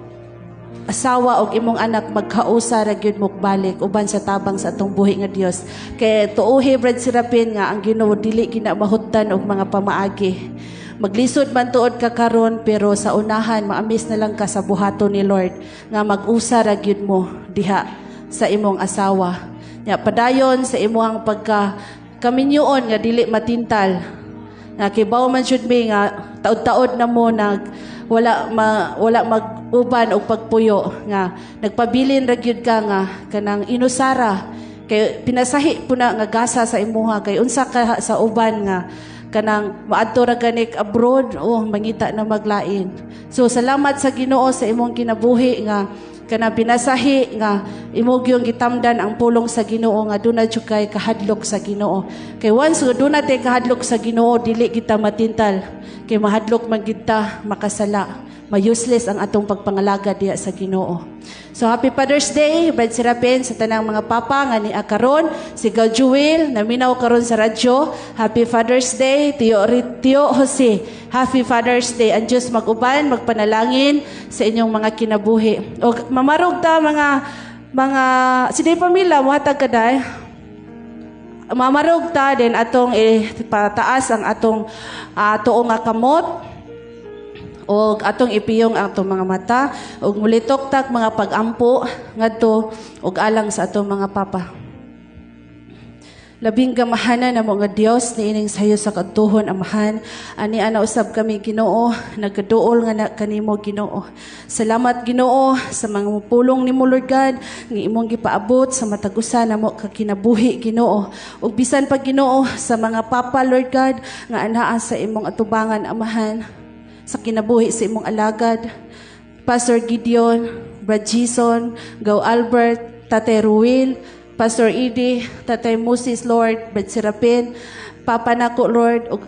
asawa og imong anak magkausa ra gyud mo balik uban sa tabang sa atong buhi nga Dios. Kay tuohi Brad Serapin nga ang Ginoo dili gina mahutdan og mga pamaagi. Maglisod man tuod ka karon pero sa unahan maamis na lang ka sa buhaton ni Lord nga mag-usa ra gyud mo diha sa imong asawa. Nya padayon sa imong pagka kaminyoon nga dili matintal. Nga kibaw man jud mi nga taod-taod na mo nag wala mag-uban og pagpuyo nga nagpabilin ra gyud ka nga kanang inusara kay pinasahi po na nga gasa sa imuha kay unsa ka sa uban nga kanang maadto ra ganik abroad oh mangita na maglain. So salamat sa Ginoo sa imong kinabuhi nga kanang pinasahi nga imo gyud gitamdan ang pulong sa Ginoo nga duna jud kay kahadlok sa Ginoo. Kay once nga duna tay kahadlok sa Ginoo dili kita matintal. Kay mahadlok man gid ta makasala. Ma-useless ang atong pagpangalaga diya sa Ginoo. So Happy Father's Day, Brad Serapin, sa tanang mga papa nga ni karon, si Gal Jewel, naminaw karon sa radyo. Happy Father's Day, Tio Tio Jose. Happy Father's Day. Ang Diyos mag-uban, magpanalangin sa inyong mga kinabuhi. O mamarog ta mga si Day Pamila, muhatag ka day. Mamarog ta din atong pataas ang atong tuo nga kamot og atong ipiyong ang atong mga mata og mulitok tak mga pagampo ngadto og alang sa atong mga papa. Labing gamahanan namo nga Dios niining sayo sa kadtuhon Amahan, ani ana usab kami Ginoo nagkaduol nga na kanimo Ginoo. Salamat Ginoo sa mga pulong nimo Lord God nga imong gipaabot sa matag usa namo ka kinabuhi Ginoo. Ug bisan pa Ginoo sa mga papa Lord God nga anaa sa imong atubangan Amahan sa kinabuhi sa imong alagad, Pastor Gideon, Brad Jason, Gaw Albert, Tatay Ruel, Pastor Edie, Tatay Moses, Lord, Brad Serapin, Papa nako, Lord, ug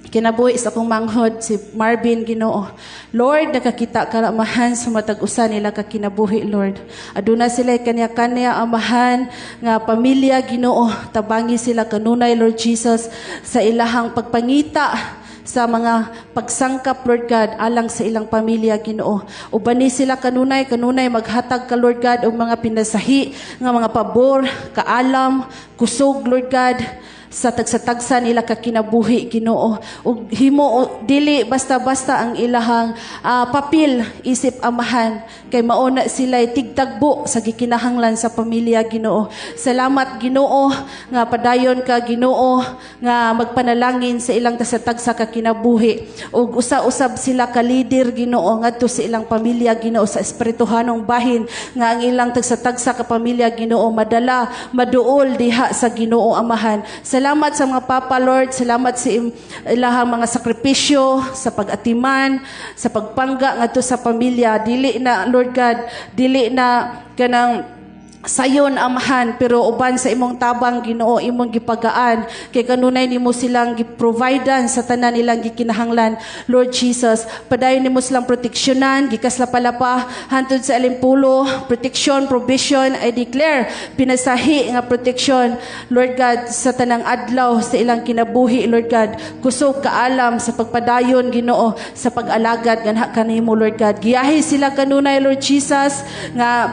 kinabuhi sa akong manghod, si Marvin, Ginoo. Lord, nakakita ka Amahan sa matag usa nila ka kinabuhi, Lord. Aduna sila kanya-kanya Amahan nga pamilya, Ginoo. Tabangi sila kanunay, Lord Jesus, sa ilahang pagpangita sa mga pagsangkap, Lord God, alang sa ilang pamilya, Ginoo. Ubani sila kanunay, kanunay maghatag ka, Lord God, og mga pinasahi nga mga pabor, kaalam, kusog, Lord God, sa tagsa-tagsa nila ka kinabuhi, Ginoo. Ug himo dili basta-basta ang ilahang papel isip amahan kay mao na sila tigtagbo sa gikinahanglan sa pamilya, Ginoo. Salamat, Ginoo, nga padayon ka, Ginoo, nga magpanalangin sa ilang tagsa-tagsa ka kinabuhi ug usa-usab sila ka leader, Ginoo, ngadto sa ilang pamilya, Ginoo, sa espirituhanong bahin nga ang ilang tagsa-tagsa ka pamilya, Ginoo, madala maduol diha sa Ginoo, Amahan. Salamat sa mga papa, Lord. Salamat sa ilahang mga sakripisyo sa pag-atiman, sa pagpangga ngadto sa pamilya. Dili na, Lord God, dili na kanang sayon, Amahan, pero uban sa imong tabang, Ginoo, imong gipagaan kay kanunay nimo silang giprovidean sa tanan nilang gikinahanglan. Lord Jesus, padayon nimo silang proteksyonan gikas Lapalapa hantod sa Alimpulo. Protection, provision, I declare pinasahi nga protection, Lord God, sa tanang adlaw sa ilang kinabuhi, Lord God. Kusog, kaalam sa pagpadayon, Ginoo, sa pag-alagad nganha kanimo, Lord God. Giyahi sila kanunay, Lord Jesus, nga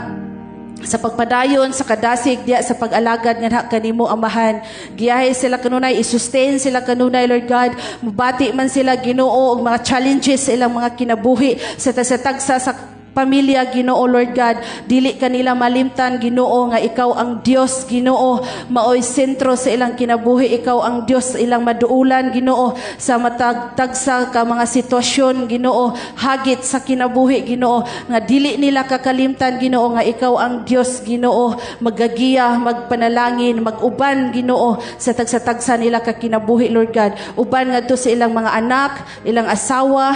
sa pagpadayon sa kadasig diya sa pag-alagad nganha kanimo, Amahan. Giyahe sila kanunay, i-sustain sila kanunay, Lord God. Mubati man sila, Ginoo, og mga challenges sa ilang mga kinabuhi sa tagsa sa pamilya, Ginoo, Lord God, dili kanila malimtan, Ginoo, nga ikaw ang Dios, Ginoo, maoy sentro sa ilang kinabuhi. Ikaw ang Dios sa ilang maduulan, Ginoo, sa matag tagsa ka mga sitwasyon, Ginoo, hagit sa kinabuhi, Ginoo, nga dili nila kakalimtan, Ginoo, nga ikaw ang Dios, Ginoo, magagiya, magpanalangin, maguban, Ginoo, sa tagsa-tagsa nila ka kinabuhi, Lord God, uban ngadto sa ilang mga anak, ilang asawa.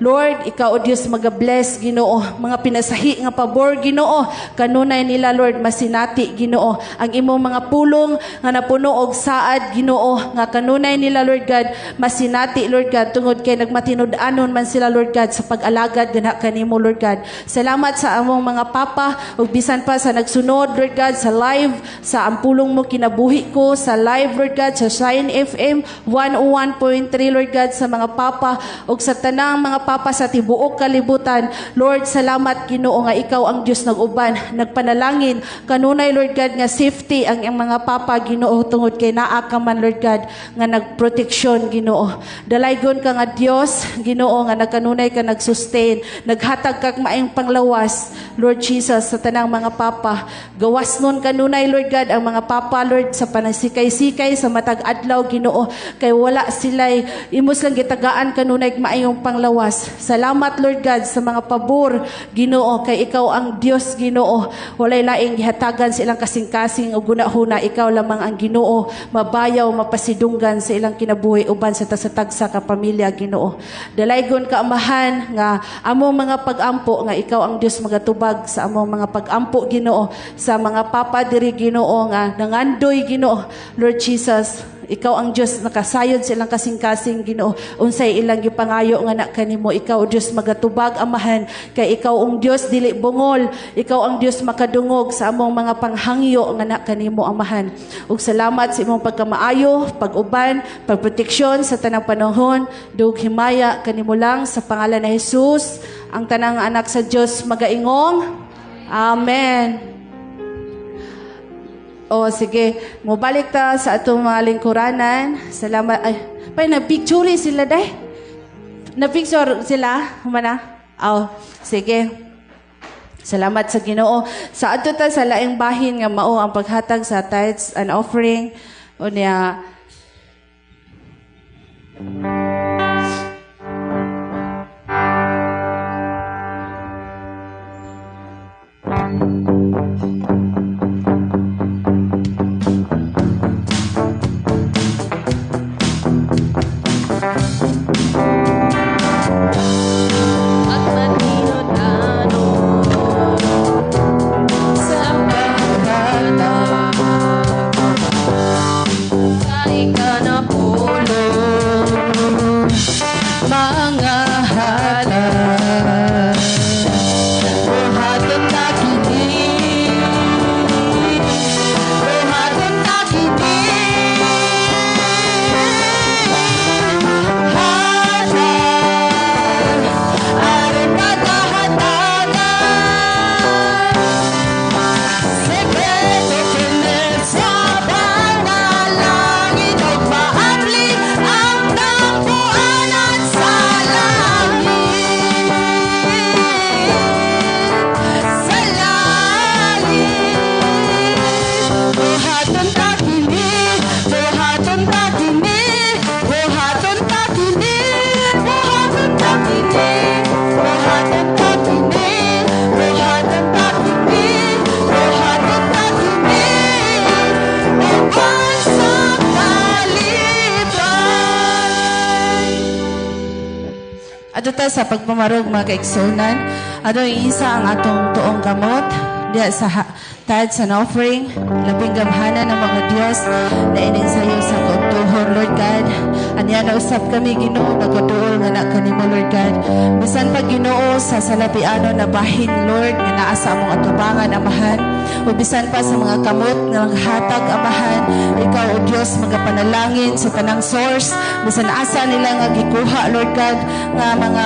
Lord, ikaw, O Dios, maga-bless, Ginoo, mga pinasahi nga pabor, Ginoo, kanunay nila, Lord, masinati, Ginoo, ang imong mga pulong nga napuno og saad, Ginoo, nga kanunay nila, Lord God, masinati, Lord God, tungod kay nagmatinud-anon man sila, Lord God, sa pag-alagad ganha kanimo, Lord God. Salamat sa among mga papa ug bisan pa sa nagsunod, Lord God, sa live sa Ang Pulong Mo Kinabuhi Ko, sa live, Lord God, sa Shine FM 101.3, Lord God, sa mga papa ug sa tanang mga papa sa tibuok kalibutan. Lord, salamat, Ginoo, nga ikaw ang Dios nag-uban, nagpanalangin kanunay, Lord God, nga safety ang iyang mga papa, Ginoo, tungod kay naa ka man, Lord God, nga nagproteksyon, Ginoo. Dalaygon ka nga Dios, Ginoo, nga nagkanunay ka nagsustain, naghatag kag maayong panglawas, Lord Jesus, sa tanang mga papa. Gawas nun kanunay, Lord God, ang mga papa, Lord, sa panasikay-sikay sa matag adlaw, Ginoo, kay wala sila'y imos lang gitagaan kanunay maayong panglawas. Salamat, Lord God, sa mga pabor, Ginoo, kay ikaw ang Dios, Ginoo. Walay laing gihatagan sa ilang kasing-kasing o gunahuna. Ikaw lamang ang Ginoo, mabayaw, mapasidunggan sa ilang kinabuhi uban sa tasatagsa ka pamilya, Ginoo. Dalaygon ka, Amahan, nga among mga pag-ampo nga ikaw ang Dios magatubag sa among mga pag-ampo, Ginoo, sa mga papa diri, Ginoo, nga nangandoy, Ginoo. Lord Jesus, ikaw ang Dios nakasayod sa ilang kasing-kasing, Ginoo, unsay ilang gipangayo nga na kanimo. Ikaw, Dios, magatubag, Amahan, kay ikaw ang Dios dili bungol. Ikaw ang Dios makadungog sa among mga panghangyo nga na kanimo, Amahan. Ug salamat sa imong pagkamaayo, pag-uban, pagproteksyon sa tanang panahon. Dug himaya kanimo lang sa pangalan ni Jesus. Ang tanang anak sa Dios magaingong Amen. O, sige. Mobalik ta sa atong mga lingkuranan. Salamat. Ay, pay, na-picture sila, day. Na-picture sila? Humana? Oh, sige. Salamat sa Ginoo. Sa ato ta sa laing bahin nga mao ang paghatag sa tithes and offering. O niya, At matinod-ano sa pagkata sa ikanapulo mga hatag buhaton na kini. ta sa pagpamarog, mga kaigsuonan. Ano isa ang atong tuong kamot diya sa tithes and offering. Labing gamhanan ng mga Dios na ining sayo sa kautuhon, Lord God. Anya na usab kami, Ginoo, nagaduol nga na kanimo, Lord God. Bisan pa, Ginoo, sa salapiano na bahin, Lord, nga naa sa among atubangan, Amahan. O bisan pa sa mga kamot nga maghatag, Amahan, ikaw, O Dios, magapanalangin sa tanang source, bisan asa nila nga gikuha, Lord God, nga mga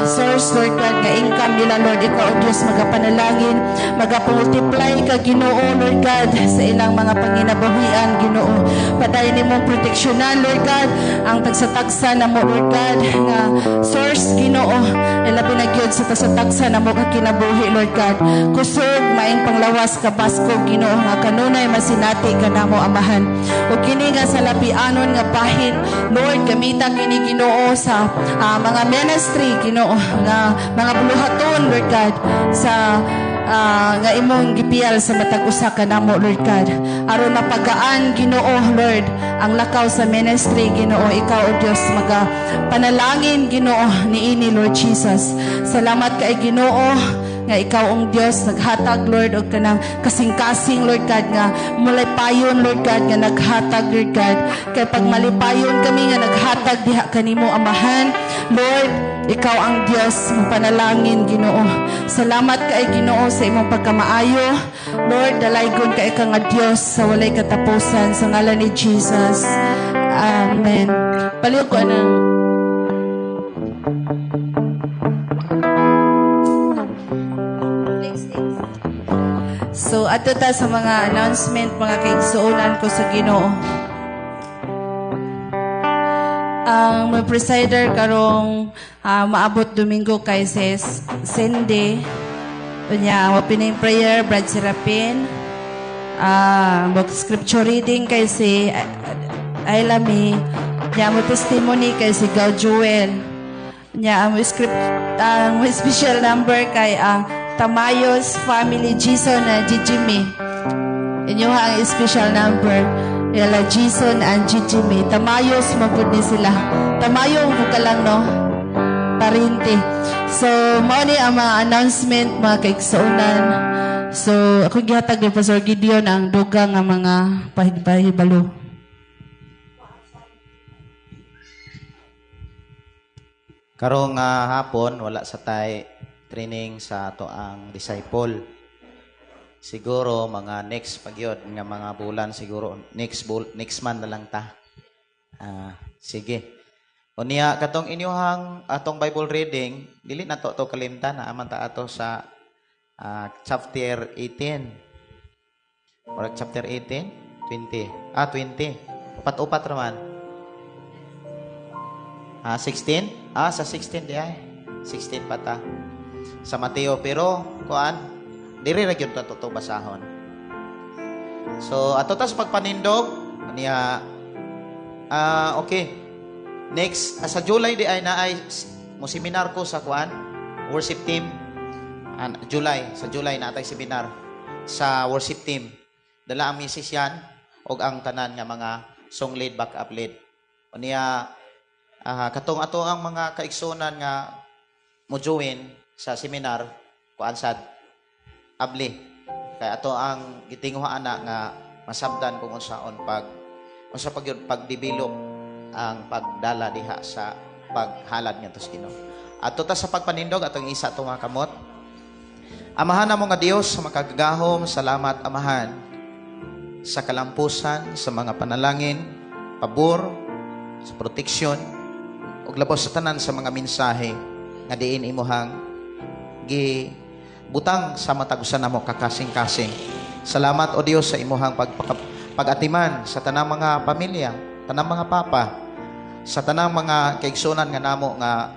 source, Lord God, nga income nila, Lord, ikaw, O Dios, magapanalangin, magapamultiply ka, Ginoo, Lord God, sa ilang mga panginabuhian, Ginoo. Padayon nimong proteksyonan, Lord God, ang tagsa-tagsa na mo, Lord God, nga source, Ginoo, ilabi na gyud sa tagsa-tagsa na mo ka kinabuhi, Lord God. Kusog, maing panglawas ka basko, Ginoo, nga kanunay masinati ka namo, Amahan. O kini nga sa lapianon nga bahin, Lord, gamita kini, Ginoo, sa mga ministry, Ginoo, nga mga buluhaton, Lord God, sa nga imong gipiyal sa matag usa ka namo, Lord God, aron mapagaan, Ginoo, Lord, ang lakaw sa ministry, Ginoo. Ikaw, O Dios, maga panalangin, Ginoo, niini, Lord Jesus. Salamat kay Ginoo nga ikaw ang Dios naghatag, Lord, og kanang kasing-kasing, Lord God, nga mulipayon, Lord God, nga naghatag, Lord God, kay pag malipayon kami nga naghatag diha kanimo, Amahan, Lord, ikaw ang Dios mapanalangin, Ginoo. Salamat kay Ginoo sa imong pagkamaayo, Lord. Dalaygon kay ka nga Dios sa walay katapusan, sa ngalan ni Jesus. Amen. Palihog ko anang. So, ato ta sa mga announcement, mga kaigsuonan ko sa Ginoo. Ang mga presider karong maabot Domingo kay sis Cindy. Unya, ang opening prayer, Brad Serapin. Mag scripture reading kay si Ayla May. Nya, ang testimony kay si Gao Joel. Nya, ang script, ang special number kay ang Tamayos Family, Jason na Jijimi. Inyo ang special number. Yala, Jason and Jijimi. Tamayos mapud ni sila. Tamayo mo ka lang, no? Parente. So, mao ni ang mga announcement, mga kaigsuonan. So, ako gihatag ni Pastor Gideon ang dugang nga mga pahibalo. Karong hapon wala sa tay training sa ato ang disciple. Siguro mga next pagyod nga mga bulan, siguro next month na lang ta. Sige. Unya katong inyuhang atong Bible reading, dili na to to kalimtan, naaman ta ato sa chapter 18. Murag chapter 18, 20. 20. Upat-upat raman. 16? Sa 16 di ay. 16 pa ta. Sa Mateo, pero kuan diri ra gyud ta to basahon. So ato ta sa pagpanindog niya, okay. Next, sa July di ay naay mo seminar ko sa kuan worship team. July, sa July na atay seminar sa worship team. Dala ang musician og ang tanan nga mga song lead, backup lead. Unya, katong ato ang mga kaigsuonan nga mo join sa seminar, kuan sad abli. Kay ato ang gitinguha ana nga masabdan kung unsaon pag unsa pag yun, pag-develop ang pagdala diha sa paghalad ngadto sa Ginoo. Ato ta sa pagpanindog atong isa atong mga kamot. Amahan namo nga Dios sa makagagahom, salamat Amahan sa kalampusan, sa mga panalangin, pabor, sa proteksyon, ug labaw sa tanan sa mga mensahe nga diin imuhang gibutang sa matag usa namo kakasing-kasing. Salamat o Dios sa imuhang pag-atiman sa tanang mga pamilya, tanang mga papa, sa tanang mga kaigsunan nga namo nga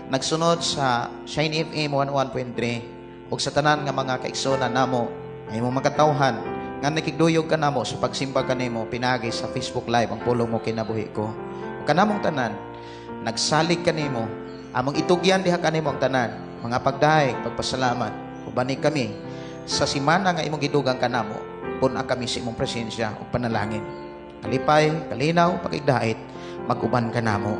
nagsunod sa Shine FM 101.3 ug sa tanan nga mga kaigsunan namo nga imong makatawhan nga nakigduyog ka namo sa pagsimba kanimo pinagi sa Facebook Live ang pulong mo kinabuhi ko. Ug kanamong tanan nagsalig kanimo, among itugyan diha kanimo ang tanan, mga pagdaig, pagpasalamat. Ubani kami sa simana nga imong gidugang kanamo, pun-a kami sa imong presensya ug panalangin. Kalipay, kalinaw, pagigdait, mag-uban kanamo.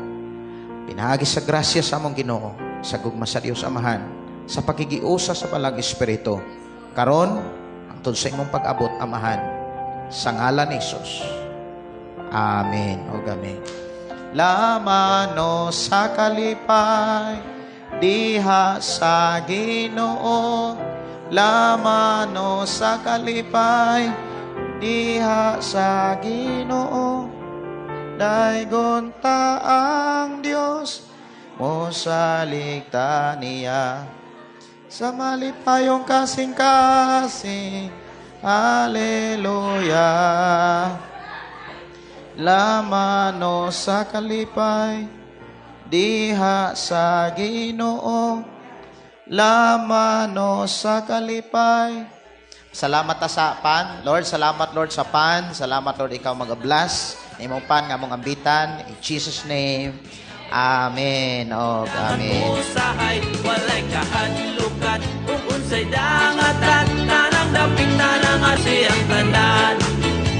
Pinaagi sa grasya sa among Ginoo, sa gugma sa Dios Amahan, sa pakigiusa sa Balaang Espiritu. Karon, hangtod sa imong pag-abot, Amahan, sa ngalan ni Jesus. Amen. O amen. Lamano sa kalipay, diha sa Ginoo. Lamano sa kalipay, diha sa Ginoo. Daygon ta ang Dios, mosalig ta niya. Sa malipayong kasing-kasing, Hallelujah. Lamano sa kalipay, diha sa Ginoo. Lamano sa kalipay. Salamat ta sa pan. Lord, salamat, Lord, sa pan. Salamat, Lord, ikaw mag-bless. Imong pan nga among ambitan. In Jesus' name. Amen. Oh, amen. Usahay walay kahadlukan ug unsay dangatan, tanang dapit, tanang siyang tanan,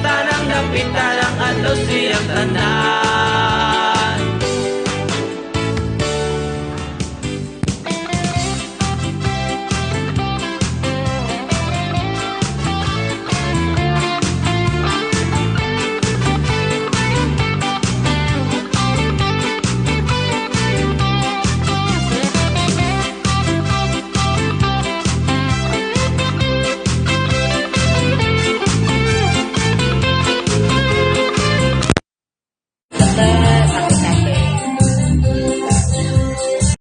tanang dapit, tanang adlaw siyang tanan.